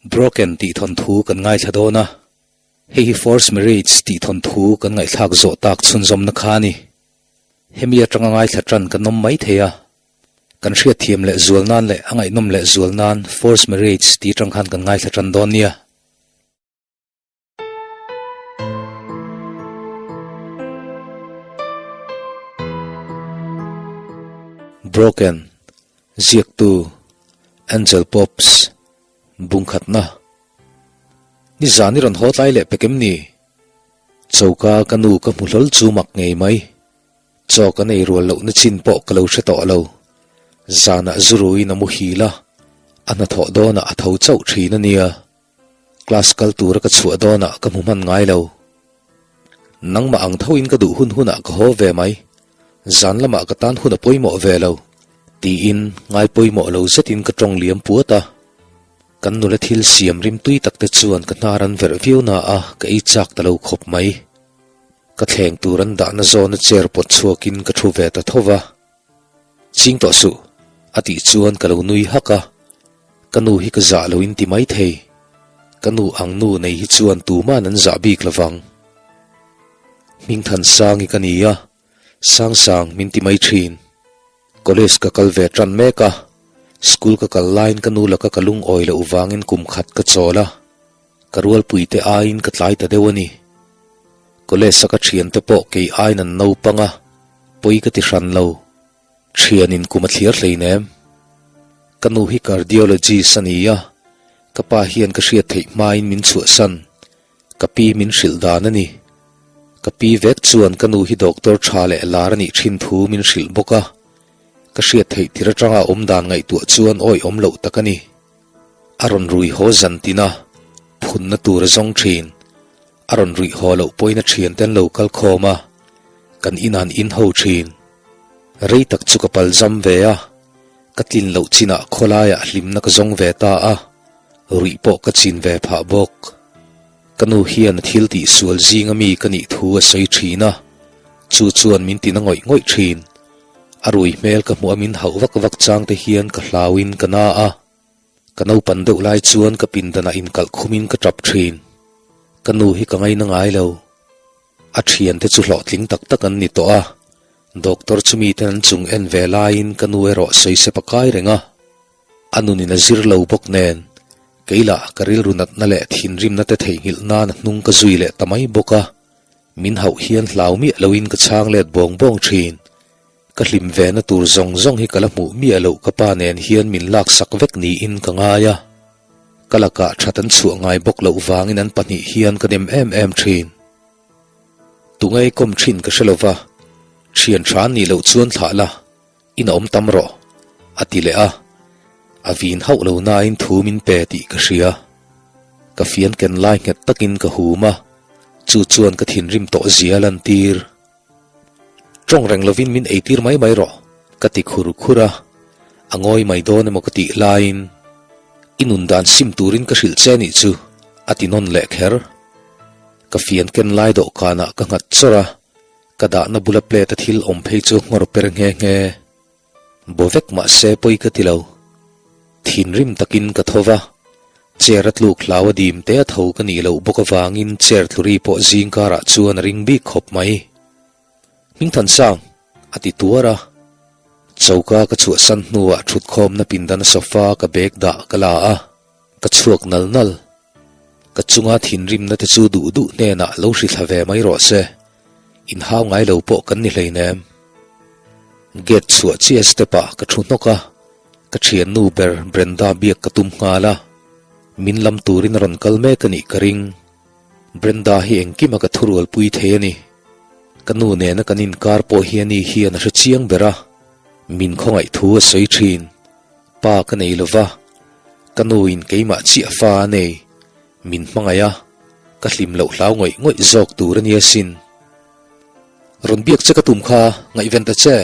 Broken tih thawnthu kan ngaithla dawn a, hei hi Forced Marriage tih thawnthu kan ngaihthlak zawh tak chhunzawmna kha a ni. Hemi atanga ngaithla tan kan awm mai thei a, kan hriatthiam leh zual nan leh a ngaihnawm leh zual nan Forced Marriage tih atang khan kan ngaithla tan dawn nia. Broken, Ziaktu, Angel Pops, Bungkhatna. Nizan i rawn haw tlai leh pek em ni? Choka ka nu ka hmu hlawl chu mak ngei mai. Chaw ka nei rual lohna chin pawh ka lo hre tawh lo. Zanah zuruin a muhil a, a hnathawh dawnah a tho chauh thin a nia. Class kal tura ka chhuah dawnah ka hmu hman ngai lo. Nangmah ang thoin ka duh hun hunah ka haw ve mai. Zan lamah ka tan hun a pawimawh ve lo, tiin ngai pawimawh lo zetin ka tawng liam puat a. Kan nula thil siam rim tui tak te chuan ka hnar an verh viau na a, ka ei chak ta lo khawp mai. Ka thleng tur an dahna zawna chair pawt chhuakin ka thu ve ta tho va. Ching tawh suh, a tih chuan ka lo nui hak a. Ka nu hi ka zah lo in ti mai thei. Ka nu ang nu nei hi chuan tuman an zah bik lovang. Hmingthan Sangi ka ni a, Sangsang min ti mai thin. College ka kal ve tan mek a, school ka kal laiin ka nu laka ka lungawi loh vangin kum khat ka chawl a, ka rualpui te aiin ka tlai ta deuh a ni. College a ka thiante pawh kei aiin an naupang a, pawi ka ti hran lo. Thianin kum a thlir hleinem. Ka nu hi cardiologist a ni a, ka pa hian ka hriat theih hmain min chhuahsan. Ka pi min hrilh dan a ni. Ka pi vek chuan ka nu hi doctor tha leh lar a nih thin thu min hrilh bawk a. Ka hriat theih tir atanga awm dan ngaihtuah chuan awihawm loh tak a ni. A rawn rui haw zan tin a, phunna tur a zawng thin. A rawn ruih haw loh pawhin a thiante an lo kal khawm a, kan inah an in ho thin. Rei tak chu ka pal zam ve a, ka tlin loh chinah khawlaiah hlimna ka zawng ve ta a, ruih pawh ka chin ve phah bawk. Ka nu hian a thil tih sual zinga mi ka nih thu a sawi thin a, chu chuan min tina ngawih ngawih thin. A rui hmel ka hmuh a min hauh vak vak chang te hian ka hlauin ka na a. Ka naupan deuh lai chuan ka pindanah inkalh khumin ka tap thin. Ka nu hi ka ngaina ngai lo. A thiante chu hlawhtling tak tak an ni tawh a, doctor chu miten an chung en ve laiin ka nu erawh sawi sep a kai reng a. A nunin a zir lo bawk nen, keilah ka rilru natna leh thinrimna te theihnghilh nan a hnung ka zui leh ta mai bawk a, min hauh hian hlau miah loin ka chhang let bawng bawng thin. Ka hlim ve na tur zawng zawng hi ka la hmuh miah loh ka pa nen hian min laksak vek niin ka ngai a. Ka lakah that an chhuah ngai bawk loh vangin an pahnih hian ka nem em em thin. Tungei kawm thin ka hre lova, thian tha an nih loh chuan thlah la, in a awm tam rawh, a ti leh a. A vin hauh lo nain thu min pe tih ka hria. Ka fian ken lai nghet takin ka hum a, chu chuan ka thinrim tawh zia a lantir. Tawng reng lovin min eitir mai mai rawh, ka ti khur khur a, a ngawi mai dawn emaw ka tih laiin i nun dan sim turin ka hrilh che anih chu, a ti nawn leh kher. Ka fian ken lai dawhkanah ka nghat chawrh a, ka dahna bula plate a thil awm phei chu nghawr per nghe nghe. Bo vek mah se pawi ka ti lo. Thinrim takin ka tho va, chair a tluk hlau a dim te a tho ka nih loh bawk avangin chair tluri pawh zing karah chuan a ring bik khawp mai. Hmingthansang! a ti tuar a. Choka ka chhuahsan hnuah thutkhawmna pindan sofa ka bag dah ka la a, ka chhuak nal nal. Ka chunga thinrimna te chu duh duh hnenah lo hrithla ve mai rawh se. Inhau ngai lo pawh kan ni hleinem. Gate chhuah chiah step ah ka thu hnawk a, ka thiannu ber Brenda biak ka tum nghal a. Min lam turin a rawn kal mek a nih ka ring. Brenda hi engkima ka thurualpui thei a ni. Ka nu nena kan inkar pawh hi ani hian a hre chiang ber a, min khawngaih thu a sawi thin. Pa ka nei lo va, ka nu in keimah chiah fa a nei, min hmangaih a, ka hlim loh hlau ngawih ngawih zawk tur a nia sin. Rawn biak che ka tum kha, ngaihven ta che.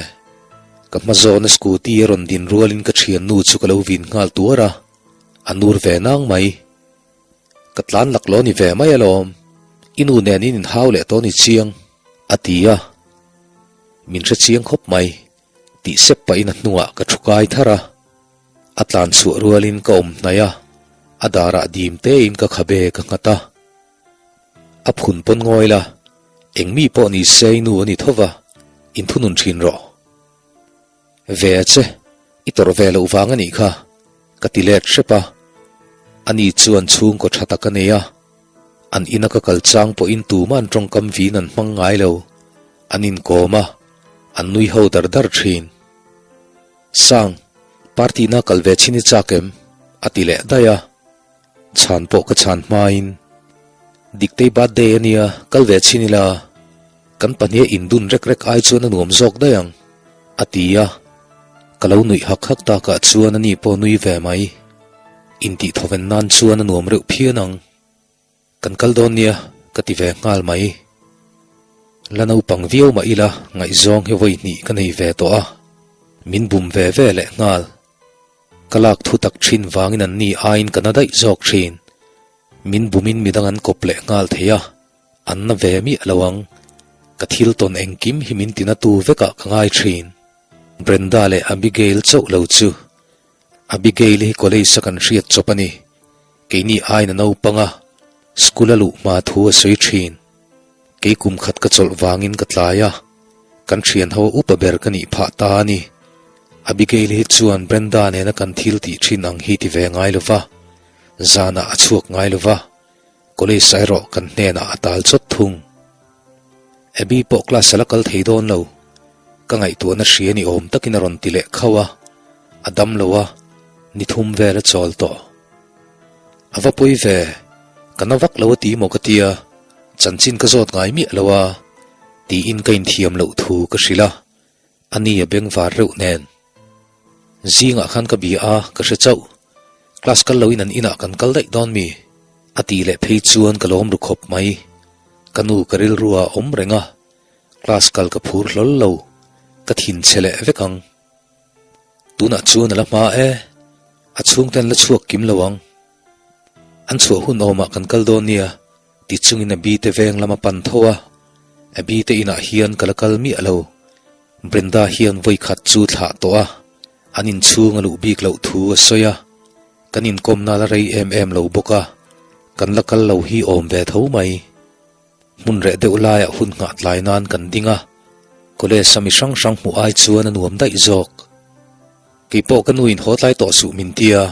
Ka hma zawna scooty a rawn din rualin ka thiannu chu ka lo vin nghal tuar a, a nur ve nang mai. Ka tlan lak lo ni ve mai alawm, i nu nen in inhau leh tawh ni chiang, a ti a. Min hre chiang khawp mai. Tih sep pahin a hnungah ka thu kai thar a, a tlan chhuah rualin ka awm hnaih a, A darah dim tein ka khabe ka nghat a. A phun pawn ngawi la, eng mi pawh ni se i nu a ni tho va, inthunun thin rawh. Ve a che, i tawrh ve loh vang a nih kha, ka ti let hrep a. Ani chuan chhungkaw tha tak a nei a, an ina ka kal chang pawhin tuman tawngkam vin an hmang ngai lo, an inkawm a, an nui ho dar dar thin. Sang, party na kal ve chhin i chak em? a ti leh daih a. Chhan pawh ka chhan hmain, Diktei birthday a nia, kal ve chhin ila, kan pahniha indun rek rek ai chuan a nuam zawk daih ang, a ti a. Ka lo nuih hak hak takah chuan ani pawh nui ve mai. Intih thawven nan chuan a nuam reuh phian ang. Kan kal dawn nia, ka ti ve nghal mai. La naupang viau mah ila ngaihzawng hi vawi hnih ka nei ve tawh a, min bum ve ve leh nghal. Ka lak thu tak thin vangin an ni aiin ka na daih zawk thin. Min bumin midang an kawp leh nghal thei a, an na ve miah lo ang. Ka thil tawn engkim hi min tinatu vekah ka ngai thin. Brenda leh Abigail chauh lo chu. Abigail hi college a kan hriat chawp a ni. Keini aiin a naupang a, school a luh hma thu a sawi thin. Kei kum khat ka chawlh vangin ka tlai a, kan thian ho upa ber ka nih phah ta a ni. Abigail hi chuan Brenda nena kan thil tih thin ang hi ti ve ngai lo va, zanah a chhuak ngai lo va, college ah erawh kan hnenah a tal chawt thung. Abby pawh class a la kal thei dawn lo, ka ngaihtuahna hria ni awm takin a rawn ti leh khauh a, a dam lo a, ni thum vel a chawl tawh. A va pawi ve, ka na vak lo a ti maw ka tia, chanchin ka zawt ngai miah lo a, tiin ka inthiam loh thu ka hrilh a, a ni a bengvar reuh nen. Zingah khan ka bia a, ka hre chauh. Class kal loin an inah kan kal daih dawn mi? A tih leh phei chuan ka lawm ru khawp mai. Ka nu ka rilru a awm reng a, class kal ka phur hlawl lo, ka thinchhe leh vek ang. Tunah chuan a la hma e, a chhungte an la chhuak kim lo ang. An chhuah hun awmah kan kal dawn nia, ti chungin Abby te veng lam a pan tho a, Abby te inah hian ka la kal miah lo. Brenda hian vawi khat chu thlah tawh a, an inchhung a luh bik loh thu a sawi a, kan inkawmna la rei em em lo bawk a, kan la kal lo hi awm ve tho mai. Hmun reh deuh laiah hun nghah tlai nan kan ding a, college a mi hrang hrang hmuh ai chuan a nuam daih zawk. Kei pawh ka nuin haw tlai tawh suh min tia,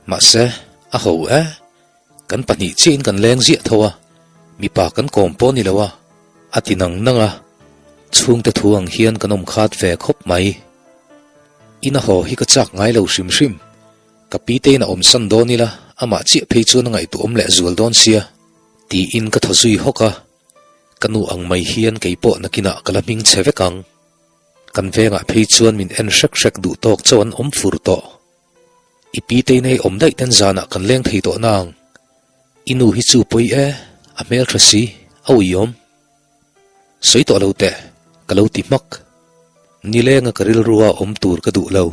mahse, a ho e, kan pahnih chiahin kan leng ziah tho a, mipa kan kawm pawh ni lo a, a ti nang nang a, chhungte thu ang hian kan awm khat ve khawp mai. Ina haw hi ka chak ngai lo hrim hrim, ka pi tein a awmsan dawn ila, amah chiah phei chuan a ngaihtuahawm leh zual dawn sia. Tiin ka thaw zui hawk a, ka nu ang mai hian kei pawh nakinah ka la hming chhe vek ang. Kan vengah phei chuan min en hrek hrek duh tawk chauh an awm fur tawh. I pi tein hei awm daih ten zanah kan leng thei tawh nang. I nu hi chu pawi e, a hmeltha si, a uiawm. Sawi tawh lo teh, ka lo ti hmak. Nilenga ka rilrua awm tur ka duh lo.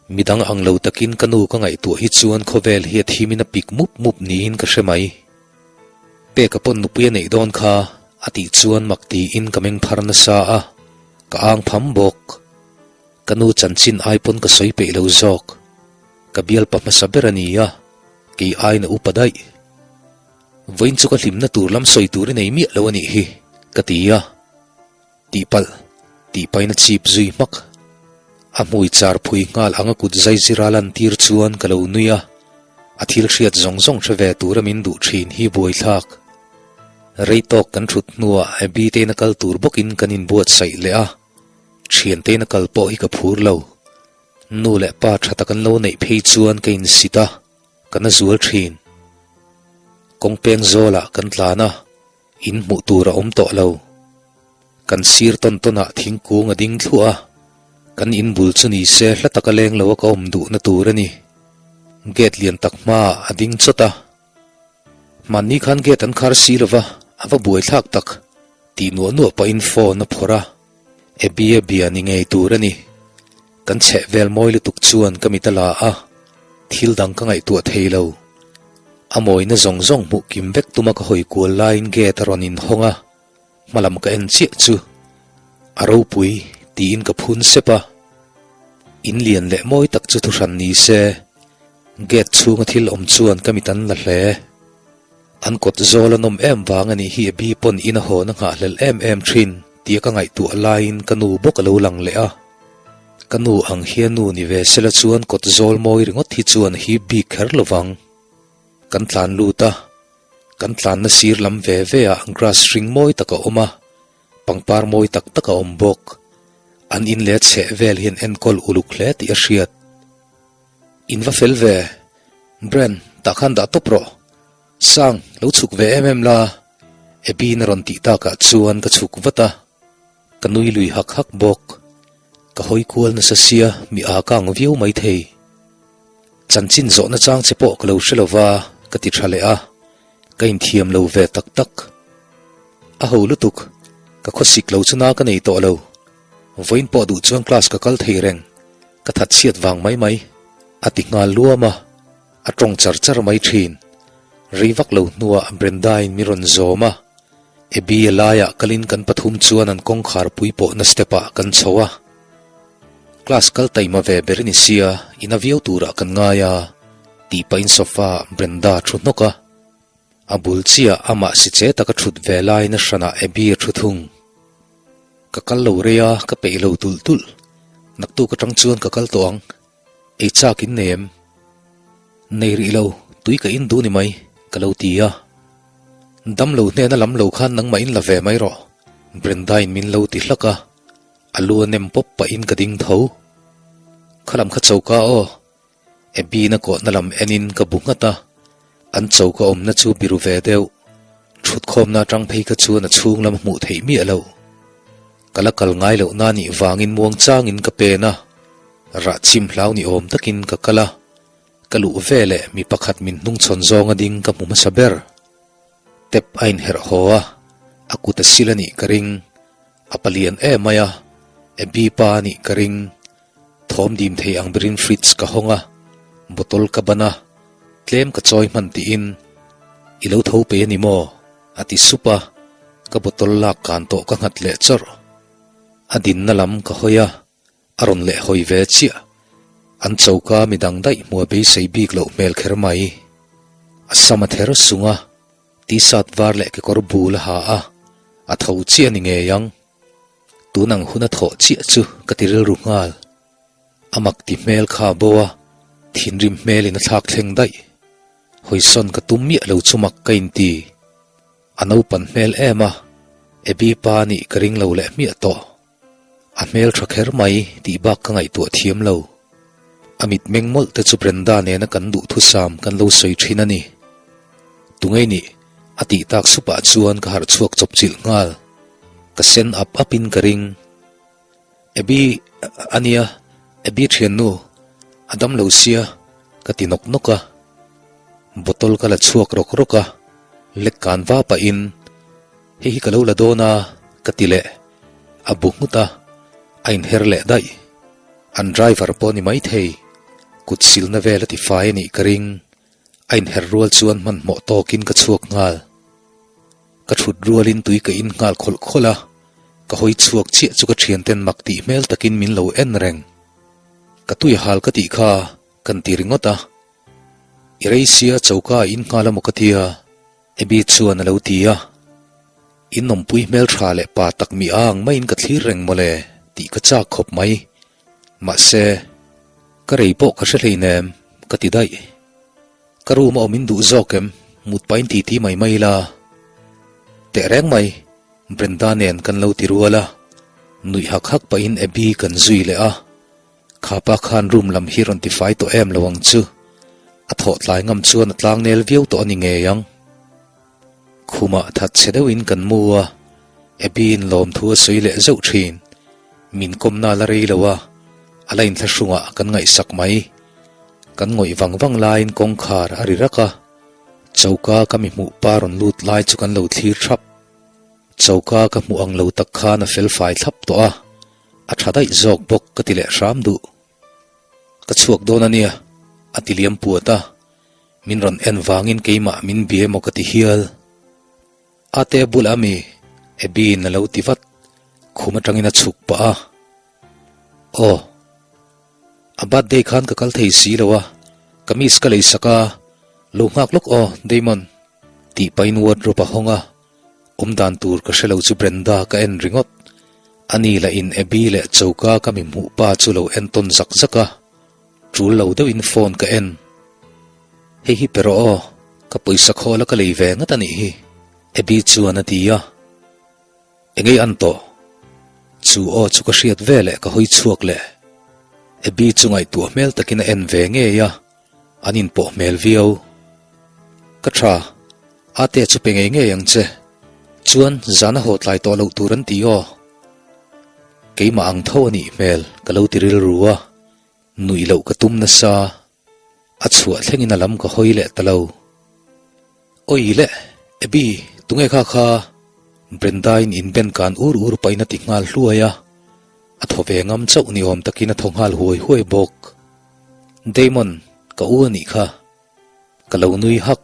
Midang ang lo takin ka nu ka ngaihtuah hi chuan khawvel hi a thimin a pik mup mup niin ka hre mai. Peka pawn nupui a neih dawn kha a tih chuan mak tiin ka meng phar nasa a, ka ang pham bawk. Ka nu chanchin ai pawn ka sawi peih lo zawk. Ka bialpa hmasa ber a ni a, kei aiin a upa daih. Vawiin chu ka hlimna tur lam sawi tur i nei miah lo a nih hi, ka ti a. Tihpalh, tihpain a chip zui hmak. A hmui char phui nghal ang a kut zai zira lantir chuan ka lo nui a, a thil hriat zawng zawng hre ve tura min duh thin hi buaithlak. Rei tawk kan thut hnuah Abby tein a kal tur bawkin kan inbuatsaih leh a, thian tein a kal pawh hi ka phur lo. Nu leh pa tha tak an lo neih phei chuan ka insit a, ka na zual thin. Kawng peng zawlah kan tlan a, in hmuh tur a awm tawh lo. Kan sir tawn tawnah thingkung a ding thluah a, kan in bul chu ni se hla taka leng lo a ka awm duhna tur a ni. Gate lian tak hmaah a ding chawt a. Hmanni khan gate an khar si lova, a va buaithlak tak, tih nuah nuah pahin phone a phawrh a. Abby a bia ni ngei tur a ni. Kan chheh vel mawi lutuk chuan ka mit a la a, thil dang ka ngaihtuah thei lo. A mawina zawng zawng hmuh kim vek tuma ka hawi kual laiin gate a rawn inhawng a, hmalam ka en chiah chu a ropui tiin ka phun sep a. In lian leh mawi tak chu thuhran ni se. Gate chhunga thil awm chuan ka mit an la hle. An kawt zawl a nawm em vang a nih hi Abby pawn in a hawn a nghahhlelh em em thin tia ka ngaihtuah laiin ka nu bawk a lo lang leh a. Ka nu ang hian nu ni ve sela chuan kawt zawl mawi ringawt hi chuan hip bik kher lo vang. Kan tlan lut a, kan tlanna sir lam ve ve ah grass hring mawi tak a awm a, pangpar mawi tak tak a awm bawk. An in leh chheh vel hian enkawl uluk hle tih a hriat. In va fel ve, Brand, tah khan dah tawp rawh. Sang, lo chhuk ve em em la, Abby-in a rawn tih takah chuan ka chhuk vat a, ka nui lui hak hak bawk. Ka hawi kual nasa sia, mi aa kang viau mai thei. Chanchin zawhna chang che pawh ka lo hre lo va, ka ti tha leh a, ka inthiam lo ve tak tak. A ho lutuk, ka khawsik lo chu na ka nei tawh lo. Vawiin pawh duh chuan class ka kal thei reng, ka that chhiat vang mai mai, a ti nghal luam a, a tawng char char mai thin. Rei vak lo hnuah Brenda-in min rawn zawm a, Abby a laiah kalin kan pathum chuan an kawngkhar pui pawhna step-ah kan chho a. Class kal taima ve ber ni sia, ina viau turah kan ngai a, tih pahin sofa-ah Brenda a thu hnawk a. A bul chiah amah si che taka thut ve laiin a hranah Abby a thu thung. Ka kal lo rei a, ka peih lo tulh tulh. Naktuk atang chuan ka kal tawh ang. Ei chak in nei em? Nei rih lo, tui ka in duh ni mai, ka lo ti a. Dam lo hnena lam lo khan nangmah in la ve mai rawh, Brenda-in min lo ti hlak a. A lu a nem pawp pahin ka ding tho. Khalam kha choka aw. Abby-na kawhna lam enin ka bu nghat a, an choka awmna chu biru ve deuh. Thutkhawmna atang phei kha chuan a chhung lam a hmuh theih miah lo. Ka la kal ngai loh na nih vangin muang changin ka pen a, rah chim hlau ni awm takin ka kal a, ka luh veleh mi pakhat min hnungchhawn zawnga ding ka hmu hmasa ber. Tep a inherh haw a, a kut a sil a nih ka ring. A palian em mai a, Abby pa a nih ka ring. Thawm dim thei ang berin fridge ka hawng a, bottle ka ban a, tlem ka chawi hman tiin, I lo tho pe a ni maw? a ti sup a, ka bottle lak kan tawh ka nghat leh chawrh. A dinna lam ka hawi a, a rawn leh hawi ve chiah. An choka midang daih hmua beisei bik loh hmel kher mai. A sam a ther sung a, t-shirt var leh kekawr bul a ha a, a tho chiah a ni ngei ang. Tun ang hun a thawh chiah chu ka ti rilru nghal. A mak ti hmel kha a bo a, thinrim hmelin a thlak thleng daih. Hawisawn ka tum miah lo chu mak ka inti. A naupan hmel em a, Abby pa nih ka ring lo leh hmiah tawh. A hmel tha kher mai tih bak ka ngaihtuah thiam lo. A mitmeng mawlh te chu Brenda nena kan duhthusam kan lo sawi thin a ni. Tungei nih? A tih tak supah chuan ka harh chhuak chawp chilh nghal. Ka sen ap ap in ka ring. Abby a nia, Abby thiannu, a dam lo sia, ka ti nawk nawk a. Bottle ka la chhuak rawk rawk a, lek kan va pahin hei hi ka lo la dawn a, ka ti leh. A bu nghut a, a inher leh daih. An driver pawh ni maithei, kut silna vel a ti fai a nih ka ring. A inher rual chuan hmanhmawh tawkin ka chhuak nghal. Ka thut rualin tui ka in nghal khawlh khawlh a, ka hawi chhuak chiah chu ka thianten mak tih hmel takin min lo en reng. Ka tui a hal ka tih kha kan ti ringawt a. I rei sia choka a in nghal a maw ka tia? Abby chuan a lo ti a. In awmpui hmel tha leh pa tak mi ang maiin ka thlir reng mawle tih ka chak khawp mai. Mahse, ka rei pawh ka hre hleinem ka ti daih. Ka room a awm in duh zawk em? Mut pahin ti ti mai mai ila. Teh reng mai, Brenda nen kan lo ti rual a. Nuih hak hak pahin Abby kan zui leh a. Kha pa khan room lam hi rawn tifai tawh em lo ang chu. A thawh tlai ngam chuan a tlang nel viau tawh a ni ngei ang. Khumah that chhe deuhin kan mu a, Abby in lawmthu a sawi leh zeuh thin. Min kawmna la rei lo a, a la inthlahrungah kan ngaihsak mai. Kan ngawih vang vang laiin kawngkhar a ri rak a, choka ka mi hmuh pa rawn lut lai chu kan lo thlir thap. Choka ka hmuh ang lo tak khan a fel fai thlap tawh a, a tha daih zawk bawk ka ti leh hram duh. Ka chhuak dawn a nia, a ti liam puat a, min rawn en vangin keimah min bia emaw ka ti hial. Ate bulah mi, Abby-in a lo ti vat, khum atangin a chhuk pah a. Aw. A birthday khan ka kal thei si lo a, Kamis ka leisak a, lo nghak lawk aw, Damon. Tih pahin wardrobe a hawng a, awm dan tur ka hre lo chu Brenda ka en ringawt. Ani lah in Abby leh choka ka mi hmuh pa chu lo en tawn zak zak a, tul lo deuhin phone ka en. Hei hi pe rawh aw, ka pawisa khawl a ka lei ve ngat a nih hi, Abby chuan a ti a. Engei an tawh? Chu aw chu ka hriat ve leh ka hawi chhuak leh. Abby chu ngaihtuah hmel takin a en ve ngei a, an inpawh hmel viau. Ka tha, ate chu pe ngei ngei ang che. Chuan zan a haw tlai tawh loh tur an ti aw. Keimah ang tho a nih hmel ka lo ti rilru a, nuih loh ka tum nasa. A chhuah thlengin a lam ka hawi leh ta lo. Awi le, Abby, tunge kha kha? Brenda-in inben kan ur ur pahin a ti nghal hluai a, a thaw ve ngam chauh ni awm takin a thaw nghal huai huai bawk. Damon, ka u a nih kha. Ka lo nui hak.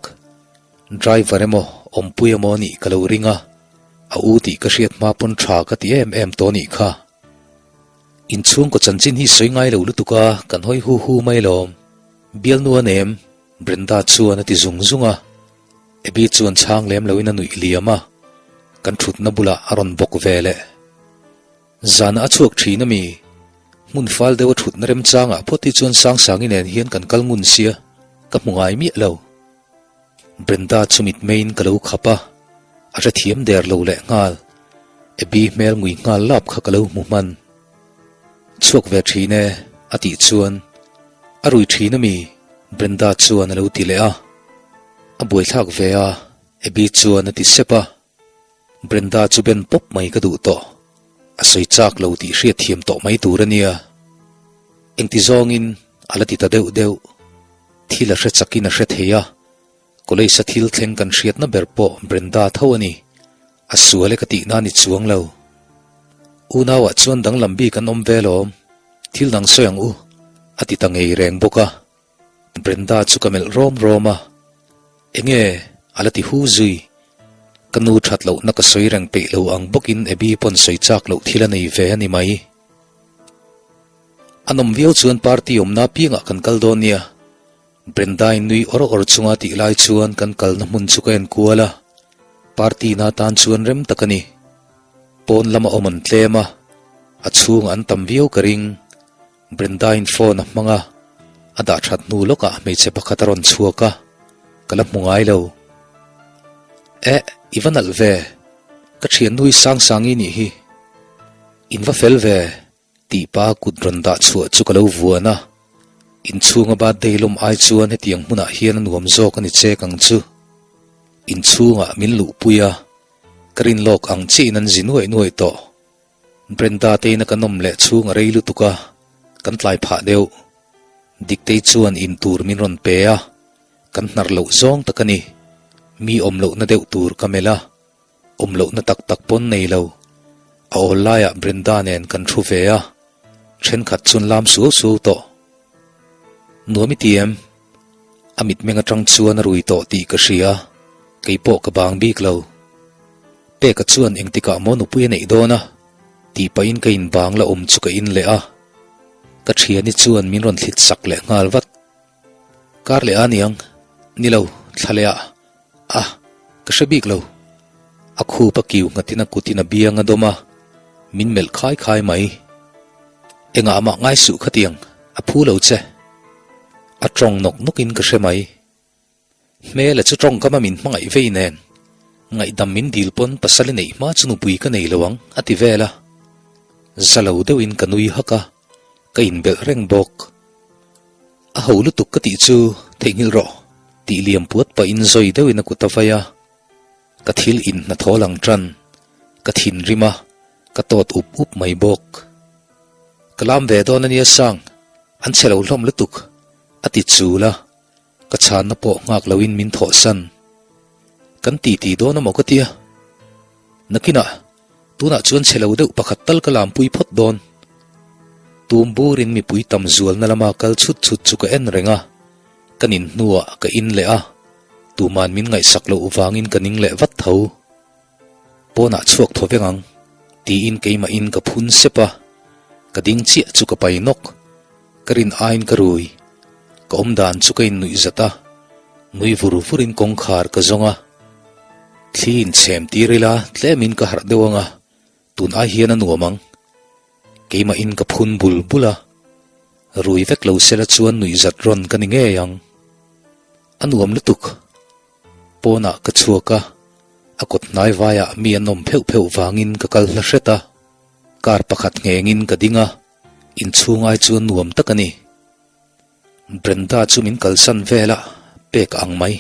Driver emaw, awmpui emaw a nih ka lo ring a, a u tih ka hriat hma pawn tha ka ti em em tawh a nih kha. Inchhungkaw chanchin hi sawi ngai lo lutuk a, kan hawi hu hu mai lawm. Bialnu a nem, Brenda chuan a ti zung zung a. Abby chuan chhang lem loin a nuih liam a, kan thutna bulah a rawn bawk ve leh. Zanah a chhuak thin a mi? Hmun fal deuh a thutna remchangah phawt hi chuan Sangsangi nen hian kan kal ngun sia, ka hmu ngai miah lo. Brenda chu mitmeiin ka lo khap a, a hrethiam der lo leh nghal. Abby hmel ngui nghal lap kha ka lo hmu hman. Chhuak ve thin e, a tih chuan a rui thin a mi? Brenda chuan a lo ti leh a. A buaithlak ve a, Abby chuan a ti sep a. Brenda chu ben pawp mai ka duh tawh. A sawi chak lo tih hriatthiam tawh mai tur a nia. Engti zawngin a la ti ta deuh deuh. Thil a hre chakin a hre thei a, college a thil thleng kan hriatna ber pawh Brenda tho a ni. A sual e ka tihna a ni chuang lo. Unauah chuan danglam bik an awm ve lawm, thil dang sawi ang u, a ti ta ngei reng bawk a. Brenda chu ka melh rawm rawm a, Enge a la ti hu zui? Ka nu that lohna ka sawi reng peih lo ang bawkin Abby pawn sawi chak loh thil a nei ve a ni mai. A nawm viau chuan party awmna apiangah kan kal dawn nia. Brenda-in nui awr awr chunga tih lai chuan kan kalna hmun chu ka en kual a, party na tan chuan rem tak a ni. Pawn lama awm an tlem a, a chhungah an tam viau ka ring. Brenda-in phone a hmang a, a dah that hnu lawkah hmeichhe pakhat a rawn chhuak a, ka la hmu ngai lo. Eh, i va nalh ve, ka thiannu hi Sangsangi nih hi. In va fel ve, tih pa kut rawn dah chhuah chu ka lo vuan a, inchhunga birthday lawm ai chuan hetiang hmunah hian a nuam zawk a ni chek ang chu. Inchhungah min luhpui a, ka rin lawk ang chiahin an zi nuaih nuaih tawh. Brenda te ina kan awm leh chhung a rei lutuk a, kan tlai phah deuh. Diktei chuan in tur min rawn pe a, kan hnar loh zawng tak a ni. Mi awm lohna deuh tur ka melh a, awm lohna tak tak pawn nei lo. A awl laiah Brenda nen kan thu ve a, thenkhat chuan lam suau suau tawh. Nuam i ti em? A mitmeng atang chuan a rui tawh tih ka hria, kei pawh ka bang bik lo. Peka chuan engtikah maw nupui a neih dawn a? tih pahin ka inbang la awm chu ka in leh a. Ka thiani chuan min rawn thlit sak leh nghal vat. Kar leh a niang, ni lo, thla leh ah, a, ka hre bik lo. A khup a kiu nghatin a kutin a biang a dawm a, min melh khai khai mai. Engah mah ngai suh khatiang, a phu lo che. A tawng nawk nawkin ka hre mai. Hmela chu tawngkama min hmangaih vei nen, ngaihdam min dil pawn pasal i neih hma chu nupui ka nei lo ang, a ti vel a. Za lo deuhin ka nui hak a, ka inbelh reng bawk. A ho lutuk ka tih chu theihnghilh rawh, tih liam puat pahin zawi deuhin a kut a vai a. Ka thil in hnathawh lang tan, ka thinrim a, ka tawt up up mai bawk. Ka lam ve dawn a nia Sang, an chhe lo hlawm lutuk, a ti chul a. Ka chhanna pawh nghak loin min thawhsan. Kan ti ti dawn amaw ka tia? Nakinah, tunah chuan chhe lo deuh pakhat tal ka lampui phawt dawn. Tum burin mipui tam zualna lama kal chhut chhut chu ka en reng a, ka nin hnuah ka in leh a, tuman min ngaihsak loh vangin ka ning leh vat tho. Pawnah chhuak thaw veng ang, tiin keimahin ka phun sep a, ka ding chiah chu ka pai nawk. Ka rin aiin ka rui. Ka awm dan chu ka innuih zat a, nui vur vurin kawngkhar ka zawng a. Thli inchhem tir ila tlemin ka harh deuh ang a, tun ai hian a nuam ang. Keimahin ka phun bul bul a, rui vek lo sela chuan nuih zat rawn ka ni ngei ang. A nuam lutuk. Pawnah ka chhuak a, a kawt hnai vaiah mi an awm pheuh pheuh vangin ka kal hla hret a. Car pakhat nghengin ka ding a, inchhung ai chuan nuam tak a ni. Brenda chu min kalsan vel a, pek ang mai,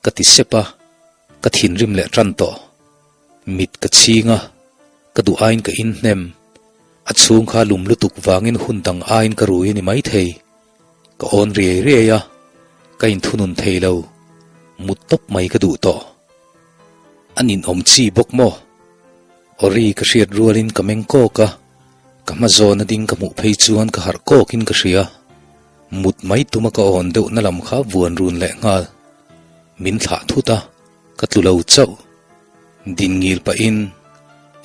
ka ti sep a, ka thinrim leh tan tawh. Mit ka chhing a, ka duh aiin ka inhnem. A chhung kha lum lutuk vangin hun dang aiin ka rui a ni maithei. Ka awn riai riai a, ka inthunun thei lo. Mut tawp mai ka duh tawh. A ninawm chi bawk maw? Awri ka hriat rualin ka meng kawk a, ka hma zawna ding ka hmuh phei chuan ka harh kawkin ka hria. Mut mai tuma ka awn deuhna lam kha vuan run leh nghal. Min thlah thut a, ka tlu lo chauh. Din ngil pahin,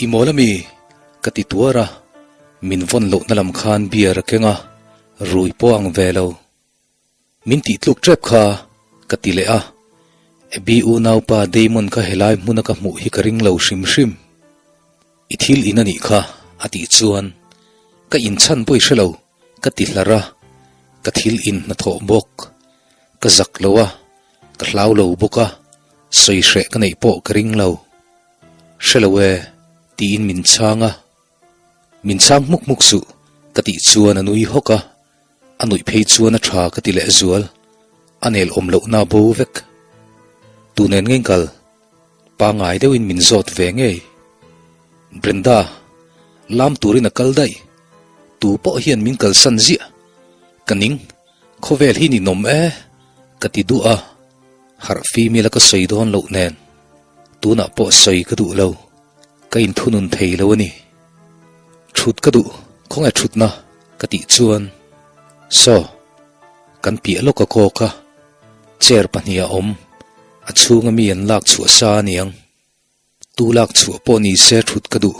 I mawl ami? ka ti tuar a, min vawn lohna lam khan beer a keng a, rui pawh ang ve lo. Min tih tluk tep kha, ka ti leh a. Abby unaupa Damon kha helai hmuna ka hmuh hi ka ring lo hrim hrim. I thil in a nih kha, a tih chuan ka inchhan pawi hre lo, ka ti hlar a. Ka thil in hnathawh bawk. Ka zak lo a, ka hlau lo bawk a, sawi hreh ka neih pawh ka ring lo. Hre lo e, tiin min chhang a. Min chhang hmuk hmuk suh, ka tih chuan a nui hawk a. A nuih phei chuan a tha ka ti leh zual, a nel awm lohna bo vek. Tu nen ngei kal? Pangai deuhin min zawt ve ngei. Brenda, lam turin a kal daih. Tu pawh hian min kalsan ziah. Ka ning, khawvel hi ninawm e, ka ti duh a. Harh fim ila ka sawi dawn loh nen, tunah pawh sawi ka duh lo. Ka inthunun thei lo a ni. Thut ka duh, khawnge thutna? ka tih chuan, Saw, kan piah lawk a kawk a, chair pahniha awm, a chhunga mi an lak chhuah sa a niang. Tu lak chhuah pawh ni se thut ka duh,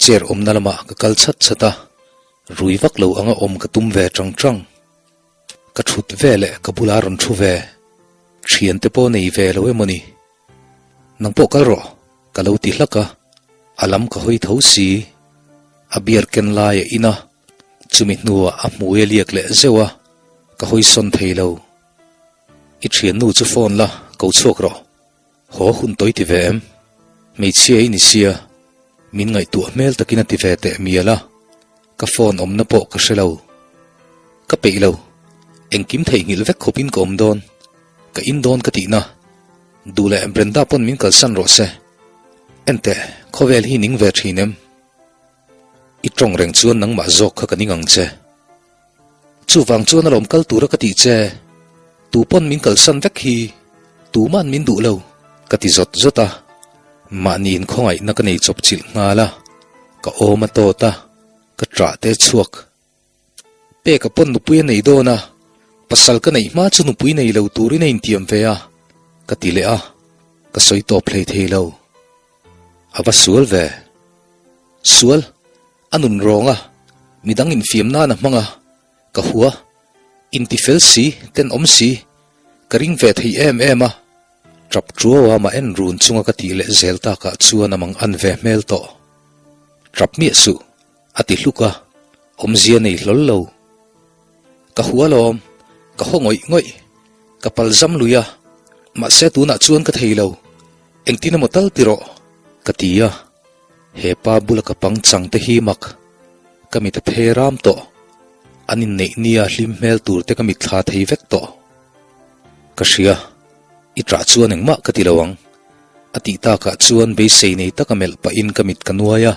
chair awmna lamah ka kal chhat chhat a, rui vak lo anga awm ka tum ve tang tang. Ka thut ve leh ka bula rawn thu ve, thiante pawh nei ve lo emaw ni? Nang pawh kal rawh, ka lo ti hlak a, a lam ka hawi tho si. A beer ken lai a in a, chumi hnuah a hmui a liak leh zeuh a, ka hawi sawn thei lo. I thiannu chu phone la, ko chhuak rawh. Haw hun tawi ti ve em? Hmeichhia i ni sia, min ngaihtuah hmel takin a ti ve teh mial a, ka phone awmna pawh ka hre lo. Ka peih lo, engkim theihnghilh vek khawpin ka awm dawn, ka in dawn ka tihna. Duh leh Brenda pawn min kalsan rawh se. Enteh, khawvel hi ning ve thin em? I tawng reng chuan nangmah zawk kha ka ning ang che. Chuvang chuan alawm kal tura ka tih che. Tu pawn min kalsan vek hi tuman min duh lo, ka ti zawt zawt a. Mahni inkhawngaihna ka nei chawp chilh nghal a, ka awm a tawt a, ka ṭah te chhuak. Peka pawn nupui a nei dawn a, pasal ka neih hma chu nupui nei lo turin a intiam ve a, ka ti leh a, ka sawi tawp hlei thei lo. A va sual ve. Sual, a nun rawng a, midang infiam nan a hmang a, ka hua, intifel si, tenawm si, ka ring ve thei em em a. Tap tuau a mah en run chunga ka tih leh zel takah chuan a mang an ve hmel tawh. Tap miah suh, A ti hluk a, awmzia nei hlawl lo. Ka hua lawm, ka haw ngawih ngawih, ka pal zam lui a, mahse tunah chuan ka thei lo, engtin emaw tal ti rawh, ka ti a, he pa bula ka pang chang te hi mak, ka mit a phe ram tawh, an inneih nia hlim hmel tur te ka mitthla thei vek tawh. Ka hria, i ṭah chuan engmah ka ti lo ang, a tih takah chuan beisei nei taka melh pahin ka mit ka nuai a.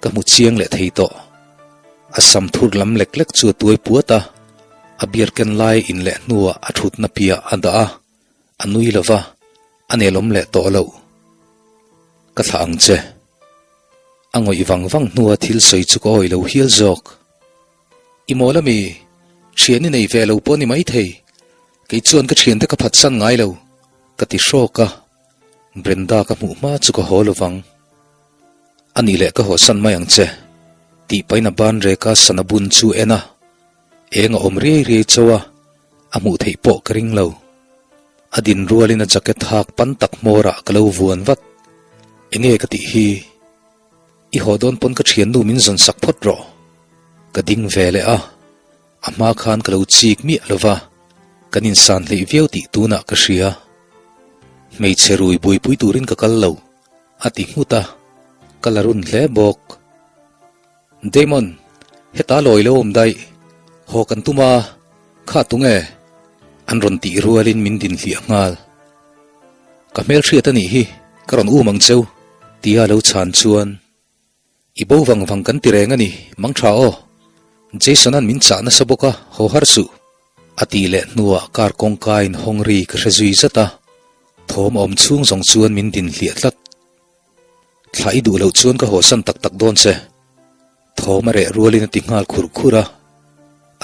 Ka hmu chiang leh thei tawh. A sam thur lam lek lek chu a tuai puat a, a beer ken lai in leh hnuah a thutna piah a dah a, a nui lo va, a nelawm leh tawh loh. Ka thlah ang che. A ngawih vang vang hnua thil sawi chu ka awih lo hial zawk. I mawl ami? Thian i nei ve lo pawh ni maithei. Kei chuan ka thiante ka phatsan ngai lo, ka ti hrawk a. Brenda ka hmuh hma chu ka haw lovang. A nih leh ka hawsan mai ang che, tih pahin a ban reka sana bun chu en a, eng a awm riai riai chauh a. A hmuh theih pawh ka ring lo. A din rualin a jacket hak pan tak hmawrah ka lo vuan vat. Enge ka tih hi? I haw dawn pawn ka thiannu min zawn sak phawt rawh. Ka ding ve leh a, a hma khan ka lo chik miah lo va, kan insan hleih viau tih tunah ka hria. Hmeichhe rui buaipui turin ka kal lo, a ti nghut a, ka la run hle bawk. Damon, heta lawi lo awm daih, haw kan tum a, kha tunge? An rawn tih rualin min din hliah nghal. Ka hmelhriat a nih hi, ka rawn um ang cheu, tia lo chhan chuan, I bo vang vang kan ti reng a ni, mang tha aw. Jason-a'n min chah nasa bawk a, haw har suh, a tih leh hnuah car kawngka in hawng ri ka hre zui zat a, thawm a awm chhung zawng chuan min din hliah tlat. Thlah i duh loh chuan ka hawsan tak tak dawn che. Thawm a reh rualin a ti nghal khur khur a,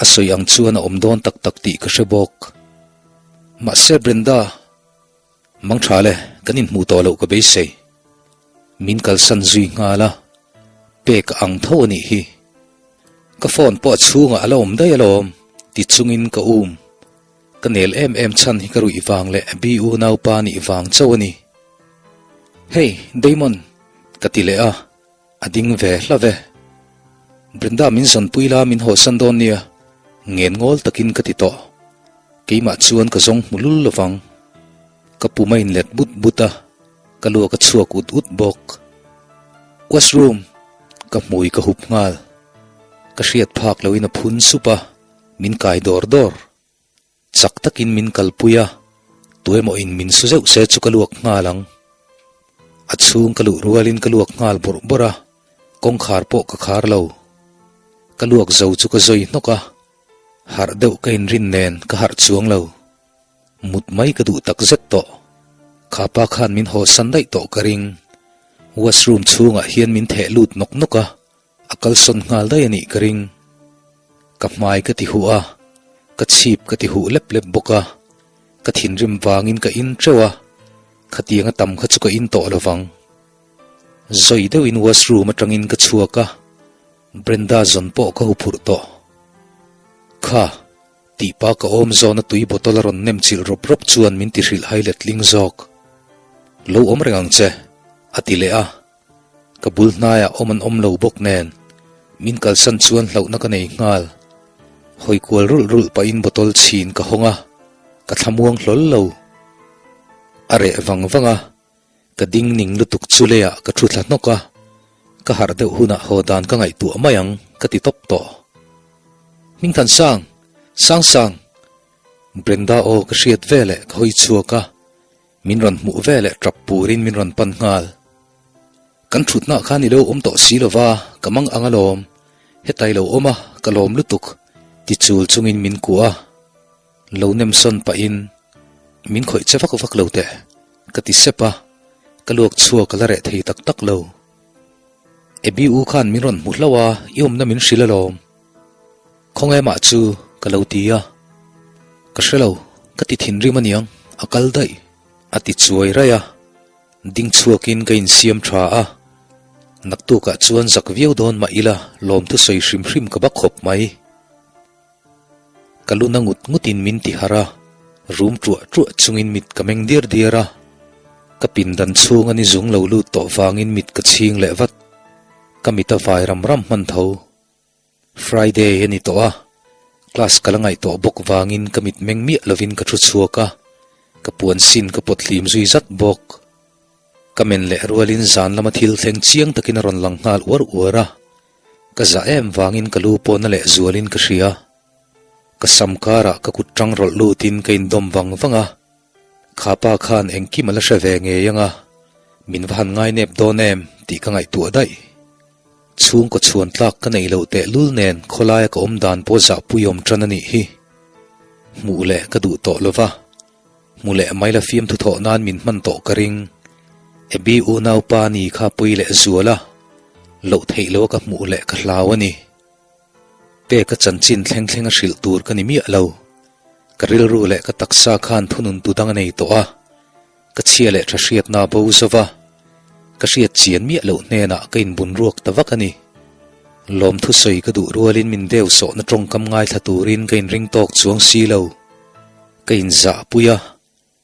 a sawi ang chuan a awm dawn tak tak tih ka hre bawk. Mahse Brenda, mang tha le, kan inhmuh tawh loh ka beisei. Min kalsan zui nghal a, pek a ang tho a nih hi. Ka phone pawh a chhungah a la awm daih alawm, ti chungin ka um. Ka nel em em chhan hi ka ruih vang leh Abby unaupa nih vang chauh a ni. Hey, Damon! ka ti leh a. A ding ve hla ve. Brenda min zawnpui la min hawsan dawn nia, ngen ngawl takin ka ti tawh. Keimah chuan ka zawng hmu lul lovang. Ka pum a inlet but but a, ka luak a chhuak ut ut bawk. Washroom! Ka hmui ka hup nghal. Ka hriat phak loin a phun sup a, min kai dawr dawr. Chak takin min kalpui a, tuemaw in min su zeuh se chu ka luak nghal ang. A chhung ka luh rualin ka luak nghal bawrh bawrh a, kawngkhar pawh ka khar lo. Ka luak zo chu ka zawi hnawk a, harh deuh ka inrin nen ka harh chuang lo. Mut mai ka duh tak zet tawh. Kha pa khan min hawsan daih tawh ka ring. Washroom chhungah hian min theh lut nawk nawk a, A kalsawn nghal daih a nih ka ring. Ka hmai ka ti huh a, ka chhip ka ti huh lep lep bawk a, ka thinrim vangin ka in teuh a, khatiang a tam kha chu ka in tawh lo vang. Zawi deuhin washroom atangin ka chhuak a, Brenda zawn pawh ka huphurh tawh. Kha, tihpa ka awm zawna tui bottle a rawn nem chilh rawp rawp chuan min ti hrilh hai letling zawk. Lo awm reng ang che, a ti leh a. Ka bul hnaiah awm an awm lo bawk nen min kalsan chuan hlauhna ka nei nghal. Hawi kual rulh rulh pahin bottle chhin ka hawng a, ka thlamuang hlawl lo. A reh vang vang a, ka ding ning lutuk chu leiah ka thu thla hnawk a, ka harh deuh hunah haw dan ka ngaihtuah mai ang ka ti tawp tawh. Hmingthansang! Sangsang! Brenda aw ka hriat veleh ka hawi chhuak a. Min rawn hmuh ve leh tap purin min rawn pan nghal. Kan thutnaah khan i lo awm tawh si lova, ka mang ang alawm. Heta i lo awm a, ka lawm lutuk, ti chul chungin min kuah a. Lo nem sawn pahin, Min khawih che vak vak lo teh, ka ti sep a, ka luak chhuak a la reh thei tak tak lo. Abby u khan min rawn hmu hlauh a, i awmna min hrilh alawm. Khawnge mah chu ka lo ti a, ka hre lo, ka ti thinrim aniang, a kal daih, a ti chuai raih a, ding chhuakin ka insiam tha a, naktukah chuan zak viau dawn mah ila lawmthu sawi hrim hrim ka ba khawp mai. Ka lu na ngut ngutin min ti harh a, rum ṭuah ṭuah chungin mit ka meng diar diar a, ka pindan chhung a ni zung lo lut tawh vangin mit ka chhing leh vat, ka mit a vai ram ram hman tho. Friday a ni tawh a, class ka la ngaih tawh bawk vangin ka mit meng miah lovin ka thu chhuak a, ka puan sin ka pawt hlim zui zat bawk. Ka men leh rualin zan lama thil thleng chiang takin a rawn lang nghal uar uar a, ka zah em vangin ka lu pawh na leh zualin ka hria. Ka sam karah ka kut tang rawlh lutin ka indawm vang vang a, Kha pa khan engkim a la hre ve ngei ang a, min va han ngai nep dawn em tih ka ngaihtuah daih. Chhungkaw chhuan tlak ka neih loh tehlul nen khawlaia ka awm dan pawh zahpui awm tan a nih hi. Hmuh leh ka duh tawh lo va, hmu leh mai la fiamthu thawh nan min hman tawh ka ring. Abby unaupa ni kha pui leh zual a, loh theih loa ka hmuh leh ka hlau a ni. Peka chanchin thleng thleng a hrilh tur ka ni miah lo. Ka rilru leh ka taksa khan thunun tu dang a nei tawh a, ka chhia leh tha hriatna bo zo va, ka hriat chian miah loh hnenah ka inbun ruak ta vak a ni. Lawmthu sawi ka duh rualin min deu sawhna tawngkam ngaithla turin ka inring tawk chuang si lo. Ka inzahpui a,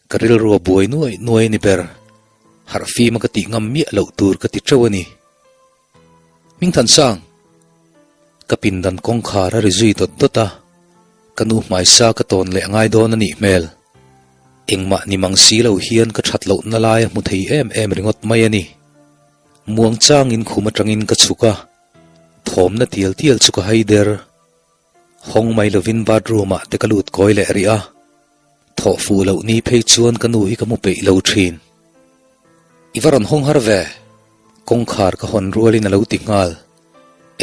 ka rilru a buai nuai nuai a ni ber. Harhfima ka tih ngam miah loh tur ka ti teuh a ni. Hmingthansang! Ka pindan kawngkhar a ri zui dawt dawt a, ka nu hmaisa ka tawn leh a ngai dawn a nih hmel. Engmah ni mang si lo hian ka that lohna lai a hmu thei em em ringawt mai a ni. Muang changin khum atangin ka chhuk a, thawmna tial tial chu ka hai der. Hawng mai lovin bathroom ah te ka lut kawi leh rih a, thawh fuh loh ni phei chuan ka nu hi ka hmu peih lo thin. I va rawn hawng har ve? Kawngkhar ka hawn rualin a lo ti nghal.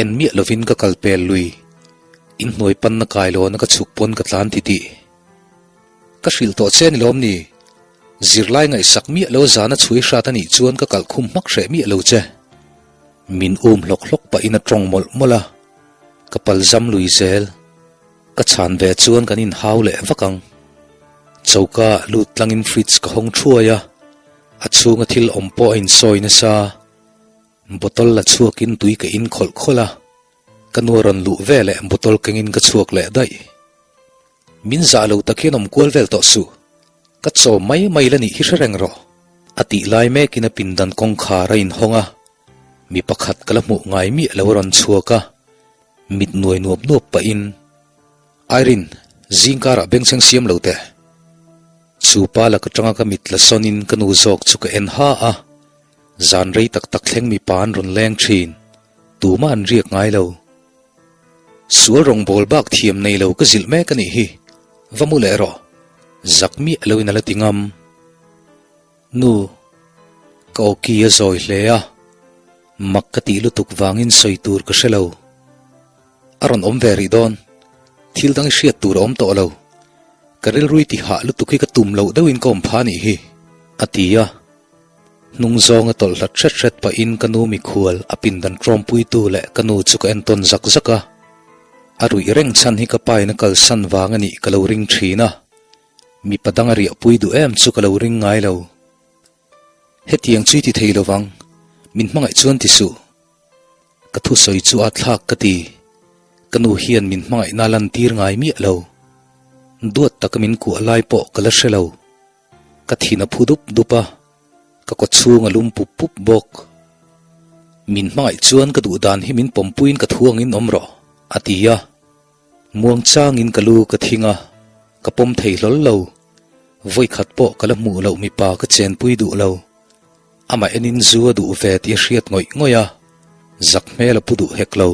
En miah lovin ka kal pel lui. Inhnuai panna kailawna ka chhuk pawn ka tlan titih. Ka hrilh tawh che ni lawm ni? Zirlai ngaihsak miah lo zana chhui hrat a nih chuan ka kalh khum hmak hreh miah lo che. Min um hlawk hlawk pahin a tawng mawlh mawlh a, ka palzam lui zel. Ka chhan ve chuan kan inhau leh vak ang. Choka ah lut tlangin fridge ka hawng thuai a, a chhunga thil awm pawh a insawi nasa. Bottle la chhuakin tui ka in khawlh khawlh a, ka nu a rawn luh veleh bottle kengin ka chhuak leh daih. Min zah lo tak hian awm kual vel tawh suh. Ka chawm mai mai la nih hi hre reng rawh. A tih lai mekin a pindan kawngkhar a inhawng a, mi pakhat ka la hmuh ngai miah lo a rawn chhuak a, mit nuai nuap nuap pahin, Irene, zing karah bengchheng siam lo teh. Chu pa lak atanga ka mit la sawnin ka nu zawk chu ka en ha a, zan rei tak tak thleng mipa an rawn leng thin, tumah an riak ngai lo. Sual rawngbawl bak thiam nei lo ka zilh mek a nih hi, va mu leh rawh, zak miah loin a la ti ngam. Nu, ka awki a zawi hle a, mak ka tih lutuk vangin sawi tur ka hre lo. A rawn awm ve rih dawn, thil dang i hriat tur a awm tawh lo. Ka rilrui ti hah lutuk hi ka tum loh deuhin ka awm pha a nih hi, a ti a. Hnung zawnga tawlh hlat hret hret pahin ka nu mikhual a pindan tawmpuitu leh ka nu chu ka entawn zak zak a. A ruih reng chhan hi ka pain a kalsan vang a nih ka lo ring thin a, mipa dang a riahpui duh em chu ka lo ring ngai lo. Hetiang chu i ti thei lovang, min hmangaih chuan ti suh. Ka thusawi chu a thlak ka ti. Ka nu hian min hmangaihna lantir ngai miah lo. Duat taka min kuah lai pawh ka la hre lo. Ka thin a phu dup dup a, ka kaw chhung a lum pup pup bawk. Min hmangaih chuan ka duh dan hi min pawmpuiin ka thu angin awm rawh, a ti a. Muang changin ka lu ka thing a, ka pawm thei hlawl lo. Vawikhat pawh ka la hmuh loh mipa ka chenpui duh lo. Amah enin zu a duh ve tih a hriat ngawih ngawih a, zak hmel a pu duh hek lo.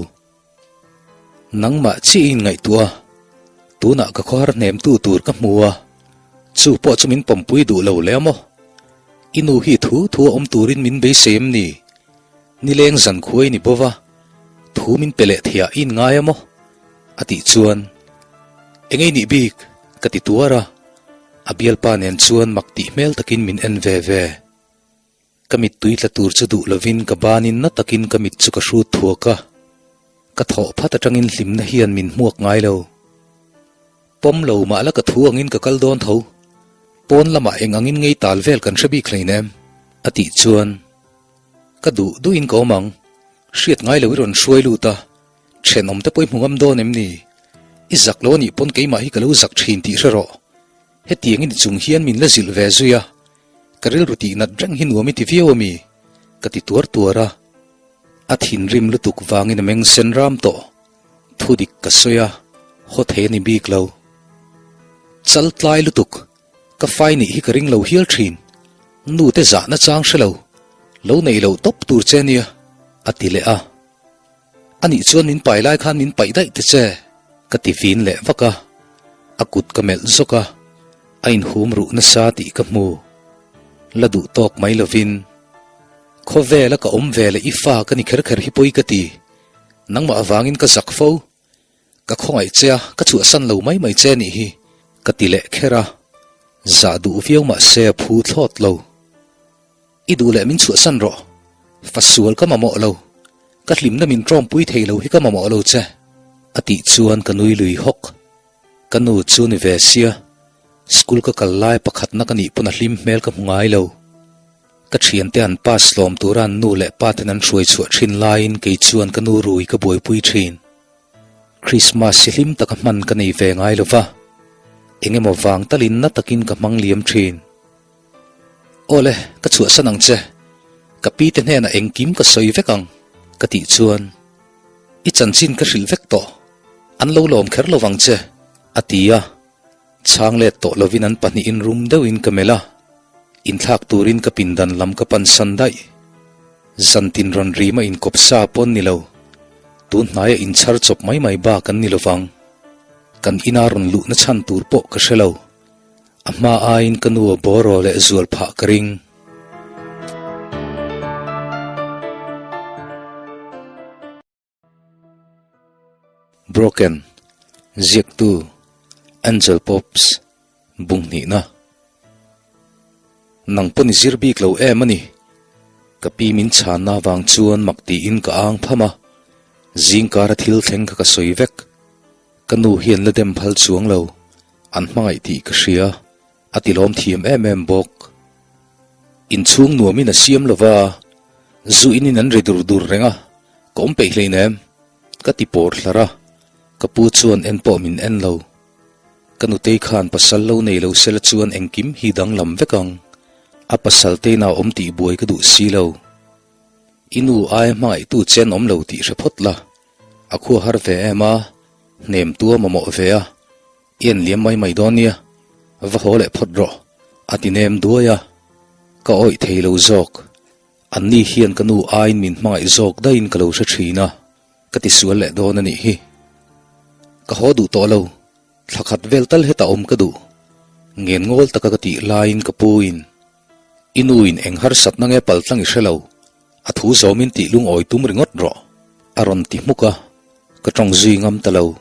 Nangmah chiah i inngaihtuah a, tunah ka khawhar hnemtu tur ka hmu a, chu pawh chu min pawmpui duh lo leh a maw? I nu hi thu thu a awm turin min beisei em ni? Nileng zan khuai ni bova, thu min pe leh thiah i inngai a maw? A tih chuan, Eng ei nih bik? ka ti tuar a, a bialpa nen chuan mak tih hmel takin min en ve ve. Ka mittui tla tur chu duh lovin ka banin na takin ka mit chu ka hrut thuak a, ka thawh phat atangin hlimna hian min hmuak ngai lo. Pawm lo mah la ka thu angin ka kal dawn tho, pawn lamah eng angin ngei tal vel kan hre bik hleinem, a tih chuan ka duh duhin ka awm ang, hriat ngai lo i rawn hruai lut a, thenawm te pawh i hmu ngam dawn em ni? I zak lo anih pawn keimah hi ka lo zak thin tih hre rawh, hetiang i ni chung hian min la zilh ve zui a, Ka rilru tih nat reng hi nuam i ti viau a mi? Ka ti tuar tuar a. A thinrim lutuk vangin a meng sen ram tawh. Thu dik ka sawi a, haw thei a ni bik lo. Chal tlai lutuk, ka fai nih hi ka ring lo hial thin. Nu te zahna chang hre lo, lo neih loh tawp tur che nia, a ti leh a. A nih chuan min pai lai khan min paih daih ta che, ka ti vin leh vak a. A kut ka melh zawk a, a inhum ruh nasa tih ka hmu. La duh tawk mai lovin, Khawvela ka awm ve leh i fa ka ni kher kher hi pawi ka ti. Nangmah avangin ka zak fo. Ka khawngaih che a, ka chhuahsan lo mai mai che nih hi, ka ti leh kher a. Zah duh viau mah se a phu thlawt lo. I duh leh min chhuahsan rawh. Fa sual ka mamawh lo. Ka hlimna min tawmpui thei lo hi ka mamawh lo che. A tih chuan ka nui lui hawk. Ka nu chu ni ve sia, school ka kal lai pakhatna ka nih pawn a hlim hmel ka hmu ngai lo. Ka thiante an pass hlawm tura an nu leh pa ten an hruai chhuah thin laiin kei chuan ka nu rui ka buaipui thin. Christmas hi hlim taka hman ka nei ve ngai lo va. Eng emaw vang talin na takin ka hmang liam thin. Aw le, ka chhuahsan ang che. Ka pi te hnenah engkim ka sawi vek ang, ka tih chuan, I chanchin ka hrilh vek tawh. An lo lawm kher lo vang che, a ti a. Chhang let tawh lovin an pahnihin rum deuhin ka melh a, inthlak turin ka pindan lam ka pansan daih. Zantin rawn rima inkawp sa pawn ni lo, tun hnaia inchhar chawp mai mai bak an ni lovang. Kan ina rawn luhna chhan tur pawh ka hre lo. A hma aiin ka nu a bawraw leh zual phah ka ring. Broken, Ziaktu, Angel Pops, Bung hnihna. Nang pawn i zir bik lo em a ni. Ka pi min chhanna avang chuan mak tiin ka ang pham a, zingkara thil thleng kha ka sawi vek. Ka nu hian la dem phal chuang lo, an hmangaih tih ka hria, a ti lawm thiam em em bawk. Inchhung nuamin a siam lo va, zu inin an ri dur dur reng a, ka awm peih hleinem, ka ti pawr hlar a, ka pu chuan en pawh min en lo. Ka nutei khan pasal lo nei lo sela chuan engkim hi danglam vek ang, a pasal teina awm tih buai ka duh si lo. I nu aia hmangaihtu chen awm lo tih hre phawt la, a khua har ve em a, hnem tua mamawh ve a, I en liam mai mai dawn nia, va haw leh phawt rawh, a ti nem duai a. Ka awih thei lo zawk. Anni hian ka nu aiin min hmangaih zawk daihin ka lo hre thin a, ka ti sual leh dawn a nih hi. Ka haw duh tawh lo, thla khat vel tal hetah awm ka duh. Ngen ngawl taka ka tih laiin ka puin, I nuin eng harsatna nge paltlang i hre lo, a thu zawmin tih lungawi tum ringawt rawh, a rawn ti hmuk a, ka tawng zui ngam ta lo.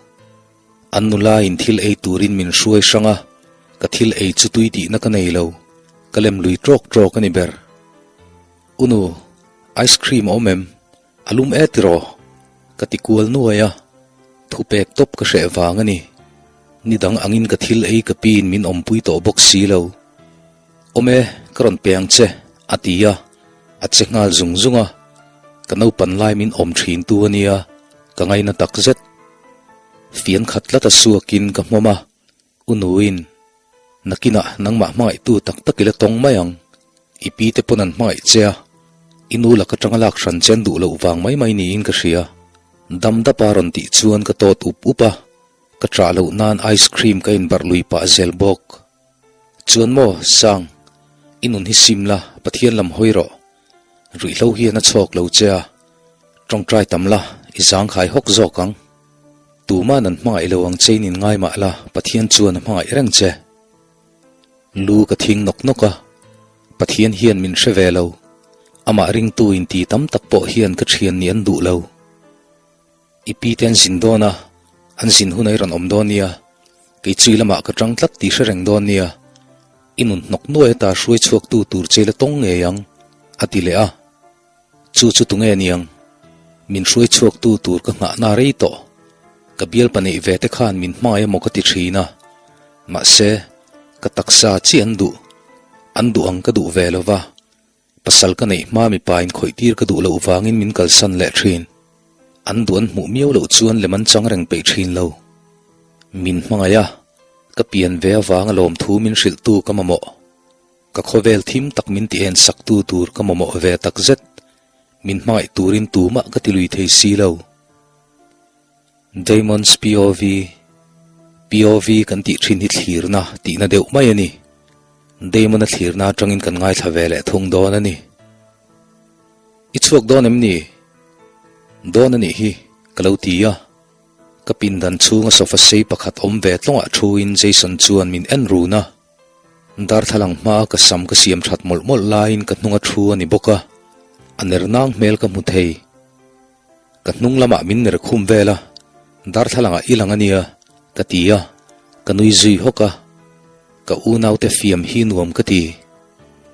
An nulain thil ei turin min hruai hrang a, ka thil ei chu tui tihna ka nei lo, ka lem lui trawk trawk a ni ber. U nu, ice cream a awm em? A lum e tiraw? Ka ti kual nuai a, thupek tawp ka hreh vang a ni. Ni dang angin ka thil ei ka piin min awmpui tawh bawk si lo. Awm e, ka rawn pe ang che, a ti a, a che nghal zung zung a. Ka naupan lai min awm thin tu a nia, ka ngaina tak zet. Fian khat tlat a suakin ka hmawm a, U Nuin, nakinah nangmah hmangaihtu tak tak i la tawng mai ang, i pi te pawn an hmangaih che a, i nu lak atanga lak hran che an duh loh vang mai mai niin ka hria. Dam dapa rawn tih chuan ka tawt up up a, ka ṭah loh nan ice cream ka inbarh lui pah zel bawk. Chuan maw, Sang, i nun hi sim la, Pathian lam hawi rawh. Ruihhlo hian a chhawk lo che a, tawngtai tam la, i zangkhai hawk zawk ang. Tuma'n an hmangaih lo ang chein in ngai mah la, Pathian chuan a hmangaih reng che. Lu ka thing nawk nawk a, Pathian hian min hre ve lo, amah ringtu inti tam tak pawh hian ka thian nih an duh lo. I pi te an zin dawn a, an zin hun a i rawn awm dawn nia, kei chui lamah ka tang tlat tih hre reng dawn nia, i nun hnawk nuai ata hruai chhuak tu tur che la tawng ngei ang, a ti leh a. Chu chu tunge niang? Min hruai chhuak tu tur ka nghahna rei tawh. Ka bialpa neih ve te khan min hmangaih emaw ka ti thin a, mahse, ka taksa chiah an duh, an duh ang ka duh ve lo va. Pasal ka neih hma mipa in khawih tir ka duh loh vangin min kalsan leh thin. An duh an hmuh miau loh chuan lem an chang reng peih thin lo. Min hmangaih a, ka pian ve avanga lawmthu min hrilhtu ka mamawh. Ka khawvel thim tak min ti en saktu tur ka mamawh ve takzet. Min hmangaih turin tumah ka ti lui thei si lo. Damon's POV, POV kan tih thin hi thlirna tihna deuh mai a ni. Damon-a thlirna atangin kan ngaithla ve leh thung dawn a ni. I chhuak dawn em ni? Dawn a nih hi, ka lo ti a. Ka pindan chhunga sofa sei pakhat awm ve tlawngah thuin Jason chuan min en run a. Darthlalang hmaa ka sam ka siam that mawlh mawlh laiin ka hnunga thu a ni bawk a, a ner nang hmel ka hmu thei. Ka hnung lamah min ner khum vel a, darthlalang ah i lang a nia, ka ti a, ka nui zui hawk a. Ka unaute fiam hi nuam ka ti.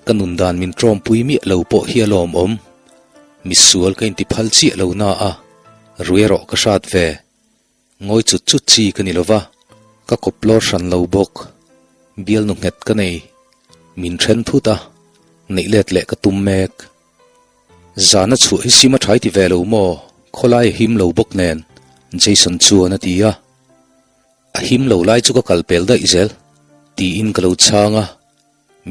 Ka nun dan min tawmpui miah lo pawh hi a lawmawm. Misual ka inti phal chiah lo na a, rui erawh ka hrat ve. Ngawi chut chut chi ka ni lo va, ka kawp lawr hran lo bawk. Bialnu nghet ka nei. Min then thut a, neih let leh ka tum mek. Zana chhuah hi sim a thai ti ve lo maw? Khawlai a him lo bawk nen, Jason chuan a ti a. A him lo lai chu ka kal pel daih zel. Tiin ka lo chhang a,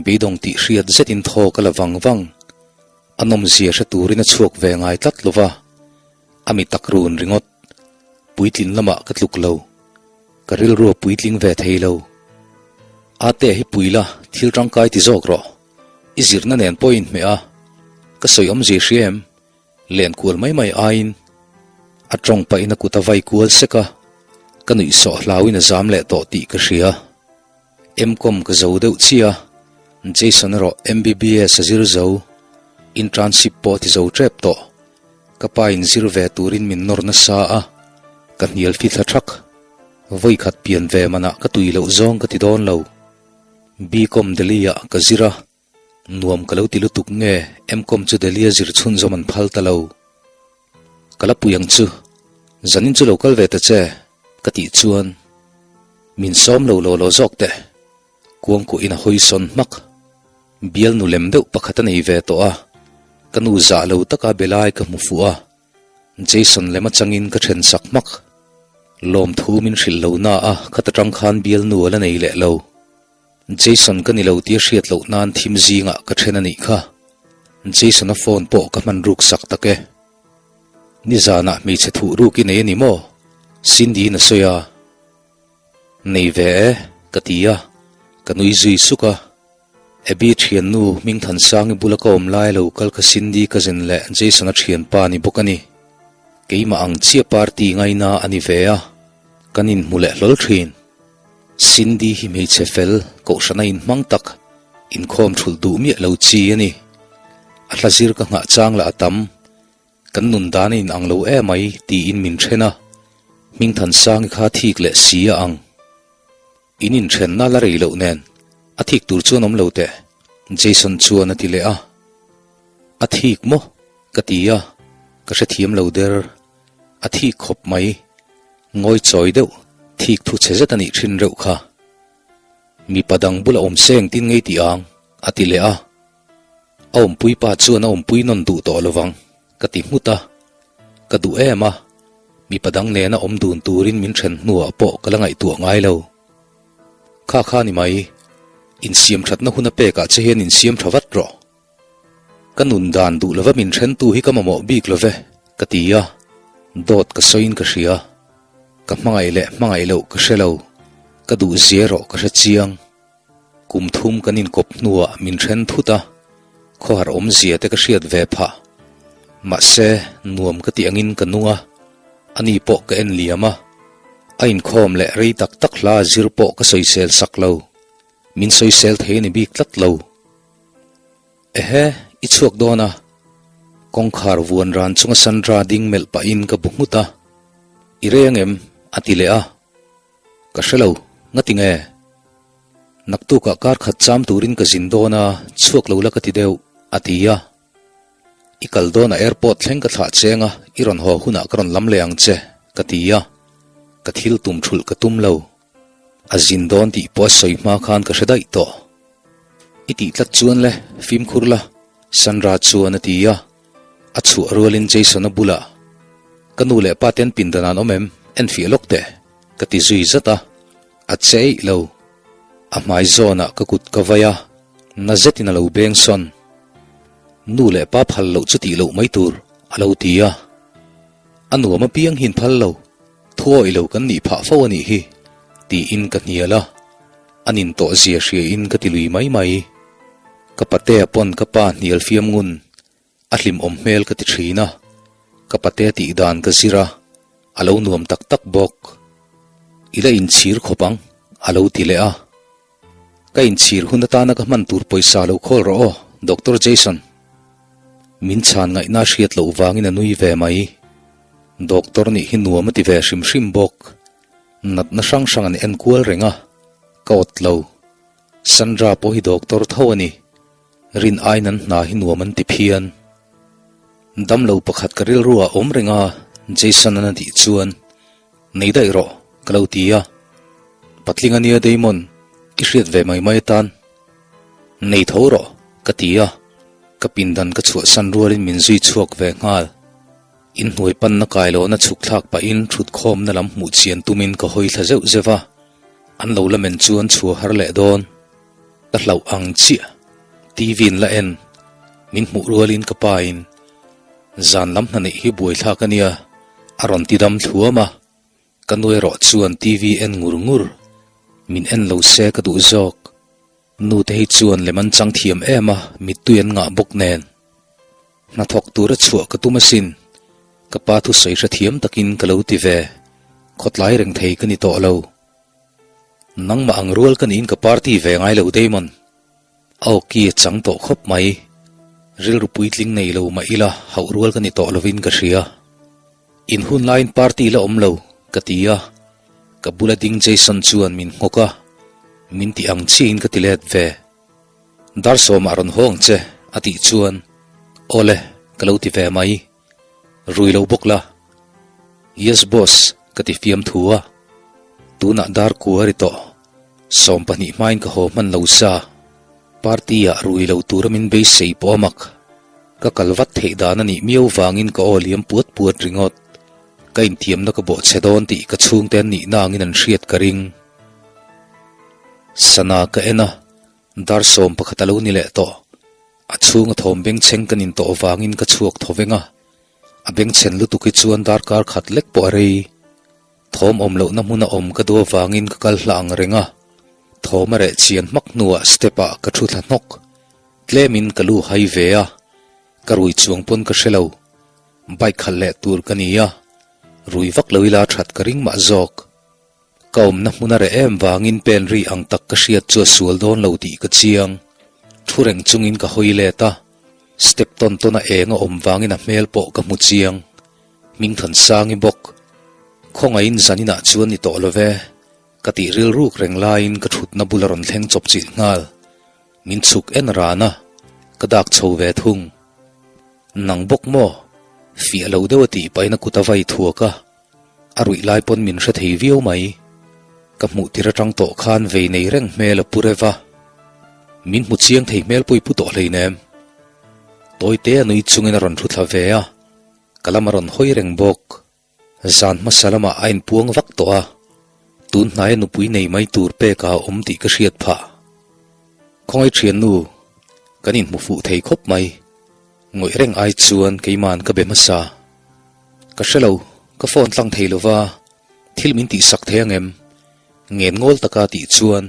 beidawng tih hriat zetin thaw ka la vang vang. A nawmzia hre turin a chhuak ve ngai tlat lo va, a mi tak run ringawt. Puitlin lamah ka tluk lo, ka rilru a puitling ve thei lo. Ate hi pui la, thil tangkai ti zawk rawh. I zirna nen pawh i inhmeh a, ka sawi awmzia hria em? Len kual mai mai aiin a tawng pahin a kut a vai kual sek a, ka nuih sawh hlauin a zam leh tawh tih ka hria. M-Com ka zo deuh chiah a, Jason erawh MBBS a zir zo, internship pawh a ti zo tep tawh. Ka pa in zir ve turin min nawr nasa a, ka hnial fi thla thak. Vawikhat pian ve manah ka tui loh zawng ka ti dawn lo. B-Com Delhi-ah ka zir a, Nuam ka lo ti lutuk nge M-Com chu Delhi a zir chhunzawm an phal ta lo. Ka la pui ang chu, zanin chu lo kal ve ta che, ka tih chuan min sawm lo law law zawk teh. Kuangkuahin a hawi sawn hmak. Bial nu lem deuh pakhat a nei ve tawh a, ka nu zah lo taka be lai ka hmu fuh a, Jason lem atangin ka then sak hmak. Lawmthu min hrilh lo na a, khata tang khan bialnu a la nei leh lo. Jason ka ni lo tia hriat loh nan thim zingah ka then a nih kha. Jason-a phone pawh ka hman ruk sak tak e. Nizanah hmeichhe thuh ruk i nei a ni maw? Cindy-in a sawi a. Nei ve e, ka ti a, ka nui zui suk a. Abby thiannu Hmingthansangi bula ka awm lai lo kal kha Cindy cousin leh Jason-a thianpa ni bawk a ni. Keimah ang chiah party ngaina a ni ve a, kan inhmu leh hlawl thin. Cindy hi hmeichhe fel, kohhrana inhmang tak, inkhawm thulh duh miah lo chi a ni. A hla zir ka nghah chang lah a tam, kan nun dan a inang lo emai tiin min then a, Hmingthansangi kha thik leh si a ang. In inthenna la rei loh nen a thik tur chuan awm lo teh, Jason chuan a ti leh a. A thik maw? ka ti a, ka hrethiam lo der. A thik khawp mai. Ngawi chawi deuh, thik thu chhe zet a nih thin reuh kha. Mipa dang bula awm se engtin ngei tih ang? a ti leh a. A awmpui pa chuan a awmpui nawn duh tawh lovang, ka ti nghut a. Ka duh em a, mipa dang nena awm dun turin min then hnuah pawh ka la ngaihtuah ngai lo. Kha kha ni mai, insiam thatna hun a pekah che hian insiam tha vat rawh. Ka nun dan duh lova min thentu hi ka mamawh bik lo ve, ka ti a, dawt ka sawiin ka hria. Ka hmangaih leh hmangaih loh ka hre lo, ka duh zia erawh ka hre chiang. Kum thum kan inkawp hnuah min then thut a, khawhar awmzia te ka hriat ve phah. Mahse, nuam ka tih angin ka nung a, ani pawh ka en liam a. A inkhawm leh rei tak tak hla zir pawh ka sawisel sak lo. Min sawisel thei a ni bik tlat lo. Ehe, i chhuak dawn a. Kawngkhar vuan ran chunga Sandra ding melh pahin ka bu nghut a. I rei angem? a ti leh a. Ka hre lo, ngati nge? Naktukah kar khat cham turin ka zin dawn a, chhuak lo la ka ti deuh, a ti a. I kal dawn a airport thleng ka thlah cheng a, i rawn haw hunah ka rawn lam leh ang che, ka ti a. Ka thil tum thulh ka tum lo. A zin dawn tih pawh a sawi hma khan ka hre daih tawh. I tih tlat chuan le, fimkhur la, Sandra chuan a ti a. A chhuah rualin Jason-a bulah, Ka nu leh pa te an pindan an awm em? Enfiah lawk teh, ka ti zui zat a. A che eih lo. A hmai zawnah ka kut ka vai a, na zetin a lo beng sawn. Nu leh pa phal loh chu tih loh mai tur, a lo ti a. A nuam apiang hi in phal lo, thu awih lo kan nih phah fo a nih hi, tiin ka hnial a. A nin tawh zia hriain ka ti lui mai mai. Ka patea pawn ka pa hnial fiam ngun, a hlimawm hmel ka ti thin a, ka patea tih dan ka zir a, a lo nuam tak tak bawk. I la inchhir khawp ang, a lo ti leh a. Ka inchhir hun atana ka hman tur pawisa lo khawl rawh aw, Doctor Jason. Min chhan ngaihna a hriat loh vangin a nui ve mai. Doctor nih hi nuam a ti ve hrim hrim bawk. Natna hrang hrang an enkual reng a, ka awt lo. Sandra pawh hi doctor tho a ni. Rin aiin an hna hi nuam an ti phian. Damlo pakhat ka rilru ah awm reng a, Jason-an a tih chuan, Nei daih rawh, ka lo ti a. Patling a nia Damon, i hriat ve mai mai atan. Nei tho rawh, ka ti a. Ka pindan ka chhuahsan rualin min zui chhuak ve nghal. Inhnuai panna kailohna chhuk thlak pahin thutkhawmna lam hmuh chian tumin ka hawi thla zeuh zeuh a. An lo la men chuan chhuah har leh dawn. Ka hlauh ang chiah. TV in la en. Min hmuh rualin ka pa in zan lam hna neih hi buaithlak a nia a rawn ti dam thluam a. Ka nu erawh chuan TV en ngur ngur. Min en lo se ka duh zawk. Nu te hi chuan lem an chang thiam em a, mittui an ngah bawk nen. Hnathawk tura chhuah ka tum asin. Ka pa thusawi hrethiam takin ka lo ti ve. Khawtlai reng thei ka ni tawh lo. Nangmah ang rual ka niin ka party ve ngai lo Damon. A awki a chang tawh khawp mai. Rilru puitling nei lo mah ila hauh rual ka ni tawh lovin ka hria. In hun laiin party la awm lo, ka ti a. Ka bula ding Jason chuan min nghawk a, min ti ang chiahin ka ti let ve. Dar sawmah rawn haw ang che, a tih chuan, Awle, ka lo ti ve mai. Rui lo bawk la. Yes boss, ka ti fiam thu a. Tunah dar kua a ri tawh. 12 hmain ka haw hman lo sa. Party-ah rui lo tura min beisei pawh a mak. Ka kal vat theih dan a nih miau vangin ka aw liam puat puat ringawt. Ka intiamna ka bawhchhe dawn tih ka chhungte an nihna angin an hriat ka ring. Sana ka en a, dar 11 a lo ni leh tawh. A chhunga thawm bengchheng ka nin tawh vangin ka chhuak tho veng a. A bengchhen lutuk hi chuan darkar khat lek pawh a rei. Thawm awm lohna hmuna awm ka duh avangin ka kal hla ang reng a, thawm a reh chian hmak hnuah step ah ka thu thla hnawk. Tlemin ka lu hai ve a, ka rui chuang pawn ka hre lo. Bike khalh leh tur ka ni a, rui vak lo ila that ka ring mah zawk. Ka awmna hmun a reh em vangin pen ri ang tak ka hriat chu a sual dawn lo tih ka chiang. Thu reng chungin ka hawi let a, step tawn tawn a eng a awm vangin a hmel pawh ka hmu chiang. Hmingthansangi bawk. Khawngaihin zaninah chuan ni tawh lo ve, ka tih rilruk reng laiin ka thutna bul a rawn thleng chawp chilh nghal. Min chhuk en ran a, ka dak chho ve thung. Nang bawk maw? Fiah lo deuh a tih pahin a kut a vai thuak a, a ruih lai pawn min hre thei viau mai. Ka hmuh tir atang tawh khan vei nei reng hmel a pu rev a, min hmu chiang thei hmel pawh i pu tawh hleinem. Tawite a nui chungin a rawn thu thla ve a. Ka lam a rawn hawi reng bawk. Zan hmasa lamah a inpuang vak tawh a, tun hnaia nupui nei mai tur pek a awm tih ka hriat phah. Khawngaih thiannu, kan inhmu fuh thei khawp mai. Ngawih reng ai chuan keima'n ka be hmasa. Ka hre lo, ka phone tlang thei lova, thil min tihsak thei ang em? Ngen ngawl taka tih chuan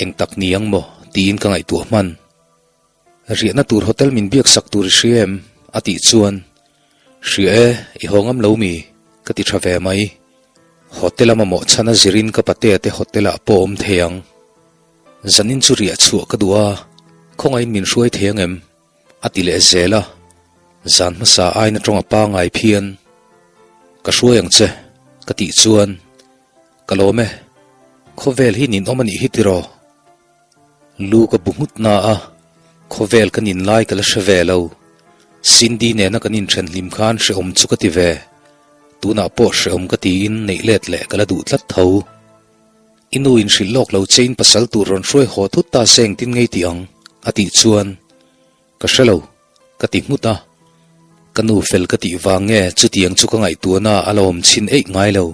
eng tak ni ang maw tiin ka ngaihtuah hman. Riahna tur hotel min biak sak tur i hria em? a tih chuan, Hria e, i haw ngam lo mi? ka ti tha ve mai. Hotel a mamawh chhan a zirin ka patea te hotel ah pawh awm thei ang. Zanin chu riah chhuah ka duh a, khawngaihin min hruai thei ang em? a ti leh zel a, zan hmasa aina tawng a pangai phian. Ka hruai ang che, ka tih chuan, Ka lawm e, khawvel hi ninawm a nih hi tiraw? Lu ka bu nghut na a, khawvel ka nin lai ka la hre ve lo. Cindy nena kan inthen hlim khan hrehawm chu ka ti ve. Tunah pawh hrehawm ka tiin neih let leh ka la duh tlat tho. I nu in hrilh lawk lo che in pasal tur rawn hruai haw thut ta se engtin ngei tih ang? a tih chuan ka hre lo ka ti nghut a. Ka nu fel ka tih vang nge chutiang chu ka ngaihtuahna a la awm chhin eih ngai lo.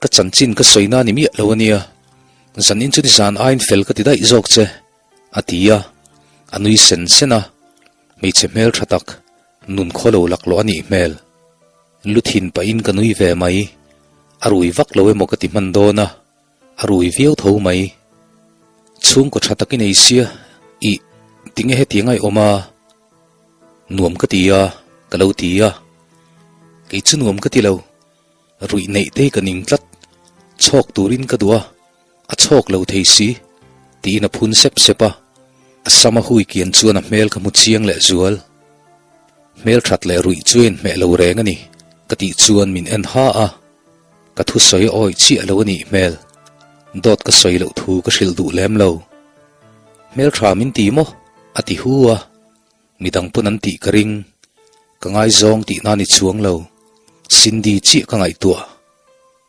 Ka chanchin ka sawi na ni miah lo a nia, zanin chu nizan aiin fel ka ti daih zawk che, a ti a, a nui sen sen a, hmeichhe hmel tha tak, nun khaw lo laklawh a nih hmel. Lu thin pahin ka nui ve mai, a rui vak lo emaw ka ti hman dawn a, a rui viau tho mai. Chhungkaw tha tak i nei sia, ih, tinge hetiang a i awm a? Nuam ka ti a, ka lo ti a, kei chu nuam ka ti lo. Ruih neih te hi ka ning tlat, chhawk turin ka duh a, a chhawk lo thei si, tiin a phun sep sep a, a sam a hui kian chuan a hmel ka hmu chiang leh zual. Hmel that leh ruih chu a inhmeh lo reng a ni, ka tih chuan min en ha a, ka thusawi a awih chiah lo a nih hmel, dawt ka sawi loh thu ka hrilh duh lem lo. Hmel tha min ti maw? a ti hu a. Midang pawn an tih ka ring, ka ngaizawng tih na ni chuang lo, Cindy chiah ka ngaihtuah.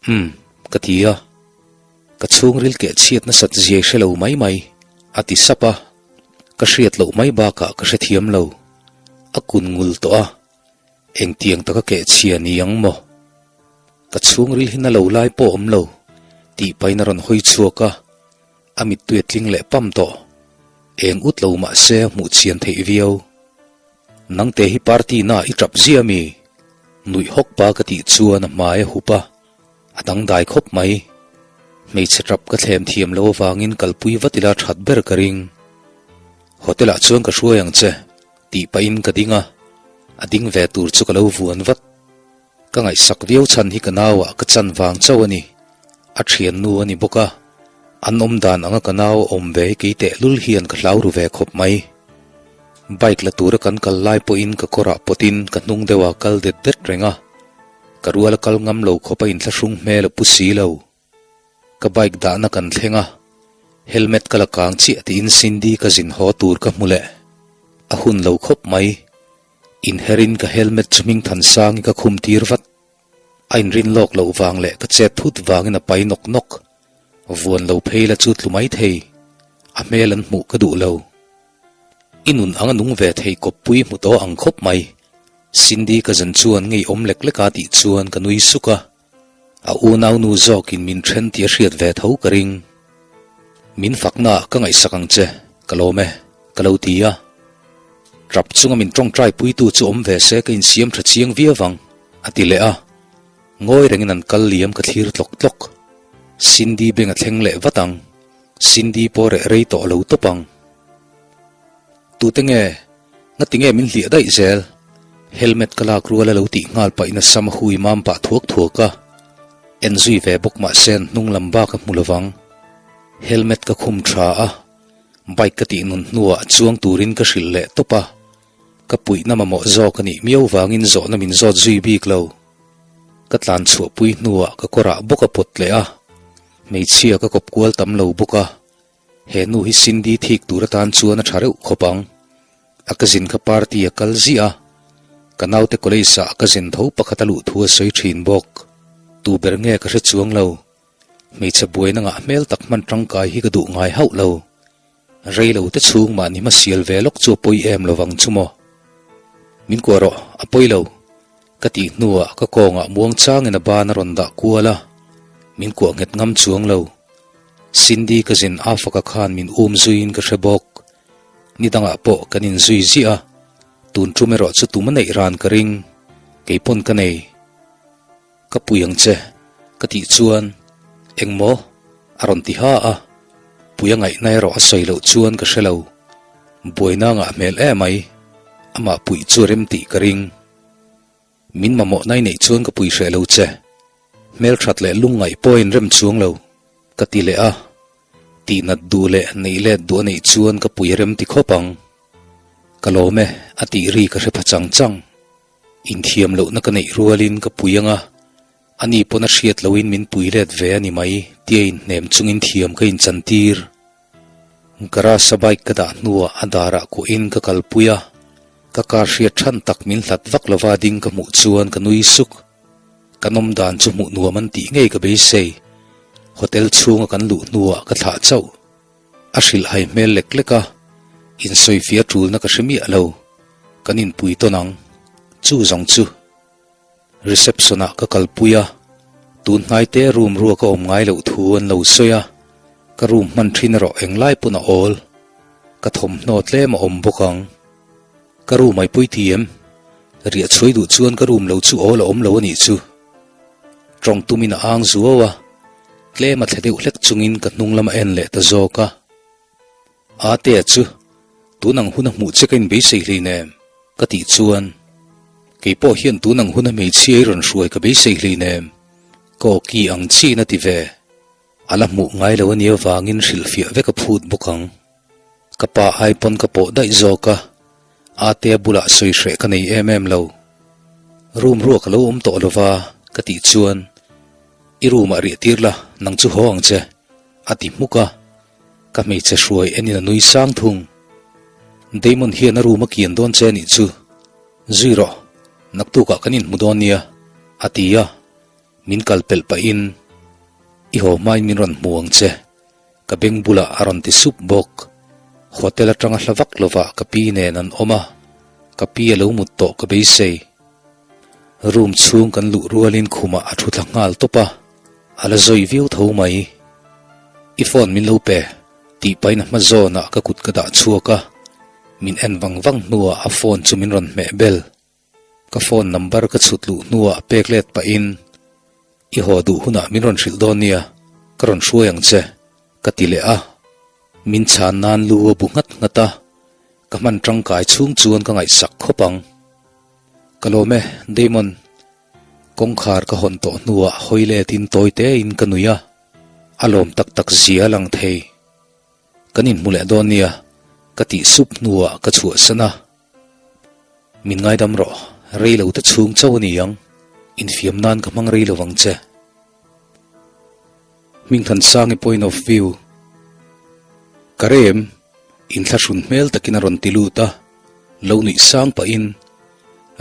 Umm, ka ti a. Ka chhungril keh chhiat nasat ziai hre lo mai mai, a ti sap a. Ka hriat loh mai bakah ka hrethiam lo. A kun ngul tawh a, engtiang taka keh chhia ni ang maw? Ka chhungril hi na lo lai pawh awm lo. Tih pahin a rawn hawi chhuak a, a mittui a tling leh pam tawh. Eng ut lo mah se a hmuh chian theih viau. Nangte hi party na i tap zia mi? Nuih hawk pa ka tih chuan a hmai a hup a, a dangdai khawp mai. Hmeichhe tap ka thlem thiam lo avangin kalpui vat ila that ber ka ring. Hotel ah chuan ka hruai ang che, tih pahin ka ding a, a ding ve tur chu ka lo vuan vat. Ka ngaihsak viau chhan hi ka nauah ka chan vang chauh a ni. A thiannu a ni bawk a, an awm dan anga ka nau a awm ve hi kei tehlul hian ka hlau ru ve khawp mai. Bike la tura kan kal lai pawhin ka kawrah pawtin ka hnung deuha kal det det reng a, ka ruala kal ngam lo khawp a inthlahrung hmel a pu si lo. Ka bike dahna kan thleng a, helmet ka la kang chiah tiin Cindy ka zin haw tur ka hmu leh. A hun lo khawp mai. Inherin ka helmet chu hming than sangin ka khum tir vat. A inrin lawk loh vang leh ka chet thut vangin a pai nawk nawk. Vuan lo phei la chu tlu mai thei. A hmel an hmuh ka duh lo. I nun anga nung ve thei kawppui hmu tawh ang khawp mai. Cindy ka zan chuan ngeiawm lek lek a tih chuan ka nui suk a. A unaunu zawkin min then tih a hriat ve tho ka ring. Min fakna ah ka ngaihsak ang che, ka lawm e, ka lo ti a. Trap chunga min tawngtai puitu chu awm ve se ka insiam tha chiang viau vang, a ti leh a. Ngawi rengin an kal liam ka thlir tlawk tlawk. Cindy beng a thleng leh vat ang, Cindy pawh reh rei tawh lo tawp ang. Tute nge? Ngati nge min hliah daih zel? Helmet ka lak rual a lo tih nghal pahin a sam a hui mam pah thuak thuak a. En zui ve bawk mahse an hnung lam bak a hmu lovang. Helmet ka khum tha a, bike ka tih nun hnuah chuang turin ka hrilh leh tawp a. Ka puihna mamawh zawk a nih miau vangin zawhna min zawt zui bik lo. Ka tlan chhuahpui hnuah ka kawrah bawk a pawt leh a, hmeichhia ka kawp kual tam lo bawk a. He nu hi Cindy thik tur atan chuan a tha reuh khawp ang. A cousin kha party a kal ziah a, ka naute college ah a cousin tho pakhat a luh thu a sawi thin bawk. Tu ber nge ka hre chuang lo. Hmeichhe buaina ngah hmel tak hman tangkai hi ka duh ngai hauh lo. Rei lo te chhung mahni hma sial ve lawk chu a pawi em lovang chu maw. Min kuah rawh, a pawi lo. Ka tih hnuah ka kawngah muang changin a ban a rawn dah kual a, min kuah nghet ngam chuang lo. Cindy ka zin a faka khan min um zuiin ka hre bawk. Ni dangah pawh kan inzui ziah a, tun tum erawh chu tum a neih ran ka ring, kei pawn ka nei. Ka pui ang che, ka tih chuan, Engmaw? a rawn ti ha a, pui a ngaihna erawh a sawi loh chuan ka hre lo. Buaina ngah hmel emai, amah puih chu a rem tih ka ring. Min mamawh nai neih chuan ka pui hreh lo che. Hmelthat leh lungngaih pawh a inrem chuang lo, ka ti leh a. Tihnat duh leh neih let duh a neih chuan ka pui rem ti khawp ang. Ka lawm e, a tih ri ka hre pha chang chang. Inthiam lohna ka neih rualin ka pui ang a, ani pawn a hriat lohin min pui let ve a ni mai tia inhnem chungin thiam ka inchantir. Garage-a bike ka dah hnuah a darah kuahin ka kalpui a, ka car hriat than tak min hlat vak lova ding ka hmuh chuan ka nui suk. Kan awm dan chu hmuh nuam an tih ngei ka beisei. Hotel chhunga kan luh hnuah ka thlah chauh. A hrilh hai hmel lek lek a, insawifiah tulna ka hre miah lo. Kan inpui tawn ang. Chu zawng chu. Reception ah ka kalpui a, tun hnaite room ruak a awm ngai loh thu an lo sawi a, ka room hman thin erawh englai pawn a awl. Ka thawmhnaw tlem a awm bawk ang. Ka room ai pawi ti em? Riah chhuai duh chuan ka room lo chu awl a awm lo a nih chu. Tawng tumin a ang zuau a, tlem a thle deuh hlek chungin ka hnung lam a en leh ta zawk a. Atea chu tun ang hun a hmuh che ka inbeisei hleinem ka tih chuan kei pawh hian tun ang hun a hmeichhia i rawn hruai ka beisei hleinem ka awki ang chiin a ti ve. A la hmuh ngai lo a nih avangin hrilhfiah vek a phut bawk ang. Ka pa ai pawn ka pawh daih zawk a, Atea bulah sawi hreh ka nei em em lo. Room ruak a lo awm tawh lova ka tih chuan i room ah riah tir la nang chu haw ang che a ti hmuk a. Ka hmeichhe hruai enin a nui sang thung. Damon hian a room a kian dawn che anih chu. Zui rawh, naktukah kan inhmu dawn nia, a ti a. Min kal pelh pahin, I haw hmain min rawn hmu ang che, ka beng bulah a rawn ti sup bawk. Hotel atanga hla vak lovah ka pi nen an awm a, ka pi a lo mut tawh ka beisei. Room chhung kan luh rualin khumah a thu thla nghal tawp a. A la zawi viau tho mai. I phone min lo pe, tih pahin a hma zawnah ka kut ka dah chhuak a, min en vang vang hnuah a phone chu min rawn hmeh bel. Ka phone number ka chhut luh hnuah pek let pahin, I haw duh hunah min rawn hrilh dawn nia, ka rawn hruai ang che, ka ti leh a. Min chhan nan lu a bu nghat nghat a, ka hman tangkai chhung chuan ka ngaihsak khawp ang. Ka lawm e, Damon. Kawngkhar ka hawn tawh hnuah hawi letin tawi tein ka nui a, a lawm tak tak zia a lang thei. Kan inhmu leh dawn nia, ka tih sup hnuah ka chhuahsan a. Min ngaidam rawh, rei lo te chhung chauh a ni ang, infiam nan ka hmang rei lo vang che. Hmingthansangi point of view. Ka rem, inthlahrun hmel takin a rawn ti lut a, lo nuih sang pahin,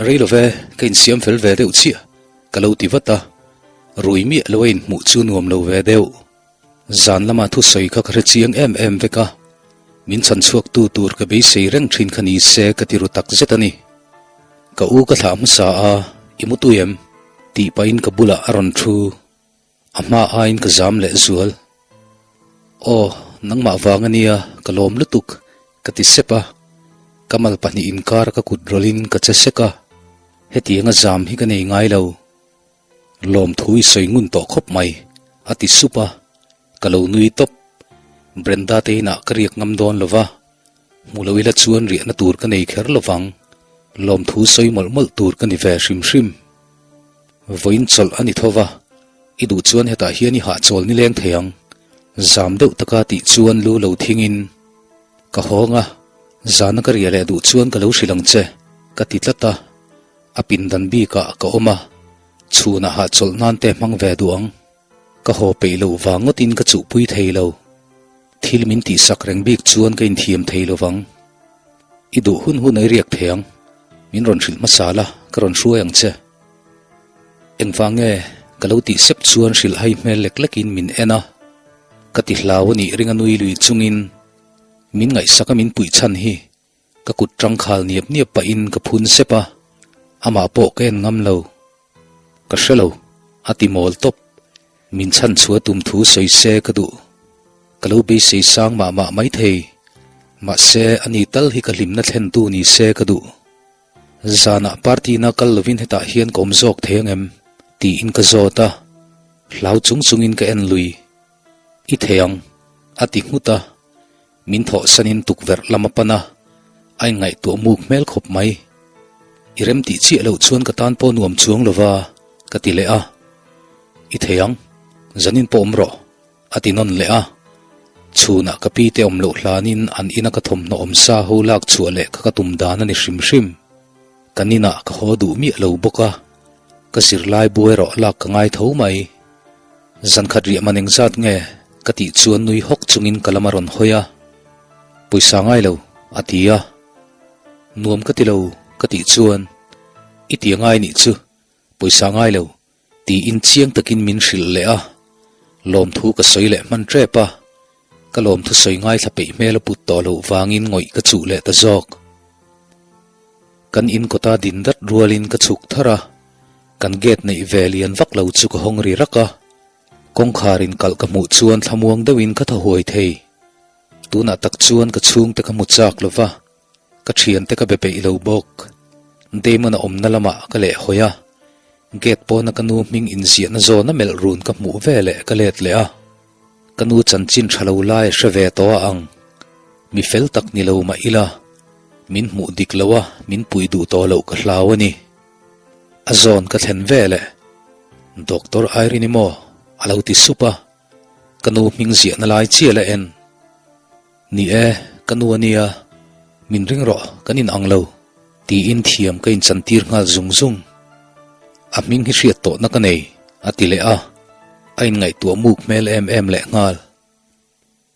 Rei lo ve, ka insiam fel ve deuh chiah, ka lo ti vat a, rui miah lo a inhmuh chu nuam lo ve deuh. Zan lama thusawi kha ka hre chiang em em vek a, min chhan chhuaktu tur ka beisei reng thin kha ni se ka ti ru tak zet a ni. Ka u ka thlah hmasa a, i mu tui em? tih pahin ka bulah a rawn thu. A hma aiin ka zam leh zual. Aw, nangmah vang a nia, ka lawm lutuk, ka ti sep a. Ka mal pahnih inkar ka kut rawlhin ka che sek a, hetianga zam hi ka nei ngai lo. Lawmthu i sawi ngun tawh khawp mai, a ti sup a, ka lo nui tawp. Brenda te inah ka riak ngam dawn lo va, hmu lo ila chuan riahna tur ka nei kher lo vang. Lawmthu sawi mawlh mawlh tur ka ni ve hrim hrim. Vawiin chawlh a ni tho va, i duh chuan hetah hian i hahchawl nileng thei ang, zam deuh taka tih chuan lu lo thingin ka hawng a, zana ka riah leh duh chuan ka lo hrilh ang che, ka ti tlat a. A pindan bikah ka awm a, chhunah hahchawlh nan te hmang ve duh ang. Ka haw peih loh vang ngawtin ka chuhpui thei lo. Thil min tihsak reng bik chuan ka inthiam thei lo vang. I duh hun hun a i riak thei ang. Min rawn hrilh hmasa la, ka rawn hruai ang che. Engvang nge? Ka lo tih sep chuan hrilh hai hmel lek lekin min en a. Ka ti hlau a nih ring a nui lui chungin min ngaihsak a min puih chhan hi Ka kut tangkhal niap niap pahin ka phun sep a, amah pawh ka en ngam lo. Ka hre lo, a ti mawl tawp. Min chhan chhuah tum thu sawi se ka duh. Ka lo beisei sang mah mah maithei. Mahse, ani tal hi ka hlimna thlentu ni se ka duh. Zanah party na kal lovin hetah hian ka awm zawk thei angem? tiin ka zawt a, hlau chung chungin ka en lui. I thei ang, a ti nghut a. Min thawhsanin tukverh lam a pan a, a inngaihtuah muk hmel khawp mai. I rem tih chiah loh chuan ka tan pawh nuam chuang lo va, ka ti leh a. I thei ang, zanin pawh awm rawh, a ti nawn leh a. Chhunah ka pi te awm loh hlanin an ina ka thawmhnaw awm sa ho lak chhuah leh kha ka tum dan a ni hrim hrim. Kan inah ka haw duh miah lo bawk a, ka zirlai bu erawh lak ka ngai tho mai. Zankhat riah man engzat nge? ka tih chuan nui hawk chungin ka lam a rawn hawi a, Pawisa ngai lo, a ti a. Nuam ka ti lo, ka tih chuan, I ti a ngai nih chu, pawisa ngai lo, tiin chiang takin min hrilh leh a. Lawmthu ka sawi leh hman tep a, ka lawmthu sawi ngaithla peih hmel a put tawh loh vangin ngawih ka chuh leh ta zawk. Kan in kawta din dat rualin ka chhuk thar a, kan gate neih ve lian vak lo chu ka hawng ri rak a, kawngkhar in kalh ka hmuh chuan thlamuang deuhin ka thaw huai thei. Tunah tak chuan ka chhungte ka hmu chak lo va, ka thiante ka be peih lo bawk. Damon a awmna lamah ka leh hawi a, gate pawna ka nu hming inziahna zawna melh run ka hmuh veleh ka let leh a. Ka nu chanchin tha lo lai a hre ve tawh a ang. Mi fel tak ni lo mah ila, min hmuh dik lo a, min puih duh tawh loh ka hlau a ni. A zawn ka thlen vel e. Doctor Irene maw? A lo ti sup a, ka nu hming ziahna lai chiah la en. Ni e, ka nu a nia, min ring rawh, kan in ang lo, tiin thiam ka inchantir nghal zung zung. A hming hi hriat tawhna ka nei, a ti leh a, a inngaihtuah muk hmel em em leh nghal.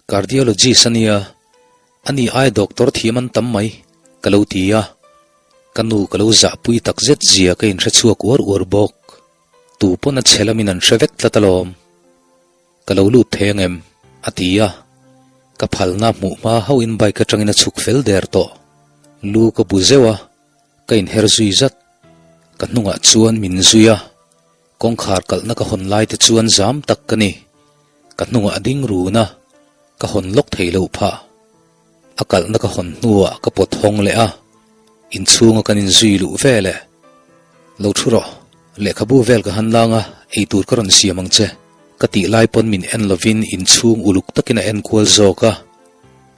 Cardiologist a nia, ani ai doctor thiam an tam mai, ka lo ti a, ka nu ka lo zahpui tak zet zia ka inhre chhuak uar uar bawk. Tu pawn a chhe lamin an hre vek tlat alawm. Ka lo lut thei angem? a ti a, ka phalna hmuh hma hauhin bike atangin a chhuk fel der tawh. Lu ka bu zeuh a, ka inher zui zat. Ka hnungah chuan min zui a. Kawngkhar kalhna ka hawn lai te chuan zam tak ka ni. Ka hnungah a ding run a, ka hawn lawk thei loh phah. A kalhna ka hawn hnuah ka pawt hawng leh a, inchhunga kan inzui luh vel e. Lo thu rawh, lehkhabu vel ka han lang a, eitur ka rawn siam ang che. Ka tih lai pawn min en lovin inchhung uluk takin a en kual zawk a.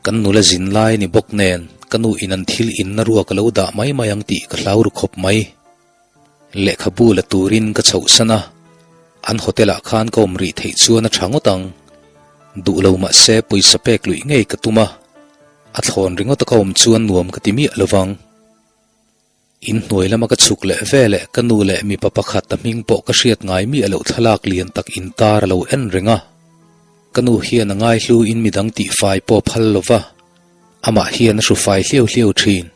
Kan nula zin lai ni bawk nen ka nu in an thil inna ruak a lo dah mai mai ang tih ka hlau ru khawp mai. Lehkhabu la turin ka chhohsan a, an hotel ah khan ka awm rih theih chuan a tha ngawt ang. Duh lo mah se pawisa pek luih ngei ka tum a, a thlawn ringawt a ka awm chuan nuam ka ti miah lo vang. In hnuai lama ka chhuk leh veleh ka nu leh mipa pakhat a hming pawh ka hriat ngai miah loh thlalak lian tak intar a lo en reng a. Ka nu hian a ngaihlu in midang tihfai pawh a phal lo va, amah hian a hrufai hliau hliau thin.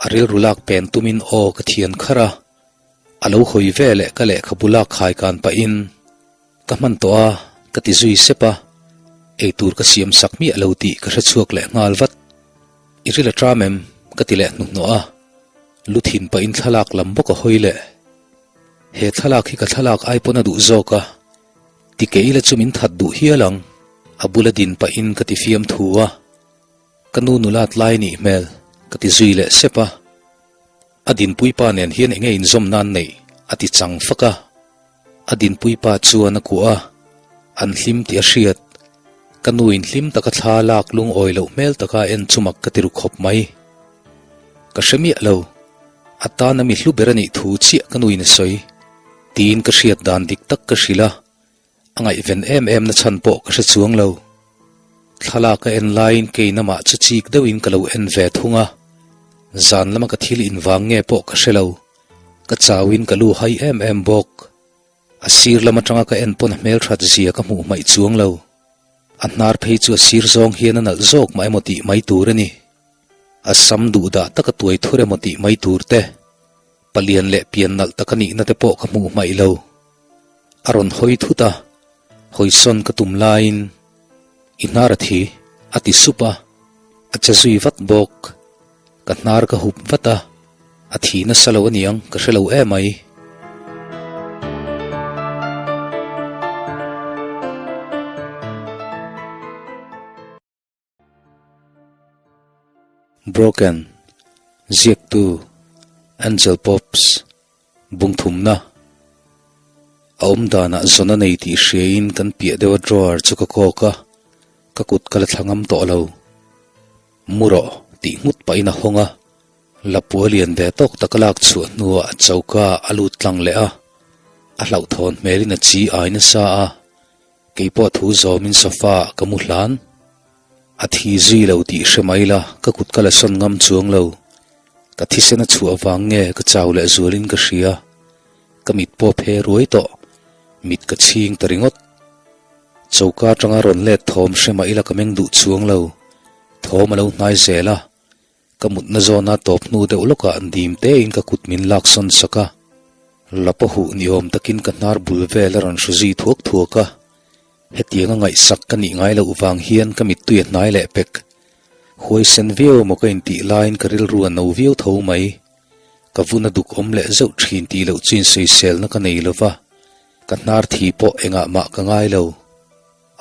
A rilru lak pen tumin aw ka thian kharh a, a lo hawi veleh ka lehkhabu lak khai kan pahin ka hman tawh a ka ti zui sep a, eitur ka siam sak miah lo tih ka hre chhuak leh nghal vat. I ril a ṭam em? ka ti leh hnuhnawh a, lu thin pahin thlalak lam bawk a hawi leh. He thlalak hi ka thlalak ai pawn a duh zawk a, ti ke ila chu min that duh hial ang, a bula din pahin ka ti fiam thu a. Ka nu nulat lai nih hmel ka ti zui leh sep a, a dinpuipa nen hian enge inzawm nan neih a ti chang fak a, a dinpuipa chuan a kuah a, an hlim tih a hriat, ka nu in hlim taka thla lak lungawi loh hmel taka en chu mak ka ti ru khawp mai. Ka hre miah lo, a tana mi hlu ber a nih thu chiah ka nu in a sawi, tiin ka hriat dan dik tak ka hrilh a, A ngaihven em em na chhan pawh ka hre chuang lo. Thlalak a en laiin kei namah chu chik deuhin ka lo en ve thung a, zan lama ka thil invang nge pawh ka hre lo. Ka chauin ka lu hai em em bawk. A sir lam atanga ka en pawn a hmelthat zia ka hmuh hmaih chuang lo. A hnar phei chu a sir zawng hian a nalh zawk mah emaw tih mai tur a ni. A sam duhdah taka tuai thur emaw tih mai tur te, palian leh pian nalh taka nihna te pawh ka hmuh hmaih lo. A rawn hawi thut a, hawisawn ka tum laiin, I hnar a thi, a ti sup a, a che zui vat bawk. Ka hnar ka hup vat a, a thi nasa lo aniang ka hre lo emai. Broken, Ziaktu, Angel Pops, Bungthumna, A awm danah zawn a nei tih hriain kan piah deuha drawer chu ka kawk a, ka kut ka la thla ngam tawh lo. Mu rawh tih nghut pahin a hawng a, lapua lian ve tawk taka lak chhuah hnuah choka a lut tlang leh a, a hlauhthawn hmelin a chi ai nasa a, Kei pawh thu zawmin sofa ah ka mu hlan. A thi zui lo tih hre mai la, ka kut ka la sawn ngam chuang lo. Ka thisen a chhuah vang nge ka chau leh zualin ka hria. Ka mit pawh phe ruai tawh, mit ka chhing ta ringawt. Choka atanga rawn let thawm hre mah ila ka meng duh chuang lo. Thawm a lo hnai zel a. Ka mutna zawna tawp hnu deuh lawkah dim tein ka kut min lak sawn sak a, lapa huh ni awm takin ka hnar bul vel a rawn hru zui thuak thuak a. Hetianga ngaihsak ka nih ngai loh vang hian ka mittui a hnai leh pek. Huaisen viau emaw ka intih laiin ka rilru a no viau tho mai. Ka vun a duk awm leh zeuh thin tih loh chu insawiselna ka nei lo va, ka hnar thi pawh engah mah ka ngai lo.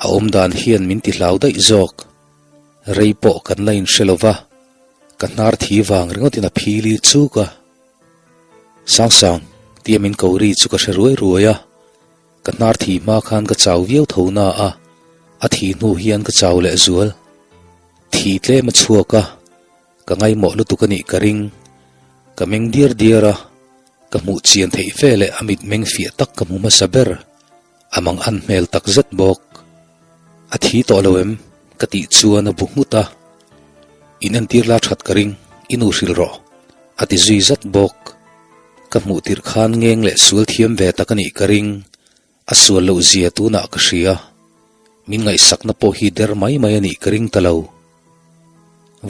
A awm dan hian min ti hlau daih zawk. Rei pawh kan la inhre lo va, ka hnar thi vang ringawtin a phili chuk a. Sangsang, tia min ko ri chu ka hre ruai ruai a. Ka hnar thi hma khan ka chau viau tho na a, a thi hnu hian ka chau leh zual. Thi tlem a chhuak a, ka ngaimawh lutuk a nih ka ring. Ka meng diar diar a, ka hmuh chian theih veleh a mitmeng fiah tak ka hmu hmasa ber. A mang an hmel tak zet bawk. A thi tawh lo em? Ka tih chuan a bu nghut a. In entir la that ka ring, i nu hrilh rawh. A ti zui zat bawk. Ka hmuh tirh khan ngeng leh sual thiam ve tak a nih ka ring. A sual loh zia tunah ka hria. Min ngaihsakna pawh hi der mai mai a nih ka ring ta lo.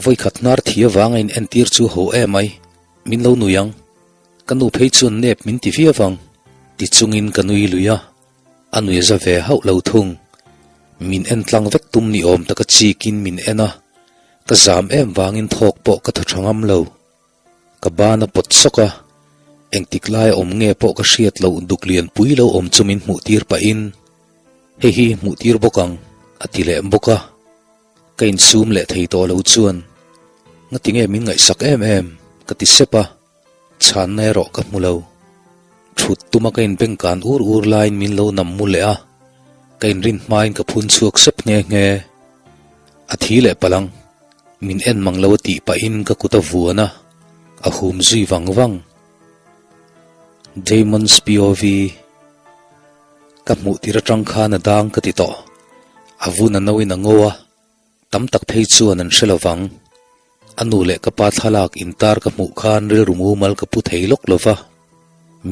Vawikhat hnar thi avanga in entir chu ho emai, min lo nui ang. Ka nu phei chuan nep min ti viau ang ti chungin ka nui lui a, a nui za ve hauh lo thung. Min en tlang vek tum ni awm taka chikin min en a, ka zam em vangin thawk pawh ka thaw tha ngam lo. Ka ban a pawt sawk a. Engtik laia awm nge pawh ka hriat loh duk lian pui lo awm chu min hmuh tir pahin, Hei hi hmuh tir bawk ang, a ti leh bawk a. Ka insum leh thei tawh lo chuan, Ngati nge min ngaihsak em em? ka ti sep a, chhanna erawh ka hmu lo. Thut tuma ka inbengkan ur ur laiin min lo nam mu leh a, ka inrin hmain ka phun chhuak sep nghe nghe. A thi leh palh ang. Min en mang lo a tih pahin ka kut a vuan a, a hum zui vang vang. Damon's POV Ka hmuh tir atang khan a dang ka ti tawh. A vun a no in a ngo a, tam tak phei chuan an hre lo vang. A nu leh ka pa thlalak intar ka hmuh khan rilru mumal ka pu thei lawk lo va.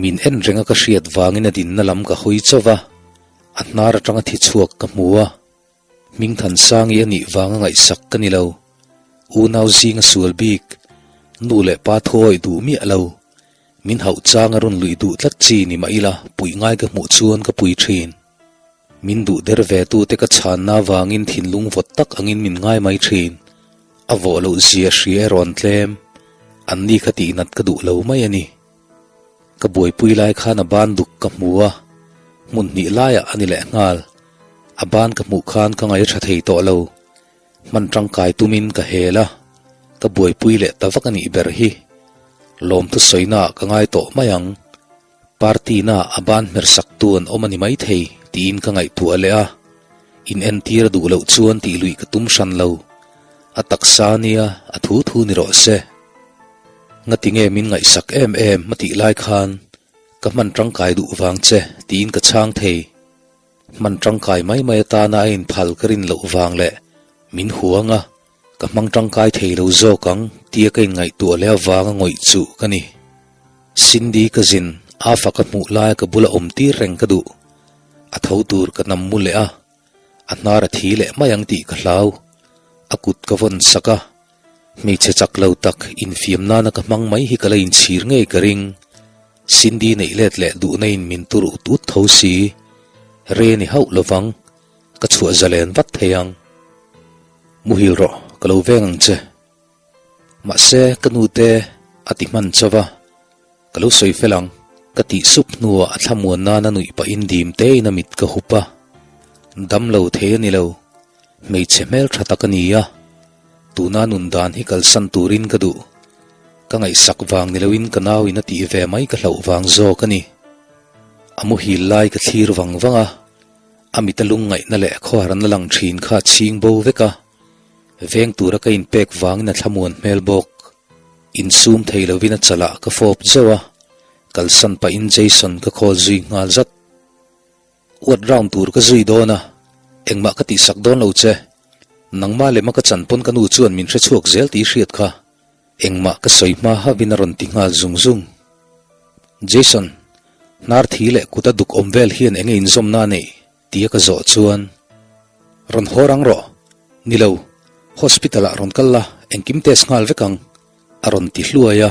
Min en reng a ka hriat vangin a dinna lam ka hawi chauh va, a hnar atanga thi chhuak ka hmu a. Hmingthansangi a nih vanga ngaihsak ka ni lo. Unau zinga sual bik, nu leh pa thuawih duh miah lo. Min hauh changa rawn luih duh tlat chi ni mah ila puih ngai ka hmuh chuan ka pui thin. Min duh der ve tute ka chhanna vangin thinlung vawt tak angin min ngai mai thin. A vawh loh zia hria erawh an tlem. Anni kha tihnat ka duh lo mai a ni. Ka buaipui lai khan a ban duk ka hmu a, hmun hnih laiah a ni leh nghal. A ban ka hmuh khan ka ngaih tha thei tawh lo. Hman tangkai tumin ka hel a, ka buaipui leh ta vak a nih ber hi. Lawmthu sawinaah ka ngai tawh mai ang. Party na a ban hmersak tu an awm a ni maithei tiin ka ngaihtuah leh a. In entir a duh loh chuan tih luih ka tum hran lo. A taksa nia a thu thu ni rawh se. Ngati nge min ngaihsak em em a tih lai khan ka hman tangkai duh vang che tiin ka chhang thei. Hman tangkai mai mai atana a inphal ka rin loh vang leh min huang a, ka hmang tangkai thei lo zawk ang tia ka inngaihtuah leh avanga ngawih chuh ka ni. Cindy ka zin a fa ka hmuh laia ka bula awm tir reng ka duh. A tho tur ka nam mu leh a, a hnar a thi leh mai ang tih ka hlau. A kut ka vawn sak a, hmeichhe chak lo tak infiam nana ka hmang mai hi ka la inchhir ngei ka ring. Cindy neih let leh duhna in min tur ut ut tho si. Re ni hauh lovang, ka chhuah zalen vat thei ang. Muhil rawh, ka lo veng ang che. Mahse, ka nute a ti hman chauh a, ka lo sawi fel ang, ka tih sup hnuah a thlamuan nana nuih pahin dim tein a mit ka hup a. Dam lo thei a ni lo, hmeichhe hmel tha tak a ni a, tuna nun dan hi kalsan turin ka duh. Ka ngaihsak vang ni loin ka nauin a tih ve mai ka hlauh vang zawk a ni. A muhil lai ka thlir vang vang a, a mita lungngaihna leh khawharna lang thin kha a chhing bo vek a. Veng tura ka inpek vangin a thlamuan hmel bawk. Insum thei lovin a chalah ka fawp zauh a, kalsan pahin Jason ka call zui nghal zat. Uat round tur ka zui dawn a, engmah ka tihsak dawn lo che. Nangmah lema ka chan pawn ka nu chuan min hrechhuak zel tih i hriat kha. Engmah ka sawi hma hauhin a rawn ti nghal zung zung. Jason, hnar thi leh kut a duk awm vel hian enge inzawmna a neih? Tia ka zawh chuan, Rawn haw rang rawh. Ni lo, hospital ah rawn kal la, engkim test nghal vek ang, a rawn ti hluai a,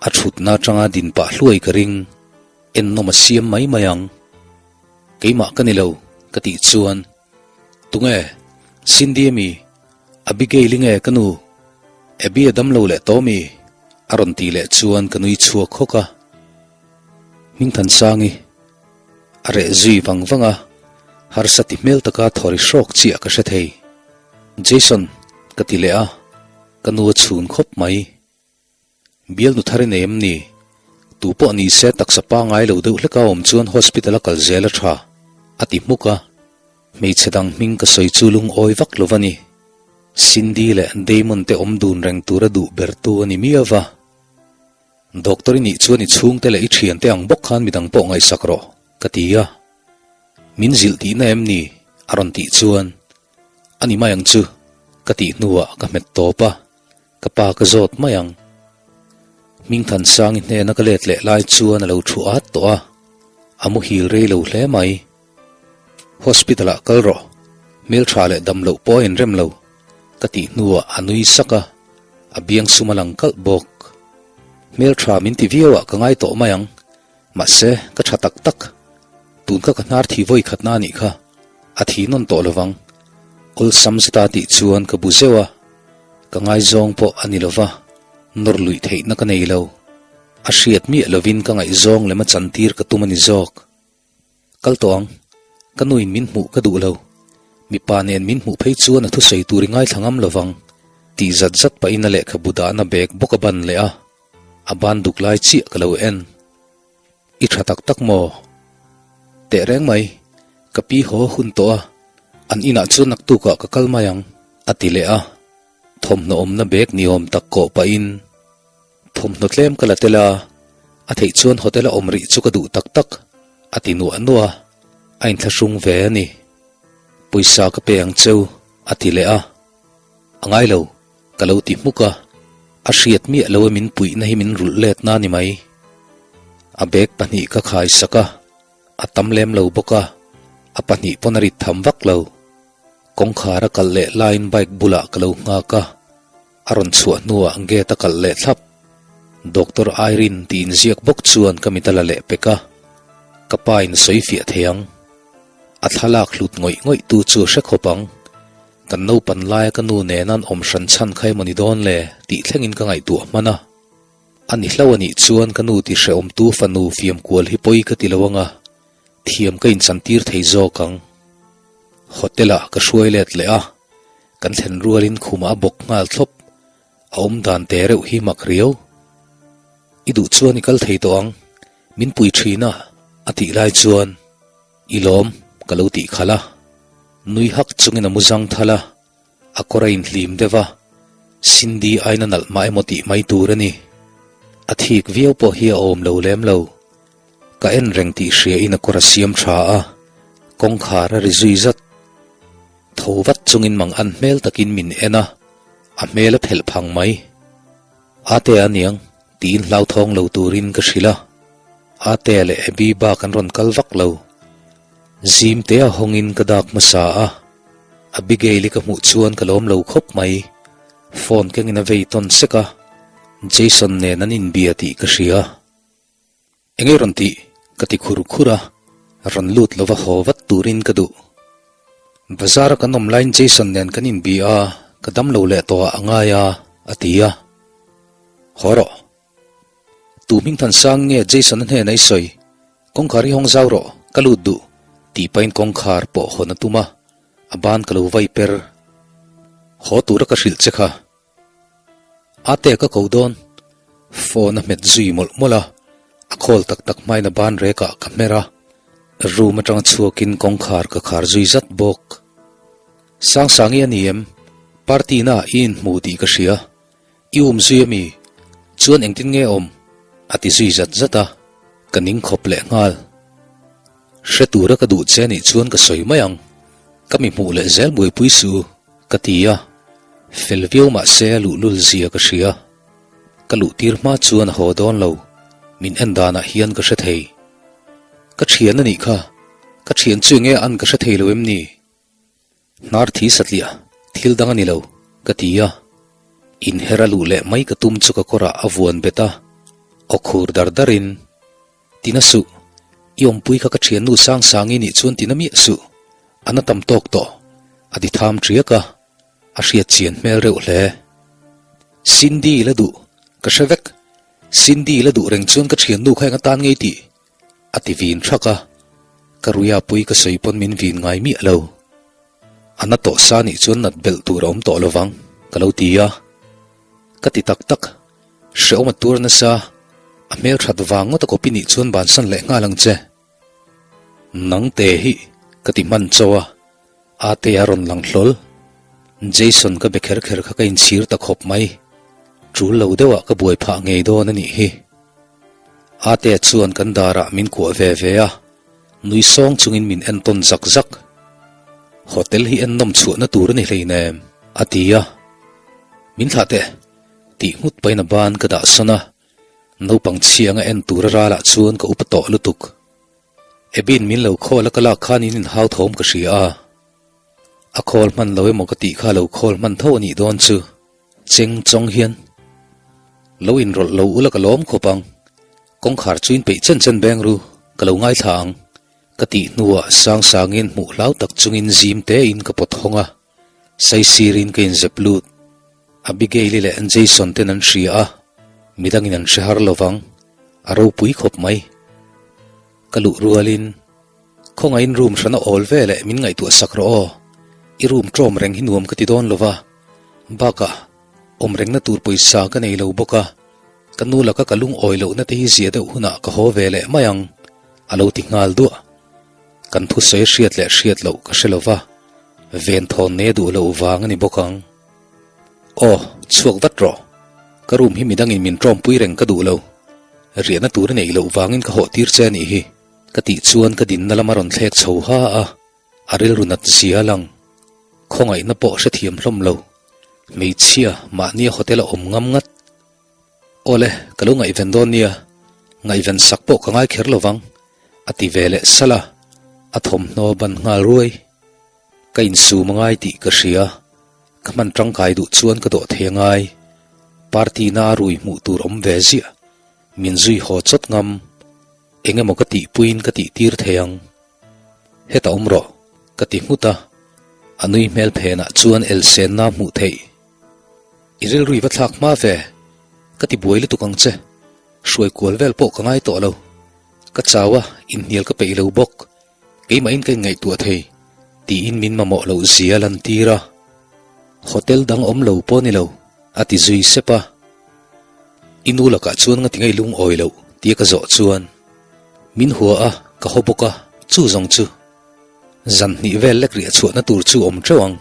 a thutna atanga din pah hluai ka ring. Ennawm a siam mai mai ang. Keimah ka ni lo, ka tih chuan, Tunge? Cindy ami? Abigail-i nge ka nu? Abby a damlo leh tawh mi? A rawn tih leh chuan ka nui chhuak hawk a. Hmingthansangi. A reh zui vang vang a, harsa ti hmel taka thaw ri hrawk chiah ka hre thei. Jason, ka ti leh a, ka nu a chhun khawp mai. Bialnu thar i nei em ni? Tu pawh ni se taksa pangai lo deuh hleka awm chuan hospital a kal zel a tha, a ti hmuk a. Hmeichhe dang hming ka sawi chu lungawi vak lo va ni. Cindy leh Damon te awm dun reng tura duh bertu a ni miau va. Doctor i nih chuan i chhungte leh i thiante ang bawk khan midang pawh ngaihsak rawh, ka ti a. Min zilh tihna em ni? a rawn tih chuan, A ni mai ang chu, ka tih hnuah ka hmet tawp a, ka pa ka zawt mai ang. Hmingthansangi hnena ka let leh lai chuan a lo thu at tawh a, a muhil rei lo hle mai. Hospital ah kal rawh, hmeltha leh dam loh pawh a inrem lo, ka tih hnuah a nui sak a, a biang sum a lang kalh bawk. Hmeltha min ti viau ah ka ngai tawh mai ang, mahse ka tha tak tak. Tun kha ka hnar thi vawi khatna a nih kha, a thi nawn tawh lovang. Awlsam zeta tih chuan ka bu zeuh a, ka ngaizawng pawh a ni lova, nawr luih theihna ka nei lo. A hriat miah lovin ka ngaihzawng lem a chantir ka tum a ni zawk. Kal tawh ang, ka nuin min hmuh ka duh lo. Mipa nen min hmuh phei chuan a thusawi tur i ngaithla ngam lovang, tih zat zat pahin a lehkhabu dahna bag bawk a ban leh a, a ban duk lai chiah ka lo en. I tha tak tak maw? Teh reng mai, ka pi haw hun tawh a, an inah chuan naktukah ka kal mai ang, a ti leh a. Thawmhnaw awmna bag ni awm tak kawh pahin thawmhnaw tlem ka la tel a, a theih chuan hotel a awm rih chu ka duh tak tak, a ti nuah nuah a, a inthlahrung ve a ni. Pawisa ka pe ang cheu, a ti leh a. A ngai lo, ka lo ti hmuk a, a hriat miah lo e min puihna hi min rulh letna a ni mai. A bag pahnih ka khai sak a, a tam lem lo bawk a, a pahnih pawn a rit tham vak lo. Kawngkhar a kalh leh laiin bike bulah ka lo nghak a, a rawn chhuah hnuah gate a kalh leh thlap. Doctor Irene tih inziak bawk chuan ka mit a la leh pek a, ka pa in sawi fiah thei ang. A thlalak hlut ngawih ngawih tu chu a hre khawp ang. Kan naupan laia ka nu nena an awm hran chhan kha emaw ni dawn le tih thlengin ka ngaihtuah hman a. A ni hlauh a nih chuan ka nu ti hrehawmtu fanu fiam kual hi pawi ka ti lo ang a, thiam ka inchantir thei zawk ang. Hotel ah ka hruai let leh a, kan thlen rualin khumah a bawk nghal thlawp, a awm dan te reuh hi mak riau. I duh chuan i kal thei tawh ang, min pui thin a, a tih lai chuan, I lawm, ka lo tih khalh a. Nui hak chungin a mu zang thal a, a kawr a inhlim deuh a, Cindy aina nalh mah emaw tih mai tur a ni. A thik viau pawh hi a awm lo lem lo. Ka en reng tih hria in a kawr a siam tha a, kawngkhar a ri zui zat. Tho vat chungin mang an hmel takin min en a, a hmel a phelh phang mai. Ate a niang tiin hlauthawng lo turin ka hrilh a, Ate leh Abby bak an rawn kal vak lo. Zim te a hawngin ka dak hmasa a, Abigail-i ka hmuh chuan ka lawm lo khawp mai. Phone kengin a vei tawn sek a, Jason nen an inbia tih ka hria. Enge rawn tih? Ka ti khur khur a, rawn lut lova haw vat turin ka duh. Bazar a kan awm laiin Jason nen kan inbi a, ka dam lo leh tawh ah a ngai a, a ti a. Haw rawh. Tu hming than sang nge Jason-a hnenah i sawi? Kawngkhar hi hawng zau rawh, ka lut duh, tih pahin kawngkhar pawh hawn a tum a, a ban ka lo vai per. Haw tura ka hrilh che kha. Ate ka ko dawn. Phone a hmet zui mawlh mawlh a, a call tak tak hmain a ban rekah ka hmer a, room atanga chhuakin kawngkhar ka khar zui zat bawk. Sangsangi a ni em? Party na i inhmu tih ka hria. I um zui a mi? Chuan engtin nge awm? A ti zui zat zat a, ka ning khawp leh nghal. Hre tura ka duh che nih chuan ka sawi mai ang. Ka mi hmuh leh zel buaipui suh u, ka ti a. Fel viau mah se a luhlul zia ka hria. Ka luh tir hma chuan a haw dawn lo, min en danah hian ka hre thei. Ka thian a nih kha, ka thian chu enge an ka hre thei lo em ni? Hnar thi satliah, thil dang a ni lo, ka ti a. Inher a luh leh mai ka tum chu ka kawrah a vuan bet a, aw khur dar darin, Tina suh, i awmpui kha ka thiannu Sangsangi nih chuan tina miah suh, a na tam tawk tawh, a ti tham ṭiak a, a hriat chian hmel reuh hle. Cindy la duh, ka hre vek, Cindy la duh reng chuan ka thiannu kha eng atan ngei tih? A ti vin thak a, ka ruia pui ka sawi pawn min vin ngai miah lo. A na tawh sa nih chuan nat belh tur a awm tawh lovang, ka lo ti a. Ka ti tak tak, hrehawm a tur nasa, a hmel that vang ngawt a copy nih chuan bansan leh nghal ang che. Nang te hi ka ti hman chauh a, Ate a rawn lang hlawl. Jason ka be kher kher kha ka inchhir ta khawp mai. Tul lo deuhah ka buai phah ngei dawn a nih hi. Ate chuan kan darah min kuah ve ve a, nui sawng chungin min entawn zak zak. Hotel hi ennawm chhuahna tur a ni hleinem, a ti a. Min thlah teh, tih nghut pahin a ban ka dah sawn a, naupang chhianga en tura ralah chuan ka upa tawh lutuk. Abby-in min lo call a ka lak khan in inhau thawm ka hria a. A call hman lo emaw ka tih kha lo call hman tho a nih dawn chu. Cheng chawng hian lo inrawlh lo ula ka lawm khawp ang. Kawngkhar chu in peih chen chen beng ru, ka lo ngaithla ang. Ka tih hnuah sang sangin hmuh hlau tak chungin zim tein ka pawt hawng a, saisirin ka inzep lut. Abigail-i leh Jason ten an hria a, midangin an hre har lovang. A ropui khawp mai. Ka luh rualin, Khawngaihin room hrana awl ve leh min ngaihtuah sak rawh aw. I room ṭawm reng hi nuam ka ti dawn lo va. Bakah, awm rengna tur pawisa ka nei lo bawk a. Ka nu laka ka lungawi lohna te hi zia deuh hunah ka haw ve leh mai ang, a lo ti nghal duah. Kan thusawi hriat leh hriat loh ka hre lo va, venthawn nei a duh loh vang a ni bawk ang. Aw, chhuak vat rawh. Ka room hi midangin min ṭawmpui reng ka duh lo. Riahna tur a neih loh vangin ka hawh tir che a nih hi. Ka tih chuan ka dinna lam a rawn thlek chho ha a, a rilru nat zia a lang. Khawngaihna pawh hrethiam hlawm lo. Hmeichhia, mahnia hotel a awm ngam ngat. Awle, ka lo ngaihven dawn nia. Ngaihven sak pawh ka ngai kher lo vang, a ti ve leh salh a, a thawmhnaw ban nghal ruai. Ka insum a ngai tih ka hria, ka hman tangkai duh chuan ka dawh thei a ngai. Party na a rui hmuh tur awm ve ziah, min zui haw chawt ngam. Eng emaw ka tihpuiin ka tihtir thei ang. Heta awm rawh, ka ti nghut a, a nui hmel phenah chuan elsenna hmuh theih. I rilru i va thlak hma ve, ka ti buai lutuk ang che. Hruai kual vel pawh ka ngai tawh lo. Ka chau a, inhnial ka peih lo bawk. Keimahin ka inngaihtuah thei, tiin min mamawh loh zia a lantir a. Hotel dang awm lo pawh ni lo, a ti zui sep a. I nu lakah chuan nga ti ngei lungawi loh tia ka zawh chuan min hua a, ka haw bawk a, chu zawng chu. Zan hnih vel lek riah chhuahna tur chu awm teuh ang.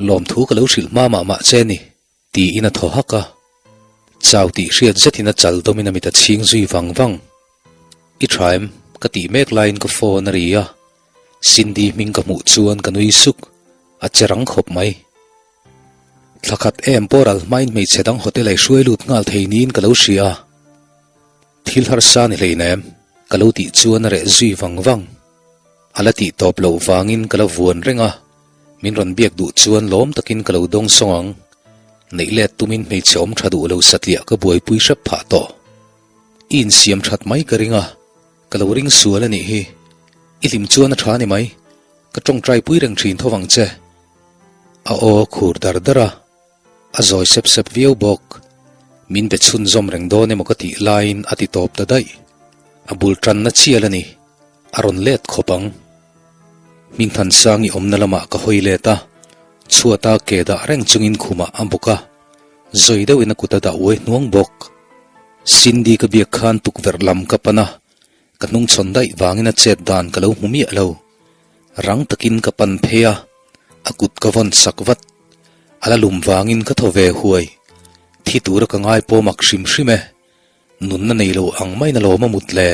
Lawmthu ka lo hrilh hma mah mah che ni, tiin a thaw hak a. Chau tih hriat zetin a chal dawmin a mit a chhing zui vang vang. I tha em? Ka tih mek laiin ka phone a ri a. Cindy hming ka hmuh chuan ka nui suk, a che rang khawp mai. Thla khat em pawh ral hmain hmeichhe dang hotel ei hruai lut nghal thei niin ka lo hria a. Thil harsa ni hleinem, ka lo tih chuan a reh zui vang vang. A la tih tawp loh vangin ka la vuan reng a, min rawn biak duh chuan lawm takin ka lo dawng sawng ang. Neih let tumin hmeichhe awm tha duh lo satliah ka buaipui hrep phah tawh. I insiam that mai ka ring a, ka lo ring sual a nih hi. I hlim chuan a tha ni mai, ka tawngtai pui reng thin tho vang che. A aw khur dar dar a. A zawi sep sep viau bawk. Min be chhunzawm reng dawn emaw ka tih laiin a ti tawp ta daih. A bul tanna chial a ni. A rawn let khawp ang. Hmingthansangi awmna lamah ka hawi let a, chhuata ke dah reng chungin khumah a bawk a, zawi deuhin a kut a dah uai hnuang bawk. Cindy ka biak khan tukverh lam ka pan a, ka hnungchhawn daih vangin a chet dan ka lo hmu miah lo. Rang takin ka pan phei a, a kut ka vawn sak vat. A la lum vangin ka thaw ve huai. Thi tura ka ngai pawm ak hrim hrim e. Nunna nei lo ang maiin a lawm a mut le.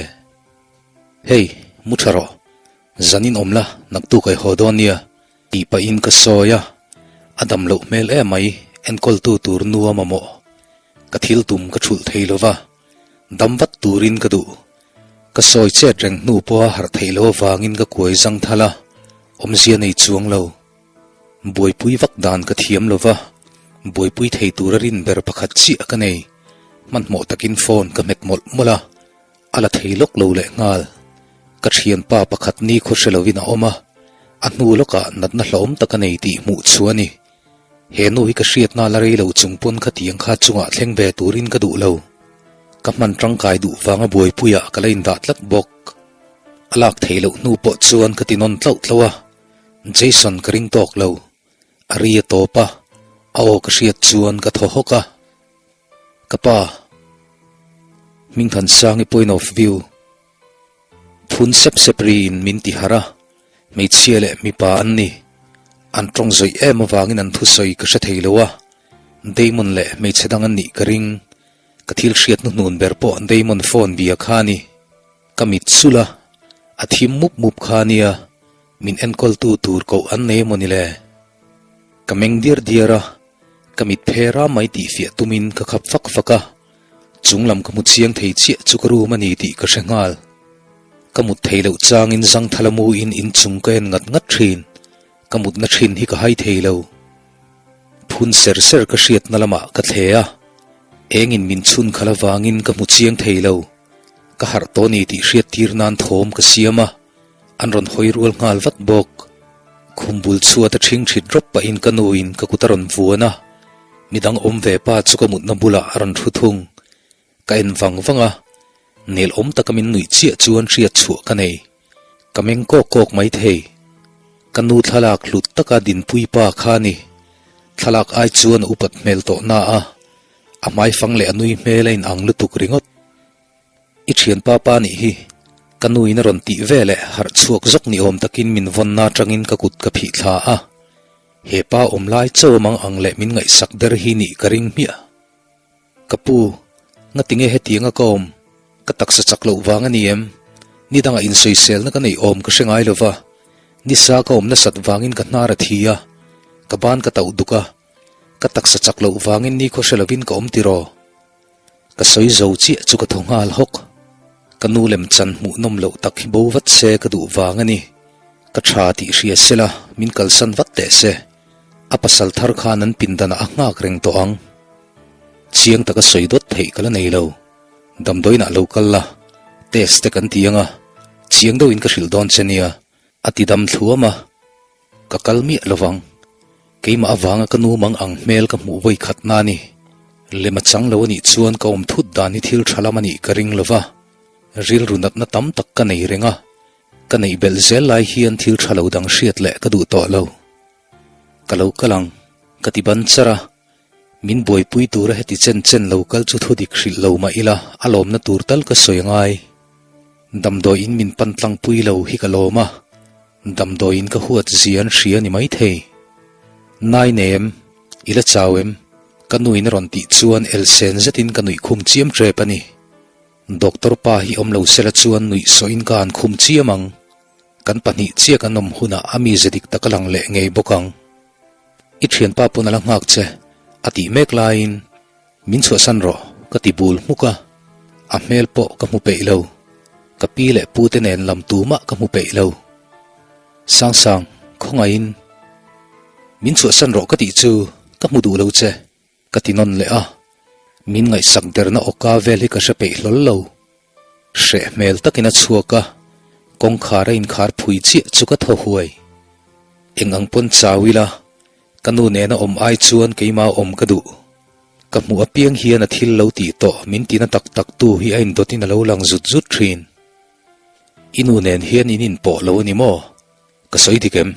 Hei, mu tha rawh. Zanin awm la, naktuk ai haw dawn nia, tih pahin ka sawi a. A dam loh hmel emai, enkawltu tur nu a mamawh. Ka thil tum ka thulh thei lo va, dam vat turin ka duh. Ka sawi chet reng hnu pawha harh theih loh avangin ka kuai zang thal a, awmzia nei chuang lo. Buaipui vak dan ka thiam lo va, buaipui thei tura rin ber pakhat chiah ka nei. Hmanhmawh takin phone ka hmet mawlh mawlh a, a la thei lawk lo leh nghal. Ka thianpa pakhat ni khaw hre lovin a awm a, a hnu lawkah natna hlauhawm tak a nei tih hmuh chu a ni. He nu hi ka hriatna la rei lo chung pawn khatiang kha chungah thleng ve turin ka duh lo. Ka hman tangkai duh vanga buaipuiah ka la indah tlat bawk. A lak theih loh hnu pawh chuan ka ti nawn tlauh tlauh a, Jason ka ring tawk lo. A ri a tawp a, a aw ka hriat chuan ka thaw hawk a. Ka pa, Hmingthansangi point of view, phun sep sep riin min ti harh a, hmeichhia leh mipa an ni. An tawng zawih em avangin an thusawi ka hre thei lo a, Damon leh hmeichhe dang an nih ka ring. Ka thil hriat hnuhnun ber pawh Damon phone bia kha a ni. Ka mit sulh a, a thim mup mup kha a nia, min enkawltu tur koh an nei emaw ni le? Ka meng diar diar a, ka mit phe ram mai tih fiah tumin ka khap fak fak a, chung lam ka hmu chiang thei chiah chu ka room a ni tih ka hre nghal. Ka mut thei loh changin zangthala muin inchung ka en ngat ngat thin, ka mutna thin hi ka hai thei lo. Phun ser ser ka hriatna lamah ka thle a, engin min chhun khalh avangin ka hmu chiang thei lo. Ka harh tawh ni tih hriat tir nan thawm ka siam a, an rawn hawi rual nghal vat bawk. Khum bul chhuat a ṭhing ṭhit rawp pahin ka nuin ka kut a rawn vuan a, midang awm ve pa chu ka mutna bulah a rawn ṭhu thung. Ka en vang vang a. Nelawm taka min nuih chiah chuan hriat chhuah ka nei. Ka meng kawk kawk mai thei. Ka nu thlalak hlut taka dinpui pa kha ni. Thlalak ai chuan a upat hmel tawh na a, a hmaifang leh a nui hmel a inang lutuk ringawt. I thianpa pa nih hi, ka nuin a rawn tih veleh harh chhuak zawk ni awm takin min vawnna atangin ka kut ka phih thla a. He pa awm lai chaw mang ang leh min ngaihsak der hi nih ka ring hmiah. Ka pu, ngatinge hetianga ka awm? Ka taksa chak loh vang a ni em? Ni dangah insawiselna ka neih awm ka hre ngai lo va, nisa ka awm nasat vangin ka hnar a thi a, ka ban ka tauh duk a, ka taksa chak loh vangin nikhaw hre lovin ka awm tiraw? Ka sawi zo chiah chu ka thaw nghal hawk. Ka nu lem chan hmuh nawm loh tak hi bo vat se ka duh vang a ni. Ka tha tih hria sela min kalsan vat teh se. A pasal thar khan an pindanah a nghak reng tawh ang. Chiang taka sawi dawt theih ka la nei lo. Damdawiinah lo kal la, test te kan ti ang a, chiang deuhin ka hrilh dawn che nia, a ti dam thluam a. Ka kal miah lo vang. Keimah avanga ka nu mang ang hmel ka hmuh vawi khat na ni. Lem a chang lo a nih chuan ka awm thut dan hi thil tha lam a nih ka ring lo va. Rilru natna tam tak ka nei reng a. Ka neih belh zel lai hian thil tha lo dang hriat leh ka duh tawh lo. Ka lo kal ang, ka ti ban char a. Min buaipui tura heti chen chen lo kal chu thudik hrilh lo mah ila a lawmna tur tal ka sawi a ngai. Damdawiin min pan tlangpui lo hi ka lawm a, damdawiin ka huat zia an hria ni maithei. Nai nei em? I la chau em? Ka nuin a rawn tih chuan elsen zetin ka nuih khum chiam tep a ni. Doctor pa hi awm lo sela chuan nuih sawhin ka han khum chiam ang. Kan pahnih chiah kan awm hunah a mize dik tak a lang leh ngei bawk ang. I thianpa pawn a la nghak che, a tih mek laiin, Min chhuahsan rawh, ka ti bul hmuk a. A hmel pawh ka hmu peih lo. Ka pi leh pu te nen lam tumah ka hmu peih lo. Sangsang, khawngaihin, Min chhuahsan rawh ka tih chu ka hmu duh lo che. Ka ti nawn leh a, min ngaihsak derna awka vel hi ka hre peih hlawl lo. Hreh hmel takin a chhuak a, kawngkhar a inkhar phui chiah chu ka thaw huai. Eng ang pawn chau ila, ka nu nena awm ai chuan keimah awm ka duh. Ka hmuh apiang hian a thil lo tih tawh min tina tak tak tu hi a indawtin a lo lang zut zut thin. I nu nen hian in inpawh lo a ni maw? Ka sawi dik em?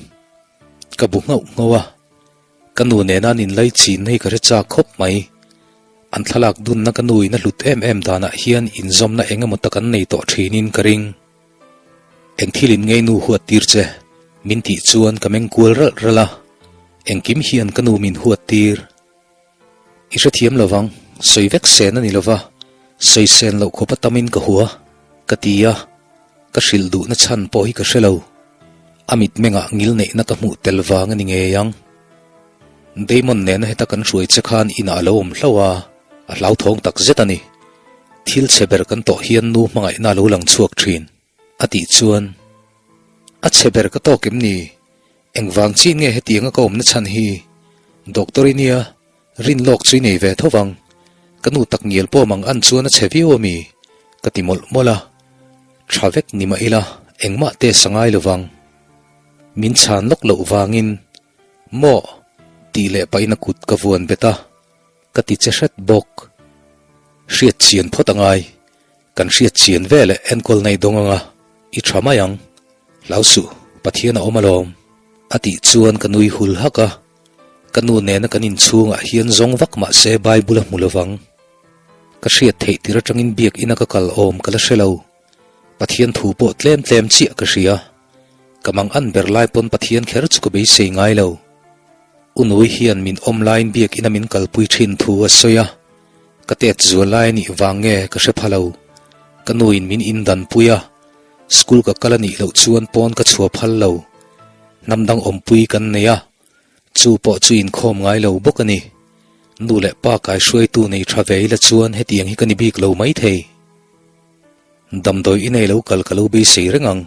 Ka bu nghauh nghauh a. Ka nu nena an inlai chinna hi ka hre chak khawp mai. An thlalak dunna ka nu in a hlut em em danah hian inzawmna eng emaw tak an nei tawh thinin ka ring. Eng thil in ngei nu huat tir che? Min tih chuan ka meng kual ralh ralh a, engkim hian ka nu min huat tir. I hrethiam lovang, sawi vek sen a ni lova, sawi sen loh khawp a tamin ka hua, ka ti a, ka hrilh duhna chhan pawh hi ka hre lo. A mitmengah ngil neihna ka hmuh tel vang a ni ngei ang. Damon nena heta kan hruai che khan inah a lo awm hlauh a, a hlauthawng tak zet a ni. Thil chhe ber kan tawh hian nu hmangaihna a lo lang chhuak thin, a tih chuan, A chhe ber ka tawk em ni? Engvang chin nge hetianga ka awmna chhan hi? Doctor i nia, rin lawk chu i nei ve tho vang. Ka nu tak ngial pawh mang an chuan a chhe viau a mi? Ka ti mawlh mawlh a. Tha vek ni mah ila, engmah test a ngai lo vang. Min chhan lawk loh vangin, Maw? tih leh pahin a kut ka vuan bet a, ka ti che hret bawk. Hriat chian phawt a ngai. Kan hriat chian ve leh enkawl nei dawng anga i tha mai ang. Hlau suh, Pathian a awm alawm. A tih chuan ka nui hul hak a, ka nu nena kan inchhungah hian zawng vak mah se Bible a hmu lovang. Ka hriat theih tir atangin biakina ka kal awm ka la hre lo. Pathian thu pawh tlem tlem chiah ka hria. Ka mang an ber lai pawn Pathian kher chu ka beisei ngai lo. U Nui hian min awm laiin biakina min kalpui thin thu a sawi a. Ka tet zual lai a nih vang nge ka hre pha lo. Ka nuin min indanpui a, school ka kal a nih loh chuan pawn ka chhuah phal lo. Hnam dang awmpui kan nei a, chu pawh chu inkhawm ngai lo bawk a ni. Nu leh pa kaihruaitu nei tha ve ila chuan hetiang hi ka ni bik lo maithei. Damdawi i nei lo kal ka lo beisei reng ang.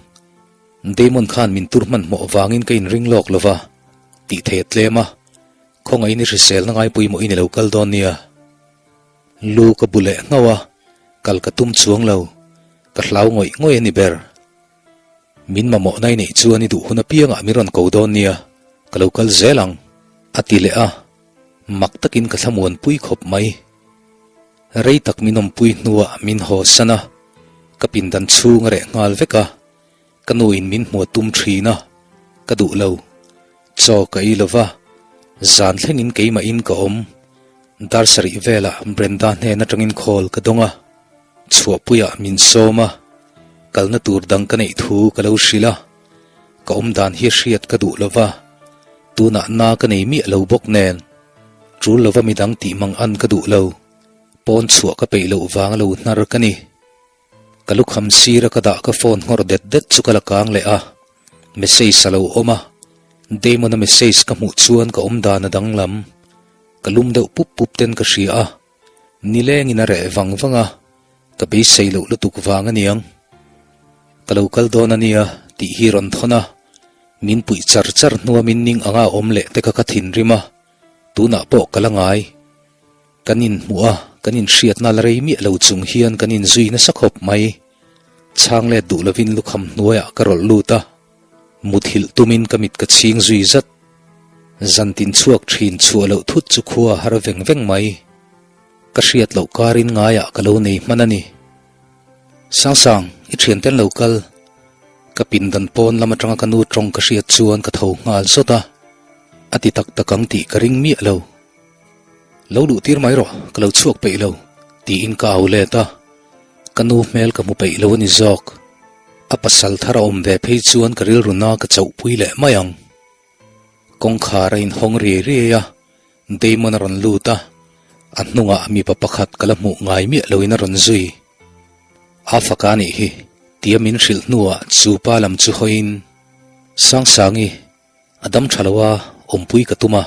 Damon khan min tur hmanhmawh vangin ka inring lawk lo va, tih thei a tlem a. Khawngaihin i hriselna ngai pawimawh i ni lo kal dawn nia. Lu ka bu leh nghauh a, kal ka tum chuang lo. Ka hlau ngawih ngawih a ni ber. Min mamawhna i neih chuan i duh hun apiangah min rawn ko dawn nia, ka lo kal zel ang, a ti leh a. Mak takin ka thlamuanpui khawp mai. Rei tak min awmpui hnuah min haw san a. Ka pindan chhung a reh nghal vek a, ka nu in min hmuh a tum thin a, ka duh lo. Chaw ka ei lova, zan thlengin keimah in ka awm. Dar sarih velah Brenda hnen atangin call ka dawng a, chhuahpuiah min sawm a, kalna tur dang ka neih thu ka lo hrilh a, ka awm dan hi hriat ka duh lova, tunah na ka nei miah lo bawk nen, tul lova midang tih mang an ka duh lo. Pawn chhuah ka peih loh vang a lo hnar ka ni. Ka lukham sir a ka dah ka phone nghawr det det chu ka la kang leh a, message a lo awm a, Damon-a message ka hmuh chuan ka awm dan a danglam. Ka lum deuh pup pup ten ka hria a, nilengin a reh vang vang a, ka beisei loh lutuk vang a niang. Ka lo kal dawn a nia tih hi rawn thawn a, min puih char char hnua min ning anga awm leh te kha ka thinrim a, tunah pawh ka la ngai. Kan inhmuh a, kan inhriatna la rei miah lo chung hian kan inzui nasa khawp mai. Chhang let duh lovin lukham hnuaiah ka rawlh lut a, muthilh tumin ka mit ka chhing zui zat. Zantin chhuak thin chhuah loh thut chu khua a har veng veng mai. Ka hriat loh karin ngaiah ka lo nei hman a ni. Sangsang, i thianten lo kal. Ka pindan pawn lam atanga ka nu tawng ka hriat chuan ka tho nghal zawt a, a ti tak tak ang tih ka ring miah lo. Lo luh tir mai rawh, ka lo chhuak peih lo, tiin ka au let a. Ka nu hmel ka hmu peih lo a ni zawk. A pasal thar a awm ve phei chuan ka rilru na ka chauhpui leh mai ang. Kawngkhar a inhawng riai riai a, Damon a rawn lut a, a hnungah mipa pakhat ka la hmuh ngai miah loin a rawn zui. A faka nih hi, tia min hrilh hnuah chu pa lam chu hawiin, Sangsangi, A dam tha lo a, awmpui ka tum a,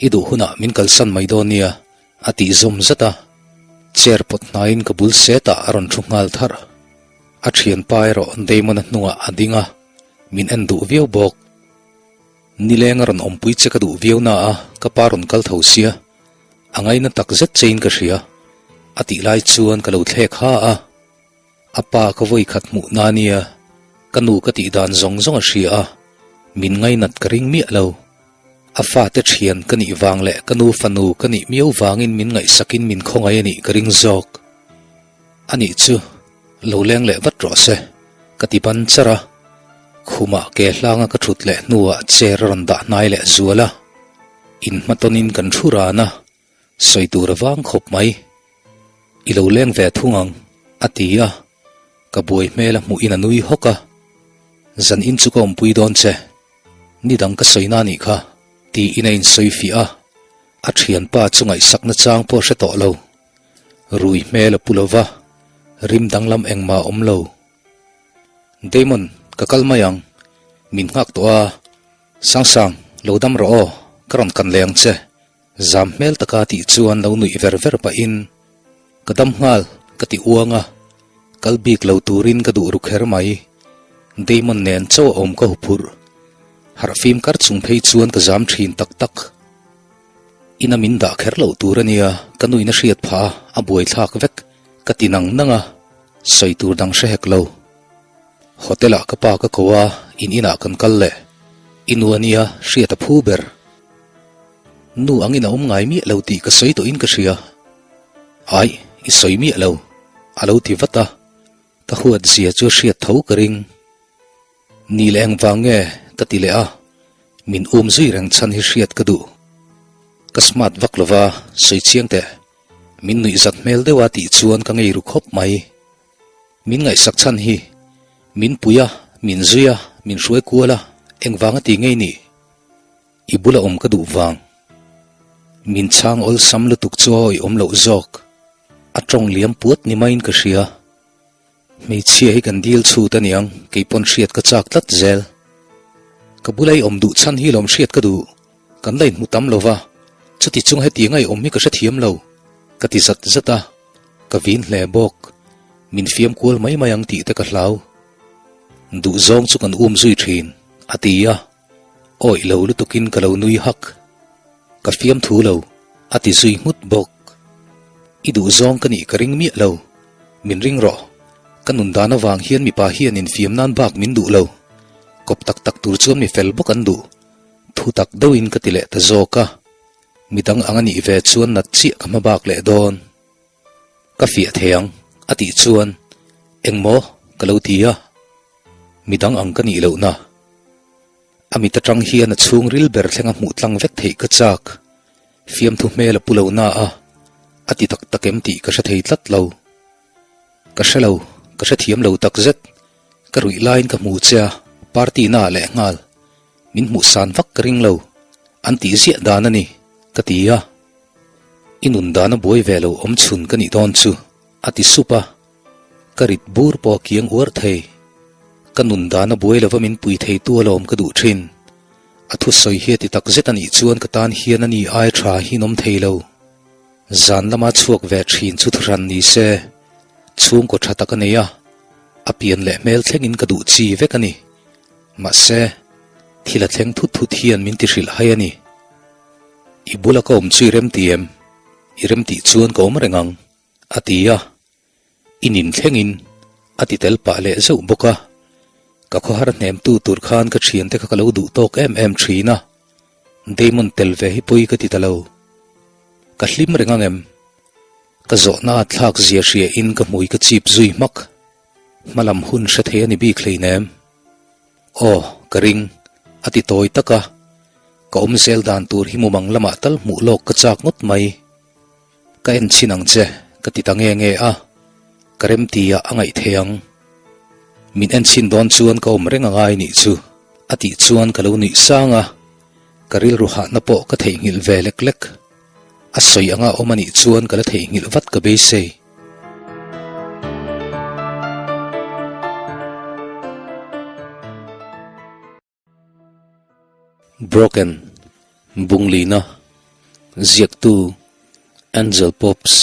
i duh hunah min kalsan mai dawn nia, a tih zawm zat a. Chair pawt hnaiin ka bul setah a rawn thu nghal tharh. A thianpa erawh Damon-a hnungah a ding a, min en duh viau bawk. Nileng a rawn awmpui che ka duh viau na a, ka pa rawn kal tho sia, a ngaina tak zet chein ka hria, a tih lai chuan ka lo thlek ha a. A pa ka vawi khat hmuh na nia, ka nu ka tih dan zawng zawng a hria a, min ngainat ka ring miah lo. A fate thian ka nih vang leh ka nu fanu ka nih miau vangin min ngaihsakin min khawngaih a nih ka ring zawk. A nih chu, lo leng leh vat rawh se, ka ti ban char a. Khumah ke hlanga ka thut leh hnuah chair a rawn dah hnai leh zual a, inhmatawnin kan thu ran a. Sawi tur a vang khawp mai. I lo leng ve thung ang, a ti a. Ka buai hmel a hmuhin a nui hawk a. Zan in chu ka awmpui dawn che. Ni dang ka sawi na nih kha, tiin a insawi fiah a. A thianpa chu ngaihsakna chang pawh a hre tawh lo. Rui hmel a pu lo va, rim danglam engmah a awm lo. Damon, ka kal mai ang. Min nghak tawh a. Sangsang, lo dam rawh aw, ka rawn kan leh ang che. Zam hmel taka tih chuan lo nuih ver ver pahin, Ka dam nghal, ka ti uang a, kal bik lo turin ka duh ru kher mai. Damon nen chauh a awm ka huphurh. Harh fim kar chung phei chuan ka zam thin tak tak. Ina min dah kher loh tur a nia, ka nuin a hriat phah a, a buaithlak vek, ka ti nang nang a, sawi tur dang hre hek lo. Hotel ah ka pa ka ko a, in inah kan kal leh. I nu a nia, hriat a phu ber. Nu angin a awm ngai miah lo tih ka sawi tawhin ka hria. Aih, i sawi miah lo, a lo ti vat a. Ka huat zia chu a hriat tho ka ring. Ni leh engvang nge? ka ti leh a. Min um zui reng chhan hi hriat ka duh. Ka smart vak lo va, sawi chiang teh. Min nuihzat hmel deuh a tih chuan ka ngei ru khawp mai. Min ngaihsak chhan hi min pui a, min zui a, min hruai kual a, engvang a ti ngei nih? I bula awm ka duh vang. Min chhang awlsam lutuk chu a awih awm loh zawk. A tawng liam puat ni maiin ka hria. Hmeichhia hi kan dil chhut a niang, kei pawn hriat ka chak tlat zel. Ka bula i awm duh chhan hi lawm hriat ka duh. Kan la inhmu tam lo va, chuti chung hetianga i awm hi ka hrethiam lo, ka ti zat zat a. Ka vin hle bawk. Min fiam kual mai mai ang tih te ka hlau. Duh zawng chu kan um zui thin, a ti a. Awih lo lutukin ka lo nui hak. Ka fiamthu lo, a ti zui nghut bawk. I duh zawng ka nih ka ring miah lo. Min ring rawh. Ka nun dan avang hian mipa hian infiam nan bak min duh lo. Kawp tak tak tur chuan mi fel bawk an duh. Thu tak deuhin ka ti leh ta zawk a. Midang ang a nih ve chuan nat chiah ka hma bak leh dawn. Ka fiah thei ang, a tih chuan. Engmaw? ka lo ti a, midang ang ka nih lohna. A mit atang hian a chhungril ber thlenga hmuh tlang vek theih ka chak. Fiamthu hmel a pu lo na a, a ti tak tak em tih ka hre thei tlat lo. Ka hre lo, ka hrethiam lo tak zet. Ka ruih laiin ka hmu che a, party na ah lehnghal. Min hmuh san vak ka ring lo, an tih ziah dan a ni, ka ti a. I nun dan a buai ve lo awm chhun ka nih dawn chu, a ti sup a. Ka rit bur pawh a kiang uar thei. Ka nun dan a buai lova min pui theitu alawm ka duh thin. A thusawi hi a ti tak zet a nih chuan ka tan hian a ni ai tha hi in awm thei lo. Zan lama chhuak ve thin chu thuhran ni se, chhungkaw tha tak a nei a, a pian leh hmel thlengin ka duh chi vek a ni. Mahse, thil a thleng thut thut hian min ti hrilh hai a ni. I bula ka awm chu i remti em? I remtih chuan ka awm reng ang, a ti a. I nin thlengin a ti tel pah leh zeuh bawk a, ka khawhar hnemtu tur khan ka thiante kha ka lo duh tawk em em thin a, Damon tel ve hi pawi ka ti ta lo. Ka hlim reng ang em? Ka zawhna a thlak zia hria in ka hmui ka chip zui hmak. Hmalam hun hre thei a ni bik hleinem. Aw, ka ring, a ti tawi tak a, ka awm zel dan tur hi mumang lamah tal hmuh lawk ka chak ngawt mai. Ka en chhin ang che, ka ti ta nge nge a, ka remti ah a ngaih thei ang. Min en chhin dawn chuan ka awm reng a ngai nih chu, a tih chuan ka lo nuih sang a, ka rilru hahna pawh ka theihnghilh ve lek lek. A sawi anga awm a nih chuan ka la theihnghilh vat ka beisei. Broken, Bunglina, Ziaktu, Angel Pops,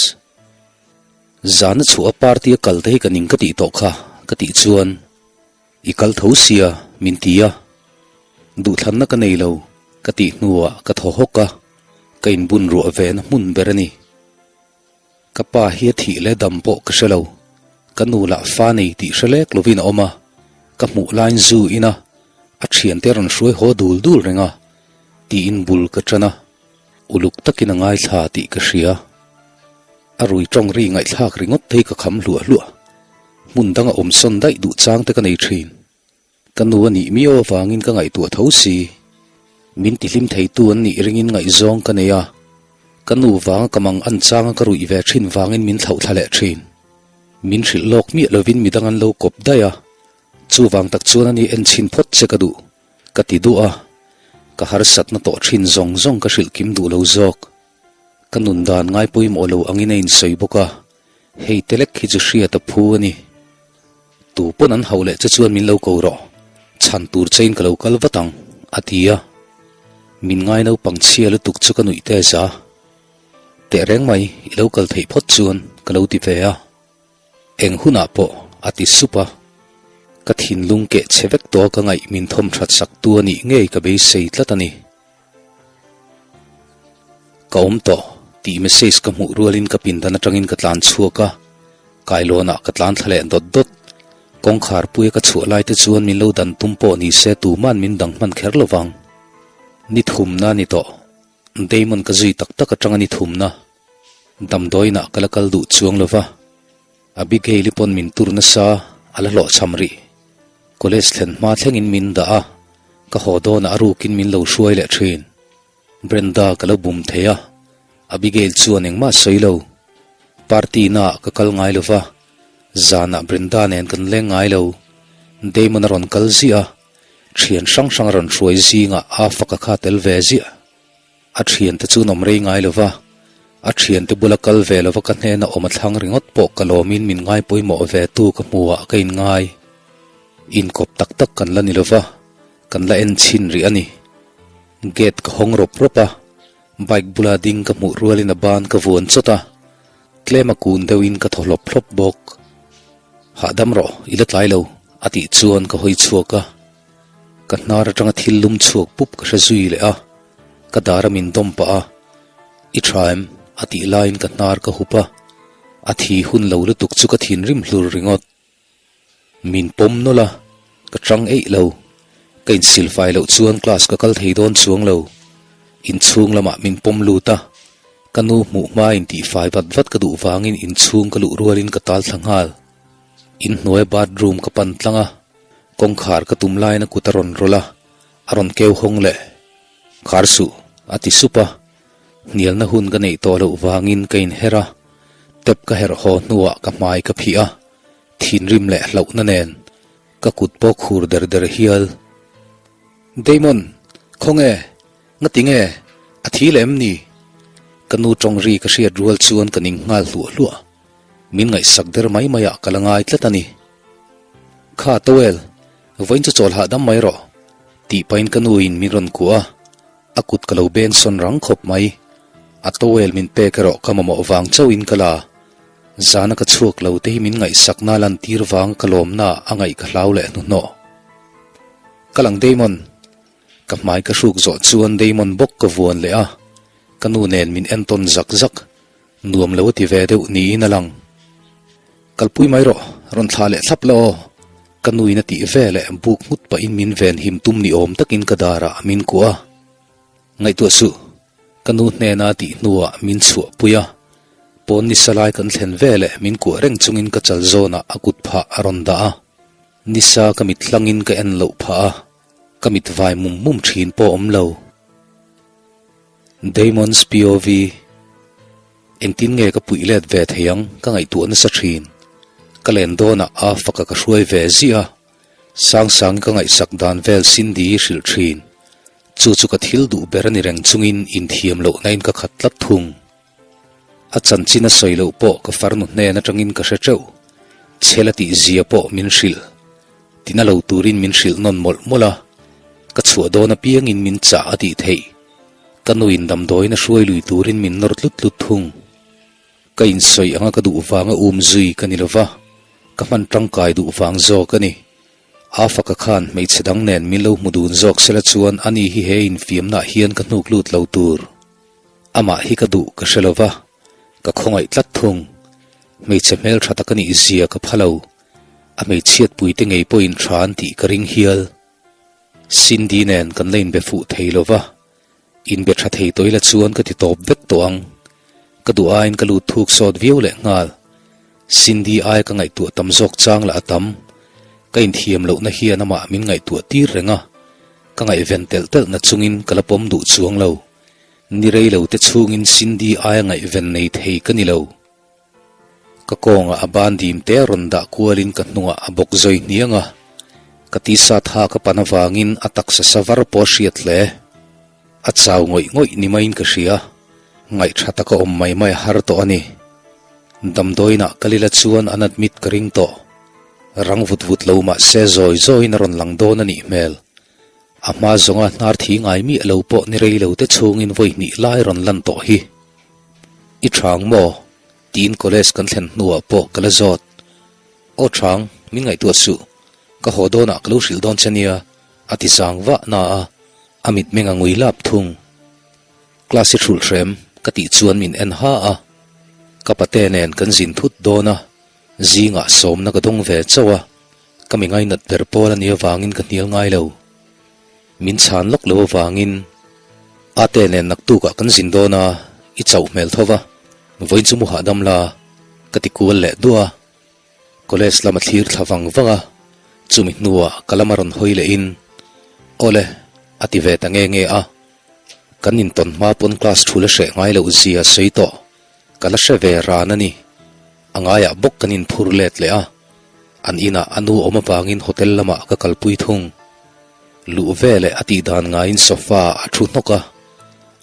Zana chhuah a party a kal te hi ka ning ka tih tawh kha ka tih chuan i kal tho sia min ti a, duhthlanna ka nei lo ka tih hnuah ka thaw hawk a, ka inbun ruah ve na hmun ber a ni. Ka pa hi a thih leh dam pawh ka hre lo. Ka nu lah fa nei tih hre lek lovin a awm a, ka hmuh laiin zu in a, a thiante a rawn hruai haw dul dul reng a, tiin bul ka tan a, uluk takin a ngaithla tih ka hria. A rui tawng ri ngaihthlak ringawt te hi ka kham hluah hluah. Hmun danga awm sawn daih duh chang te ka nei thin. Ka nu a nih miau avangin ka ngaihtuah tho si. Min tihlim theitu an nih ringin ngaihzawng ka nei a, ka nu vanga ka mang an changa ka ruih ve thin vangin min thlauh thla leh thin. Min hrilh lawk miah lovin midang an lo kawp daih a, chuvang tak chuan ani en chhin phawt che ka duh, ka ti duh a, ka harsatna tawh thin zawng zawng ka hrilh kim duh lo zawk. Ka nun dan ngai pawimawh lo angin a insawi bawk a, hei te lek hi chu hriat a phu a ni. Tu pawn an hauh leh che chuan min lo ko rawh, chhan tur chein ka lo kal vat ang, a ti a. Min ngai naupang chhia lutuk chu ka nuih te za. Tehreng mai, i lo kal theih phawt chuan ka lo ti ve a. Eng hunah pawh a ti sup a, ka thinlung keh chhe vek tawh ka ngaih min thawm that sak tu a nih ngei ka beisei tlat a ni. Ka awm tawh tih message ka hmuh rualin ka pindan atangin ka tlan chhuak a, kailawnah ka tlan thla leh dawt dawt. Kawngkhar puia ka chhuah lai te chuan min lo dan tum pawh ni se tuman min dang hman kher lo vang. Ni thumna a ni tawh. Damon ka zui tak tak atanga ni thumna. Damdawiinah ka la kal duh chuang lo va, Abigail-i pawn min tur nasa a la hlawhchham rih. College thlen hma thlengin min dah a, ka haw dawnah a rukin min lo hruai leh thin. Brenda ka lo bum thei a, Abigail chuan engmah sawi lo. Party naah ka kal ngai lo va, zanah Brenda nen kan leng ngai lo. Damon a rawn kal ziah a, thian hrang hrang a rawn hruai zingah a faka kha tel ve ziah. A thiante chu nawm rei ngai lo va, a thiante bula kal ve lova ka hnena awm a thlang ringawt pawh ka lawmin min ngai pawimawh ve tu ka hmuhah ka inngai. Inkawp tak tak kan la ni lo va, kan la en chhin rih a ni. Gate ka hawng rawp rawp a, bike bula ding ka hmuh rualin a ban ka vuan chawt a, tlem a kun deuhin ka thaw hlawp hlawp bawk. Hahdam rawh, i la tlai lo, a tih chuan ka hawi chhuak a. Ka hnar atanga thil lum chhuak pup ka hre zui leh a, ka dar a min dawm pah a, I tha em? a tih laiin ka hnar ka hup a, a thi hun lo lutuk chu ka thinrim hlur ringawt. Min pawm nawlh a, ka chang eih lo. Ka insilfai loh chuan class ka kal thei dawn chuang lo. Inchhung lamah min pawm lut a, ka nu hmuh hmain tihfai vat vat ka duh vangin inchhung ka luh rualin ka tal thla nghal. Inhnuai bathroom ka pan tlang a, kawngkhar ka tum laiin a kut a rawn rawlh a, a rawn keu hawng leh. Khar suh, a ti sup a. Hnialna hun ka neih tawh loh vangin ka inher a, tap ka herh haw hnuah ka hmai ka phih a, thinrim leh hlauhna nen ka kut pawh khur der der hial. Damon, khawnge? Ngati nge? A thi leh em ni? Ka nu tawng ri ka hriat rual chuan ka ning nghal hluah hluah. Min ngaihsak der mai mai ah ka la ngai tlat a ni. Kha towel, vawiin chu chawl hahdam mai rawh, tih pahin ka nu in min rawn kuah a, a kut ka lo beng sawn rang khawp mai. A towel min pek erawh ka mamawh vang chauhin ka la. Zana ka chhuak lo te hi min ngaihsakna lantir vanga ka lawmna a ngaih ka hlau leh hnuhnawh. Ka lang Damon, Ka hmai ka hruk zawh chuan Damon bawk ka vuan leh a, ka nu nen min entawn zak zak, nuam lo a ti ve deuh niin a lang. Kalpui mai rawh, rawn thlah leh thlap la aw, ka nuin a tih ve leh buk nghut pahin min ven him tum ni awm takin ka darah min kuah a. Ngaihtuah suh, ka nu hnena tih hnuah min chhuahpui a, pawn ni salai kan thlen ve leh min kuah reng chungin ka chal zawnah a kut phah a rawn dah a, nisa ka mit hlangin ka en loh phah a. Ka mit vai mum mum thin pawh awm lo. Damon's POV Engtin nge ka puih let ve thei ang ka ngaihtuah nasa thin. Ka len dawnah a faka ka hruai ve ziah a, Sangsangin ka ngaihsak dan vel Cindy i hrilh thin. Chu chu ka thil duh ber a ni reng chungin inthiam lohna in ka khat tlat thung. A chanchin a sawi loh pawh ka farnu hnen atangin ka hre teuh. Chhel a tih zia pawh min hrilh. Tina lo turin min hrilh nawn mawlh mawlh a, ka chhuah dawn apiangin min chah a tih theih. Ka nuin damdawiin a hruai lui turin min nawr tlut tlut thung. Ka insawi anga ka duh vanga um zui ka ni lova, ka hman tangkai duh vang zawk a ni. A faka khan hmeichhe dang nen min lo hmu dun zawk sela chuan ani hi he infiamnaah hian ka hnuk lut lo tur. Amah hi ka duh ka hre lova, ka khawngaih tlat thung. Hmeichhe hmeltha tak a nih zia ka pha lo. A hmeichhiatpui te ngei pawhin tha an tih ka ring hial. Cindy nen kan la inbe fuh thei lova, inbe tha thei tawh ila chuan ka ti tawp vek tawh ang. Ka duh aiin ka lut thuk sawt viau leh nghal. Cindy ai ka ngaihtuah tam zawk chang lah a tam. Ka inthiam lohna hian amah min ngaihtuah tir reng a, ka ngaihven telh telh na chungin ka la pawm duh chuang lo. Ni rei lo te chhungin Cindy aia ngaihven nei thei ka ni lo. Ka kawngah a ban dim te a rawn dah kualin ka hnungah a bawk zawi hniang a, ka tisa tha ka pan avangin a taksa sa var pawh a hriat hle. A chau ngawih ngawih ni maiin ka hria, ngaihṭha taka awm mai mai a har tawh a ni. Damdawiinah ka lila chuan an admit ka ring tawh. Rang vut vut lo mah se zawi zawiin a rawn lang dawn a nih hmel. A hma zawnga hnar thi ngai miah lo pawh ni rei lo te chhungin vawi hnih lai rawn lan tawh hi. I thang maw? tiin college kan thlen hnuah pawh ka la zawt. Aw thang, min ngaihtuah suh. Ka haw dawnah ka lo hrilh dawn che nia, a ti zang vah na a, a mitmeng a ngui lap thung. Class i hrulh hrem, ka tih chuan min en ha a. Ka pate nen kan zin thut dawn a, zingah sawmna ka dawng ve chauh a. Ka mi ngainat ber pawl a nih avangin ka hnial ngai lo. Min chhan lawk lo avangin Ate nen naktukah kan zin dawn a, i chauh hmel tho va, vawiin chu mu hahdam la, ka ti kual leh duah a. College lam a thlir thla vang vang a, chumi hnuah ka lam a rawn hawi lehin, Awle, a ti ve ta nge nge a. Kan intawn hma pawn class thu la hreh ngai loh zia sawi tawh, ka la hre ve ran a ni. A ngaiah bawk kan inphur let leh a, an inah a nu awm avangin hotel lamah ka kalpui thung. Luh veleh a tih dan ngaiin sofa ah a thu hnawk a,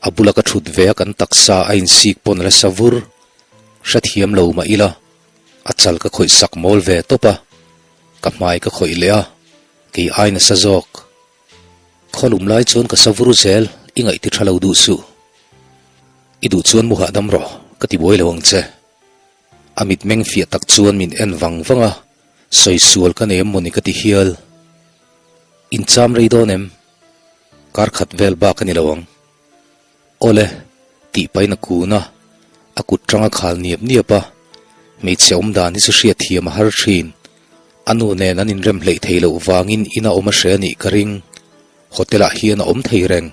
a bula ka thut ve a kan taksa a insik pawn a la sa vur. Hrethiam lo mah ila, a chal ka khawih sak mawl ve tawp a, ka hmai ka khawih leh a, kei ai nasa zawk. Khawlum lai chuan ka sa vur zel, i ngaih ti tha lo duh suh. I duh chuan mu hahdam rawh, ka ti buai lo ang che. A mitmeng fiah tak chuan min en vang vang a, sawi sual ka nei em mawni ka ti hial. Incham rei dawn em? Kar khat vel bak a ni lo ang. Awle, tih pahin a kun a, a kut tang a khal niap niap a, hmeichhe awm dan hi chu hriat thiam a har thin. A nu nen an inrem hleih thei loh vangin ina awm a hre a nih ka ring. Hotel ah hian a awm thei reng.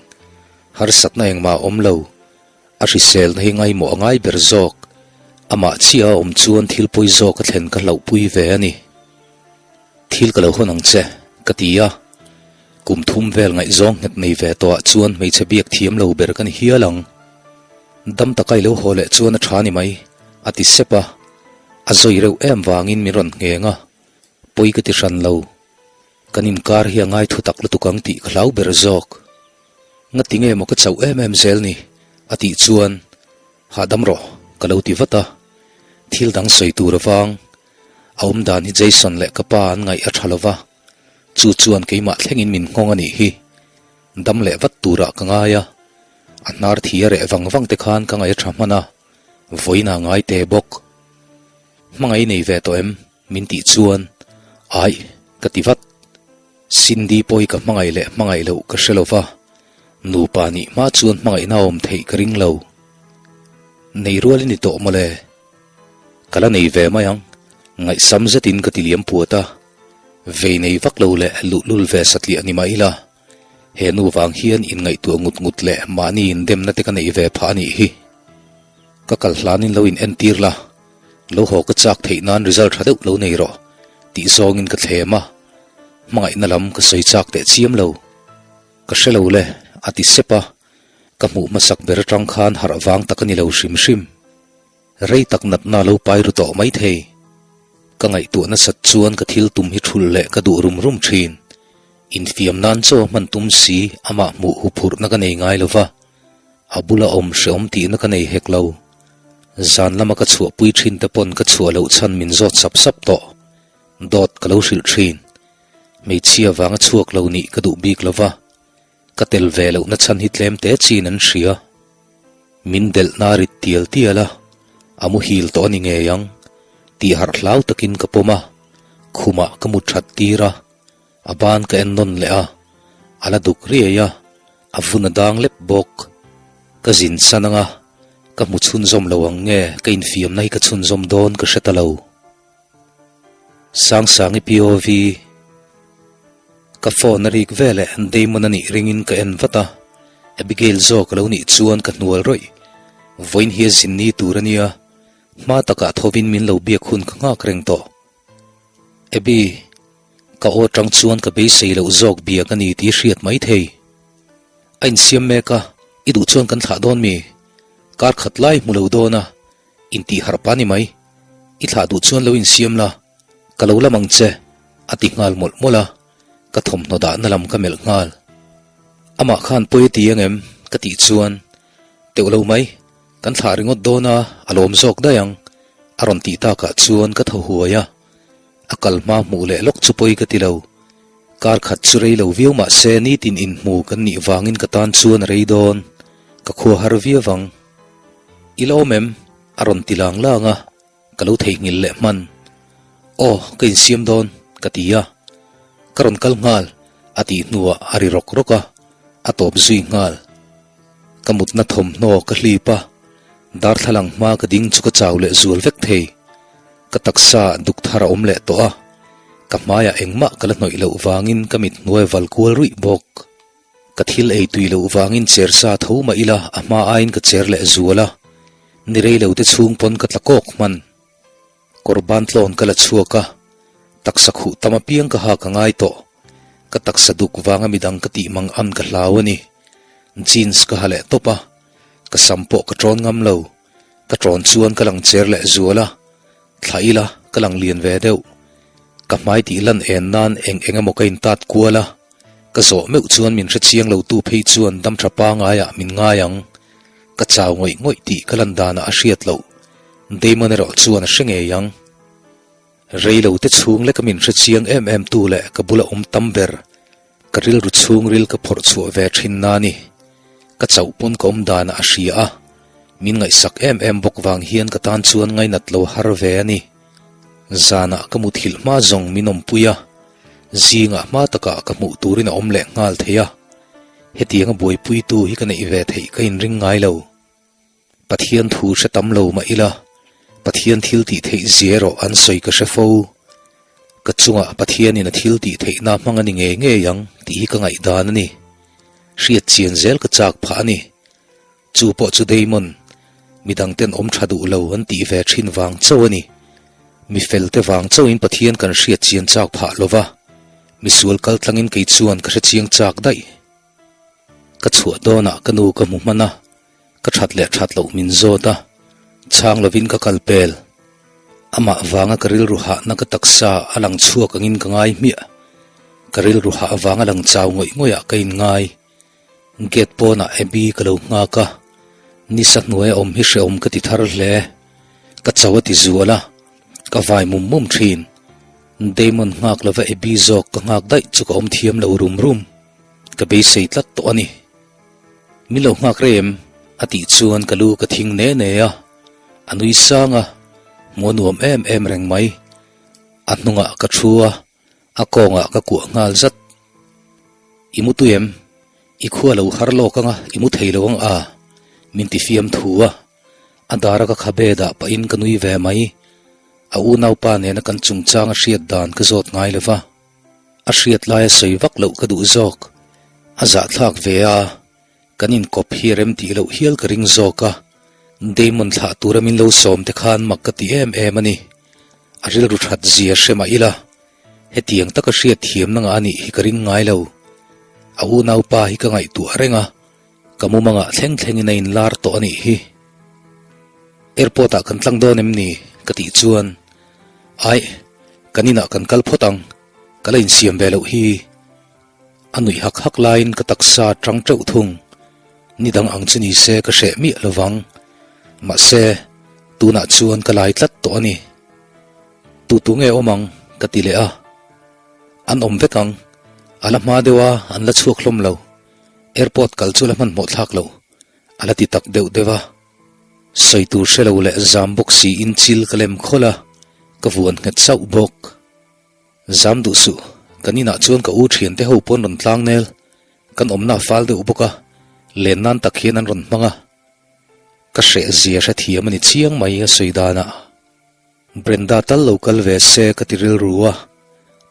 Harsatna engmah a awm lo. A hriselna hi ngaimawh a ngai ber zawk. Amah chiah a awm chuan thil pawi zawk a thlen ka hlauhpui ve a ni. Thil ka lo hawn ang che, ka ti a. Kum thum vel ngaihzawng nghet nei ve tawhah chuan hmeichhe biak thiam lo ber ka ni hial ang. Dam taka i lo haw leh chuan a tha ni mai, a ti sep a. A zawi reuh em vangin min rawn ngheng a, pawi ka ti hran lo. Kan inkar hi a ngai thu tak lutuk ang tih ka hlau ber zawk. Ngati nge maw ka chauh em em zel ni? a tih chuan, Hahdam rawh, ka lo ti vat a. Thil dang sawi tur avang a awm dan hi Jason leh ka pa an ngaih a tha lo va, chu chuan keimah thlengin min nghawng a nih hi. Dam leh vat turah ka ngai a, a hnar thi a reh vang vang te khan ka ngaih a tha hman a, vawiin a ngai te bawk. Hmangaih nei ve tawh em? Min tih chuan, Aih, ka ti vat. Cindy pawh hi ka hmangaih leh hmangaih loh ka hre lo va, nupa nih hma chuan hmangaihna a awm theih ka ring lo. Nei rual i ni tawh mawle. Ka la nei ve mai ang, ngaihsam zetin ka ti liam puat a. Vei nei vak lo leh luhlul ve satliah ni mah ila, he nu vang hian inngaihtuah ngut ngut leh mahni indemna te ka neih ve phah a nih hi. Ka kal hlanin lo in entir la, Lo haw ka chak theih nan result tha deuh lo nei rawh tih zawngin ka thlem a, hmangaihna lam ka sawi chak teh chiam lo. Ka hre lo le, a ti sep a, ka hmuh hmasak ber atang khan harh vang tak a ni lo hrim hrim. Rei tak natna lo pai ru tawh mai thei. Ka ngaihtuah nasat chuan ka thil tum hi thulh leh ka duh rum rum thin. Infiam nan chaw hman tum si amah hmuh huphurhna ka nei ngai lo va. A bula awm hreawm tihna ka nei hek lo. Zan lama ka chhuahpui thin te pawn ka chhuah loh chhan min zawt sap sap tawh. Dawt ka lo hrilh thin. Hmeichhia vanga chhuak lo nih ka duh bik lo va, ka tel ve lohna chhan hi tlem te chin an hria. Min delhna a rit tial tial a, a muhil tawh a ni ngei ang. Tih harh hlau takin ka pawm a, khumah ka mut that tir a. A ban ka en nawn leh a, a la duk riai a, a vun a dang lep bawk. Ka zin san ang a, ka hmu chhunzawm lo ang nge ka infiamna hi ka chhunzawm dawn ka hre ta lo. Sangsangi POV Ka phone a rik veleh Damon a nih ringin ka en vat a, Abigail zawk a lo nih chuan ka hnual rawih. Vawiin hi a zin ni tur a nia, hma takah thovin min lo biak hun ka nghak reng tawh. Abby, ka aw atang chuan ka beisei loh zawk biak a ni tih hriat mai thei. A insiam mek a, i duh chuan kan thlah dawn mi? Kar khat lai hmu lo dawn a, intih harh pa ni mai. I thlah duh chuan lo insiam la, ka lo lam ang che, a ti nghal mawlh mawlh a, ka thawmhnaw dahna lam ka melh nghal. Amah khan pawi a ti ang em? ka tih chuan, Teuh lo mai, Kan thlah ringawt dawn a, a lawm zawk daih ang, a rawn tih takah chuan ka thaw huai a. A kal hma hmuh leh lawk chu pawi ka ti lo. Kar khat chu rei lo viau mah se nitin inhmu kan nih vangin ka tan chuan a rei dawn. Ka khua har viau ang. I la awm em? A rawn ti lang lang a. Ka lo theihnghilh leh hman. Aw, ka insiam dawn, ka ti a. Ka rawn kal nghal, a tih hnuah a ri rawk rawk a, a tawp zui nghal. Ka mutna thawmhnaw ka hlip a, darthlalang hma ka ding chu ka chau leh zual vek thei. Ka taksa duk thar a awm leh tawh a, ka hmaiah engmah ka la hnawih loh vangin ka mit hnuai val kual ruih bawk. Ka thil ei tui loh vangin cher sa tho mah ila a hma aiin ka cher leh zual a, ni rei lo te chhung pawn ka tla kawk hman. Kawr ban tlawn ka la chhuak a, taksa khuh tam apiang ka hak a ngai tawh. Ka taksa duk vanga midang ka tih mang an ka hlau a ni. Jeans ka ha leh tawp a, ka sam pawh ka ṭawn ngam lo. Ka ṭawn chuan ka lang cher leh zual a, thlah ila ka lang lian ve deuh. Ka hmai tih lan en nan eng eng emaw ka intat kual a, ka zawh meuh chuan min hrechiang lo tu phei chuan dam tha pangaiah min ngai ang. Ka chau ngawih ngawih tih ka lan danah a hriat loh. Damon erawh chuan a hre ngei ang. Rei lo te chhung leka min hrechiang em em tu leh ka bula awm tam ber, ka rilru chhungril ka phawrh chhuah ve thin na ni. Ka chauh pawn ka awm danah a hria a, min ngaihsak em em bawk vang hian ka tan chuan ngainat lo har ve a ni. Zanah ka muthilh hma zawng min awmpui a, zingah hma takah ka hmuh turin a awm leh nghal thei a. Hetianga buaipuitu hi ka neih ve theih ka inring ngai lo. Pathian thu hre tam lo mah ila, Pathian thil tih theih zia erawh an sawi ka hre fo. Ka chungah Pathianin a thil tih theihna hmang a ni ngei ngei ang tih hi ka ngaihdan a ni. Hriat chian zel ka chak phah a ni. Chu pawh chu Damon, midangten awm tha duh lo an tih ve thin vang chauh a ni. Mi felte vang chauhin Pathian kan hriat chian chak phah lo va, misual kal tlangin kei chuan ka hre chiang chak daih. Ka chhuah dawnah ka nu ka hmu hman a, ka that leh that loh min zawt a, chhang lovin ka kal pel. Amah vanga ka rilru hahna ka taksa a lang chhuak angin ka ngai hmiah. Ka rilru hah avanga lang chau ngawih ngawihah ka inngai. Gate pawnah Abby ka lo nghak a, nisa hnuaia awm hi hrehawm ka ti thar hle. Ka cho a ti zual a, ka vai mum mum thin. Damon nghak lova Abby zawk ka nghak daih chu ka awm thiam lo rum rum. Ka beisei tlat tawh a ni. Min lo nghak rei em? a tih chuan ka lu ka thing ne ne a, a nui sang a, hmuh a nuam em em reng mai. A hnungah ka thu a, a kawngah ka kuah nghal zat. I mu tui em? I khua lo har lawk anga i mu thei lo ang a? Min ti fiam thu a, a dara ka khabe dah pahin ka nui ve mai. A unaupa nena kan chungchang a hriat dan ka zawt ngai lo va, a hriat laia sawi vak loh ka duh zawk. A zahthlak ve a, kan inkawp hi rem tih loh hial ka ring zawk a, Damon thlah tura min lo sawm te khan mak ka ti em em a ni. A rilru that zia hre mah ila, hetiang taka hriat thiamna ngah a nih hi ka ring ngai lo. A unaupa hi ka ngaihtuah reng a, ka mumangah thleng thlengin a inlar tawh a nih hi. Airport ah kan tlang dawn em ni? ka tih chuan, Aih, kan inah kan kal phawt ang, ka la insiam ve loh hi. A nuih hak hak laiin ka taksa a tang teuh thung. Ni dang ang chu ni se ka hreh miah lo vang. Mahse, tunah chuan ka lai tlat tawh a ni. Tu tu nge awm ang? ka ti leh a. An awm vek ang. A la hma deuh a, an la chhuak hlawm lo. Airport kal chu la hmanhmawh thlak lo. A la ti tak deuh deuh a. Sawi tur hre lo leh zam bawk siin chil ka lem khawlh a, ka vuan nghet sauh bawk. Zam duh suh, kan inah chuan ka u thiante ho pawn rawn tlang nel, kan awmna a fal deuh bawk a, len nan tak hian an rawn hmang a. Ka hreh zia hrethiam a ni chiang mai a sawi danah. Brenda tal lo kal ve se ka ti rilru a,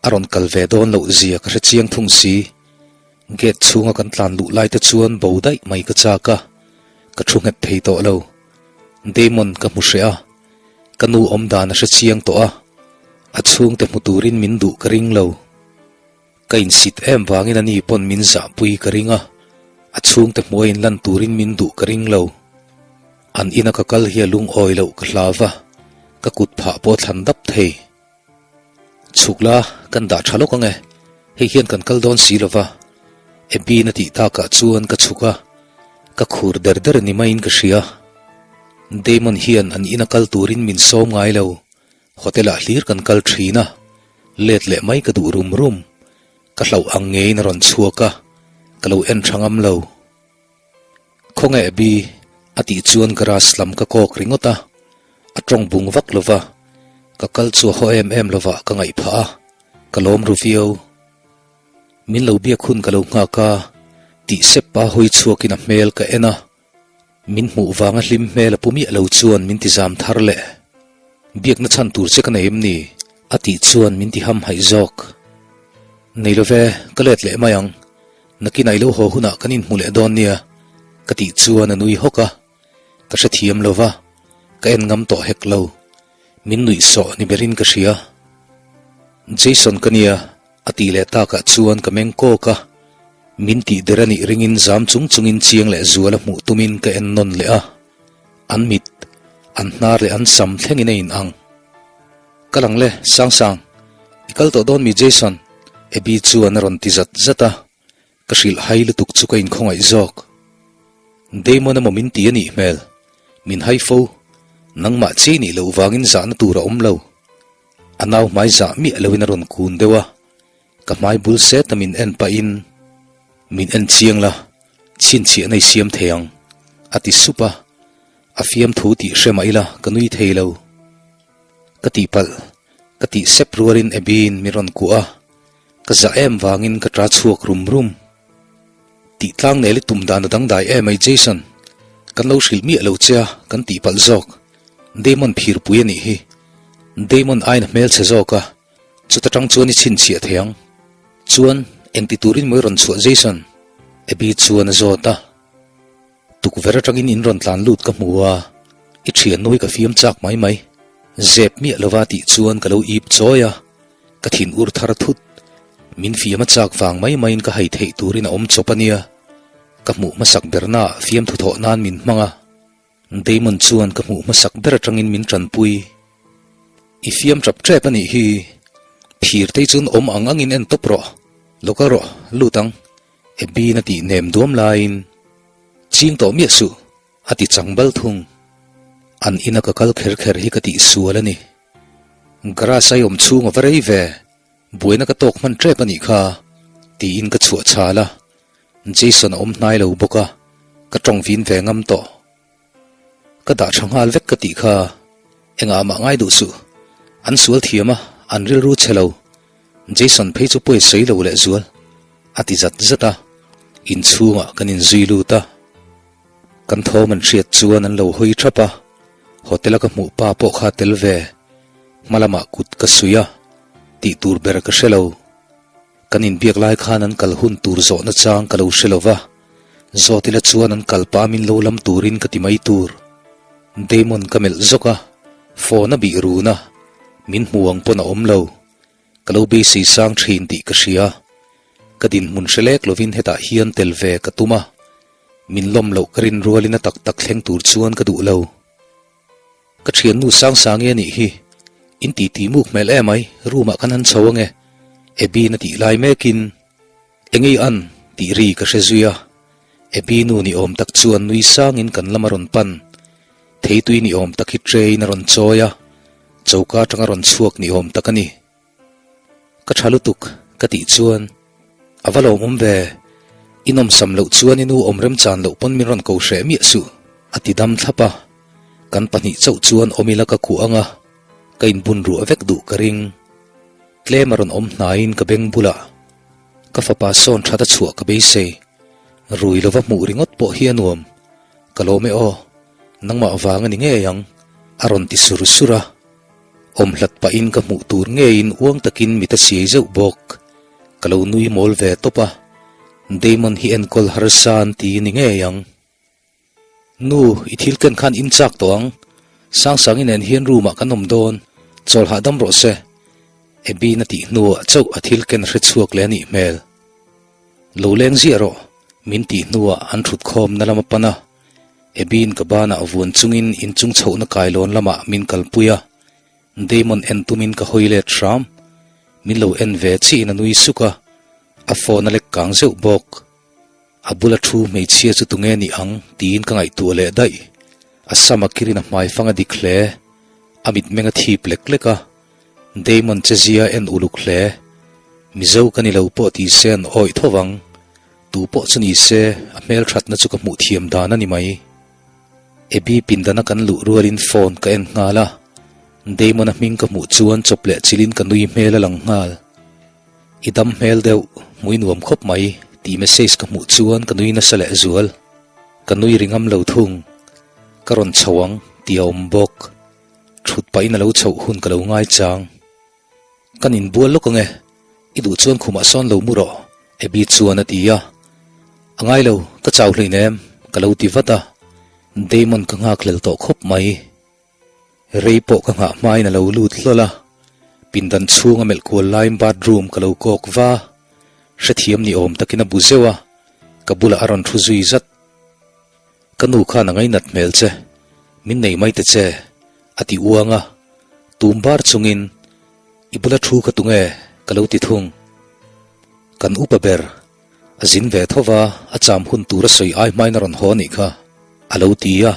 a rawn kal ve dawn loh zia ka hre chiang thung si. Gate chhunga kan tlan luh lai te chuan bo daih mai ka chak a, ka thu nghet thei tawh lo. Damon ka hmu hreh a, ka nu awm dan a hre chiang tawh a, a chhungte hmu turin min duh ka ring lo. Ka insit em vangin ani pawn min zahpui ka ring a, a chhungte hmuh a inlan turin min duh ka ring lo. An ina ka kal hi a lungawi loh ka hlau va, ka kut phah pawh a thlan dap thei. Chhuk la, kan dah tha lawk ang e, hei hian kan kal dawn si lo va, Abby-in a tih takah chuan ka chhuk a, ka khur der der ni maiin ka hria. Damon hian an ina kal turin min sawm ngai lo, hotel-ah hlir kan kal thin a, let leh mai ka duh rum rum. Ka hlauh ang ngeiin a rawn chhuak a, ka lo en tha ngam lo. Khawnge Abby? a tih chuan garage lam ka kawk ringawt a, a tawng bung vak lo va, ka kal chu a haw em em lo va ka ngaih phah a, ka lawm ru viau. Min lo biak hun ka lo nghak a, tih sep pa hawi chhuakin a hmel ka en a, min hmuh vanga hlim hmel a pu miah lo chuan min ti zam thar leh. Biakna chhan tur che ka nei em ni? a tih chuan min ti hamhaih zawk. Nei lo ve, ka let leh mai ang. Nakinah i lo haw hunah kan inhmu leh dawn nia, ka tih chuan a nui hawk a, ka hrethiam lo va, ka en ngam tawh hek lo, min nuih sawh ni berin ka hria. Jason ka nia, a tih leh takah chuan ka meng kawk a, min tih der a nih ringin zam chung chungin chiang leh zual a hmuh tumin ka en nawn leh a, an mit, an hnar leh an sam thlengin a inang. Kal ang le, Sangsang, i kal tawh dawn mi Jason? Abby chuan a rawn ti zat zat a, ka hrilh hai lutuk chu ka inkhawngaih zawk. Damon emaw min ti a nih hmel, min hai fo, nangmah chiai nih loh vangin zahna tur a awm lo. A nau hmai zah miah loin a rawn kun deuh a, ka hmai bul set a min en pahin, Min en chiang la, chhinchhiahna i siam thei ang, a ti sup a, a fiamthu tih hre mah ila ka nui thei lo. Ka tihpalh, ka tih sep rualin Abby-in min rawn kuah a, ka zah em vangin ka ta chhuak rum rum. Tih tlang nel i tum dan a dangdai em ai Jason, kan lo hrilh miah lo che a, kan tihpalh zawk. Damon phirpui a nih hi. Damon aiin a hmelchhe zawk a, chuta tang chuan i chhinchhiah thei ang. Chuan, engti turin maw i rawn chhuah Jason? Abby chuan a zawt a. Tukverh atangin in rawn tlan lut ka hmu a, i thiannu hi ka fiam chak mai mai. Zep miah lova tih chuan ka lo ip chawi a, ka thin ur thar thut. Min fiam a chak vang mai maiin ka hai theih turin a awm chawp a nia. Ka hmuh hmasak bernaah fiamthu thawh nan min hmang a. Damon chuan ka hmuh hmasak ber atangin min tanpui. I fiam tap tep a nih hi. Phir tei chuan awm ang angin en tawp rawh. Lo kal rawh, lut ang. Abby-in a tih nem duam laiin, Ching tawh miah suh, a ti chang bal thung. An ina ka kal kher kher hi ka tih sual a ni. Grass ai awm chhung a va rei ve, buaina ka tawk hman tep a nih kha, tiin ka chhuah chhal a. Jason a awm hnai lo bawk a, ka tawng vin ve ngam tawh. Ka dah tha nghal vek ka tih kha, engah mah ngai duh suh. An sual thiam a, an rilru chhe lo. Jason phei chu pawi sawi lo leh zual, a ti zat zat a. Inchhungah kan inzui lut a. Kan thawm an hriat chuan an lo hawi thap a, hotel a ka hmuh pa pawh kha tel ve. Hma lamah kut ka suih a, tih tur ber ka hre lo. Kan inbiak lai khan an kal hun tur zawhna chang ka lo hre lo va, zawt ila chuan an kal pah min lo lam turin ka ti mai tur. Damon ka melh zawk a, phone a bih run a, min hmu ang pawn a awm lo. Ka lo beisei sang thin tih ka hria. Ka dinhmun hre lek lovin hetah hian tel ve ka tum a, min lawm loh ka rin rualin a tak tak thleng tur chuan ka duh lo. Ka thiannu Sangsangi a nih hi, in titi muk hmel emai, room ah kan han chho ange, Abby-in a tih lai mekin, Engei an? tih ri ka hre zui a, Abby nu ni awm tak chuan nui sangin kan lam a rawn pan, theitui ni awm tak hi tray in a rawn chawi a, choka atanga rawn chhuak ni awm tak a ni. Ka tha lutuk ka tih chuan a va lawmawm ve, i nawmsam loh chuan i nu awm remchan loh pawn min rawn ko hreh miah suh a ti dam thlap a, kan pahnih chauh chuan awm ila ka khuh ang a, ka inbun ruah vek duh ka ring. Tlem a rawn awm hnaiin ka beng bulah ka fapa sawn that a chhuah ka beisei, rui lova hmuh ringawt pawh hi a nuam, ka lawm e aw, nangmah vang a ni ngei ang a rawn ti sur sur a. Awm hlat pahin ka hmuh tur ngeiin uang takin mit a siai zeuh bawk. Ka lo nui mawl ve tawp a, Damon hi enkawl harsa an ti ni ngei ang. Nu, i thil ken khan in chak tawh ang. Sangsangi nen hian room ah kan awm dawn, chawl hahdam rawh se. Abby-in a tih hnuah chauh a thil ken hre chhuak leh a nih hmel. Lo leng ziah rawh, min tih hnuah an thut khawmna lam a pan a. Abby-in ka banah vuan chungin inchung chhohna kailawn lamah min kalpui a, Damon en tumin ka hawi let hram. Min lo en ve chiahin a nui suk a, a phone a lek kang zeuh bawk. A bula thu hmeichhia chu tunge ni ang tiin ka ngaihtuah leh daih. A sam a kirin a hmaifang a dik hle. A mitmeng a thip lek lek a, Damon che zia en uluk hle. Mizo ka ni lo pawh ti se an awih tho vang. Tu pawh chu ni se, a hmelthatna chu ka hmuh thiam dan a ni mai. Abby pindana kan luh rualin phone ka en nghal a, Damon-a hming ka hmuh chuan chawp leh chilin ka nui hmel a lang nghal. I dam hmel deuh, hmui nuam khawp mai, tih message ka hmuh chuan ka nui nasa leh zual. Ka nui ri ngam lo thung. Ka rawn chho ang, tih a awm bawk. Thut pahin a lo chhoh hun ka lo ngaichang. Kan inbual lawk ange, i duh chuan khumah sawn lo mu rawh, Abby chuan a ti a. A ngai lo, ka chau hlein em, ka lo ti vat a. Damon ka nghak hlel tawh khawp mai. Rei pawh ka nghah hmain a lo lut hlawl a, pindan chhung a melh kual laiin bathroom ka lo kawk va. Hrethiam ni awm takin a bu zeuh a, ka bulah a rawn thu zui zat. Ka nu khan a ngainat hmel che, min nei mai ta che, a ti uang a, tum bar chungin, I bula thu kha tunge? ka lo ti thung. Kan upa ber, a zin ve tho va, a cham hun tur a sawi ai hmain a rawn haw anih kha, a lo ti a.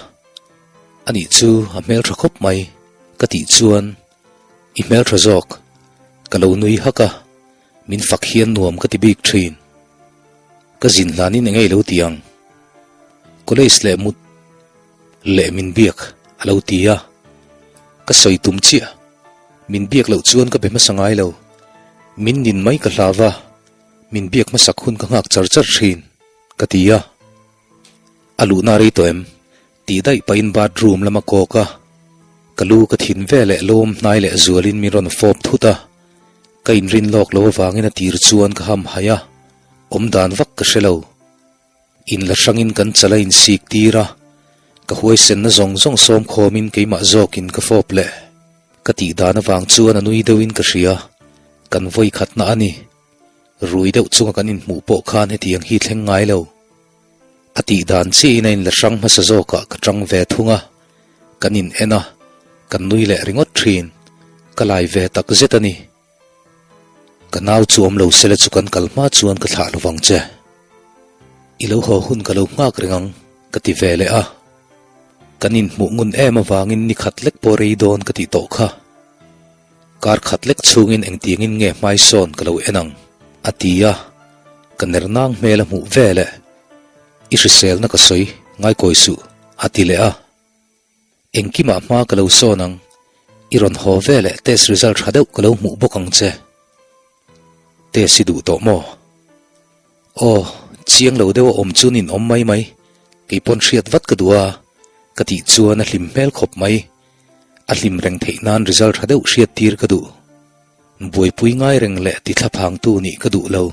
Anih chu a hmeltha khawp mai, ka tih chuan, I hmeltha zawk, ka lo nui hak a, min fak hian nuam ka ti bik thin. Ka zin hlanin eng ei lo ti ang? College leh mut leh min biak a lo ti a, ka sawi tum chiah. Min biak loh chuan ka be hmasa ngai lo. Min nin mai ka hlau va, min biak hmasak hun ka nghak char char thin, ka ti a. A luhna rei tawh em? Tih daih pahin bathroom lam a kawk a, ka lu ka thin ve leh lawm hnai leh zualin min rawn fawp thut a, ka inrin lawk lo avangin a tir chuan ka ham haih a, awm dan vak ka hre lo. Inla hrangin kan chal a insik tir a, ka huaisenna zawng zawng sawm khawmin keimah zawkin ka fawp leh. Ka tih dan avang chuan a nui deuhin ka hria, kan vawi khatna a ni. Rui deuh chunga kan inhmuh pawh khan hetiang hi thleng ngai lo. A tih dan chiahin a inla hrang hmasa zawkah ka tang ve thung a, kan in en a, kan nui leh ringawt thin. Ka lai ve tak zet a ni. Ka nau chu awm lo sela chu kan kal hma chuan ka thlah lovang che. I lo haw hun ka lo nghak reng ang, ka ti ve leh a. Kan inhmuh ngun em avangin ni khat lek pawh rei dawn ka tih tawh kha. Kar khat lek chhungin engtiangin nge hmaisawn ka lo en ang, a ti a. Ka ner nang hmel a hmuh ve leh. I hriselna ka sawi, ngaikawi suh, a ti leh a. Engkimah hma ka lo sawn ang, i rawn haw ve leh test result tha deuh ka lo hmuh bawk ang che. Test i duh tawh maw? Aw, chiang lo deuh a awm chu nin awm mai mai, kei pawn hriat vat ka duh a, ka tih chuan a hlim hmel khawp mai. A hlim reng theih nan result tha deuh hriat tir ka duh. Buaipui ngai reng leh ti thlaphangtu nih ka duh lo.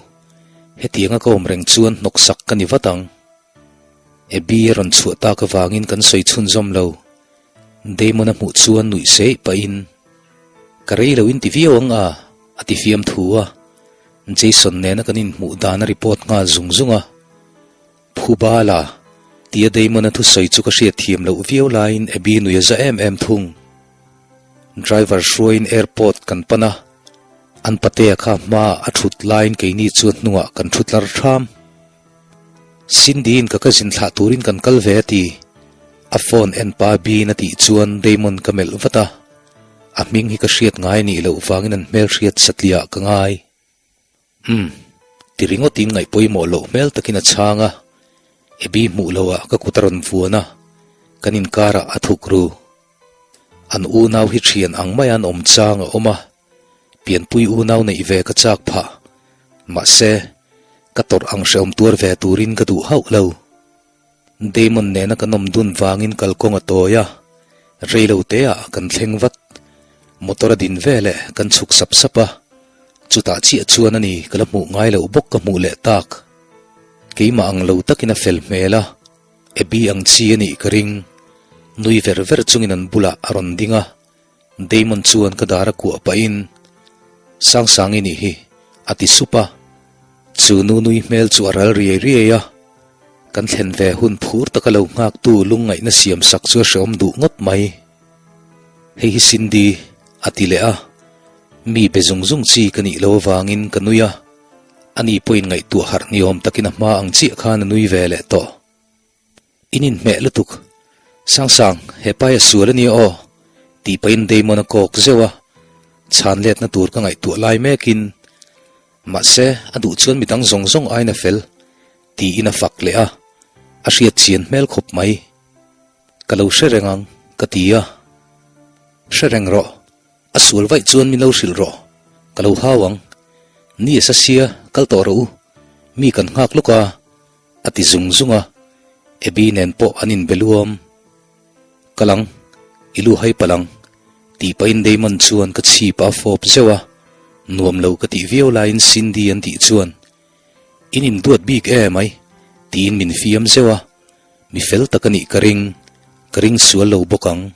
Hetianga ka awm reng chuan hnawksak ka ni vat ang. Abby a rawn chhuah tak avangin kan sawi chhunzawm lo. Damon a hmuh chuan nuih seih pahin, Ka rei lo in ti viau ang a, a ti fiam thu a. Jason nena kan inhmuh dan a report nghal zung zung a. Phu bala, tia Damon a thusawi chu ka hriat thiam loh viau laiin Abby nui a za em em thung. Driver hruaiin airport kan pan a, an patea kha hmaah a thut laiin keini chuan hnungah kan thu tlar thram. Cindy-in ka cousin thlah turin kan kal ve a ti. A phone en pa Bean a tih chuan Damon ka melh vat a. A hming hi ka hriat ngai a nih loh vangin an hmelhriat satliah ka ngai. Umm, ti ringawtin ngaih pawimawh loh hmel takin a chhang a. Abby hmuh loh ah ka kut a rawn vuan a, kan inkarah a thuk ru. An unau hi thian ang maia an awm chang a awm a, Pianpui unau neih ve ka chak phah. Mahse, ka tawrh ang hrehawm tuar ve turin ka duh hauh lo. Damon nena kan awm dun vangin kalkawng a tawi a, rei lo teah kan thleng vat. Motor a din veleh kan chhuk sap sap a, chutah chiah chuan a ni ka la hmuh ngai loh bawk ka hmuh leh tak. Keimah ang lo takin a fel hmel a, Abby ang chi a nih ka ring. Nui ver ver chungin an bulah a rawn ding a. Damon chuan ka dar a kuah pahin, Sangsangi nih hi, a ti sup a. Chu nu nui hmel chu a ral riai riai a. Kan thlen ve hun phur taka lo nghaktu lungngaihna siam sak chu a hreawm duh ngawt mai. Hei hi Cindy, a ti leh a. Mi be zung zung chi ka nih lo avangin ka nui a. Ani pawhin ngaihtuah harh niawm takin a hma ang chiah khan a nui ve leh tawh. In inhmeh lutuk. Sangsang, he pai a sual a nia aw, tih pahin Damon a kawk zeuh a, chhan letna tur ka ngaihtuah lai mekin, Mahse, a duh chuan midang zawng zawng aiin a fel, tiin a fak leh a, a hriat chian hmel khawp mai. Ka lo hre reng ang, ka ti a. Hre reng rawh, a sual vaih chuan min lo hrilh rawh, ka lo hau ang. Ni a sa sia, kal tawh rawh u, mi kan nghak lawk a. A ti zung zung a, Abby nen pawh an inbe luam. Kal ang, i lu hai palh ang, tih pahin Damon chuan ka chhip a fawp zeuh a, nuam lo ka tih viau laiin Cindy an tih chuan, In induat bik e mai, tiin min fiam zeuh a, mi fel tak a nih ka ring, ka ring sual lo bawk ang.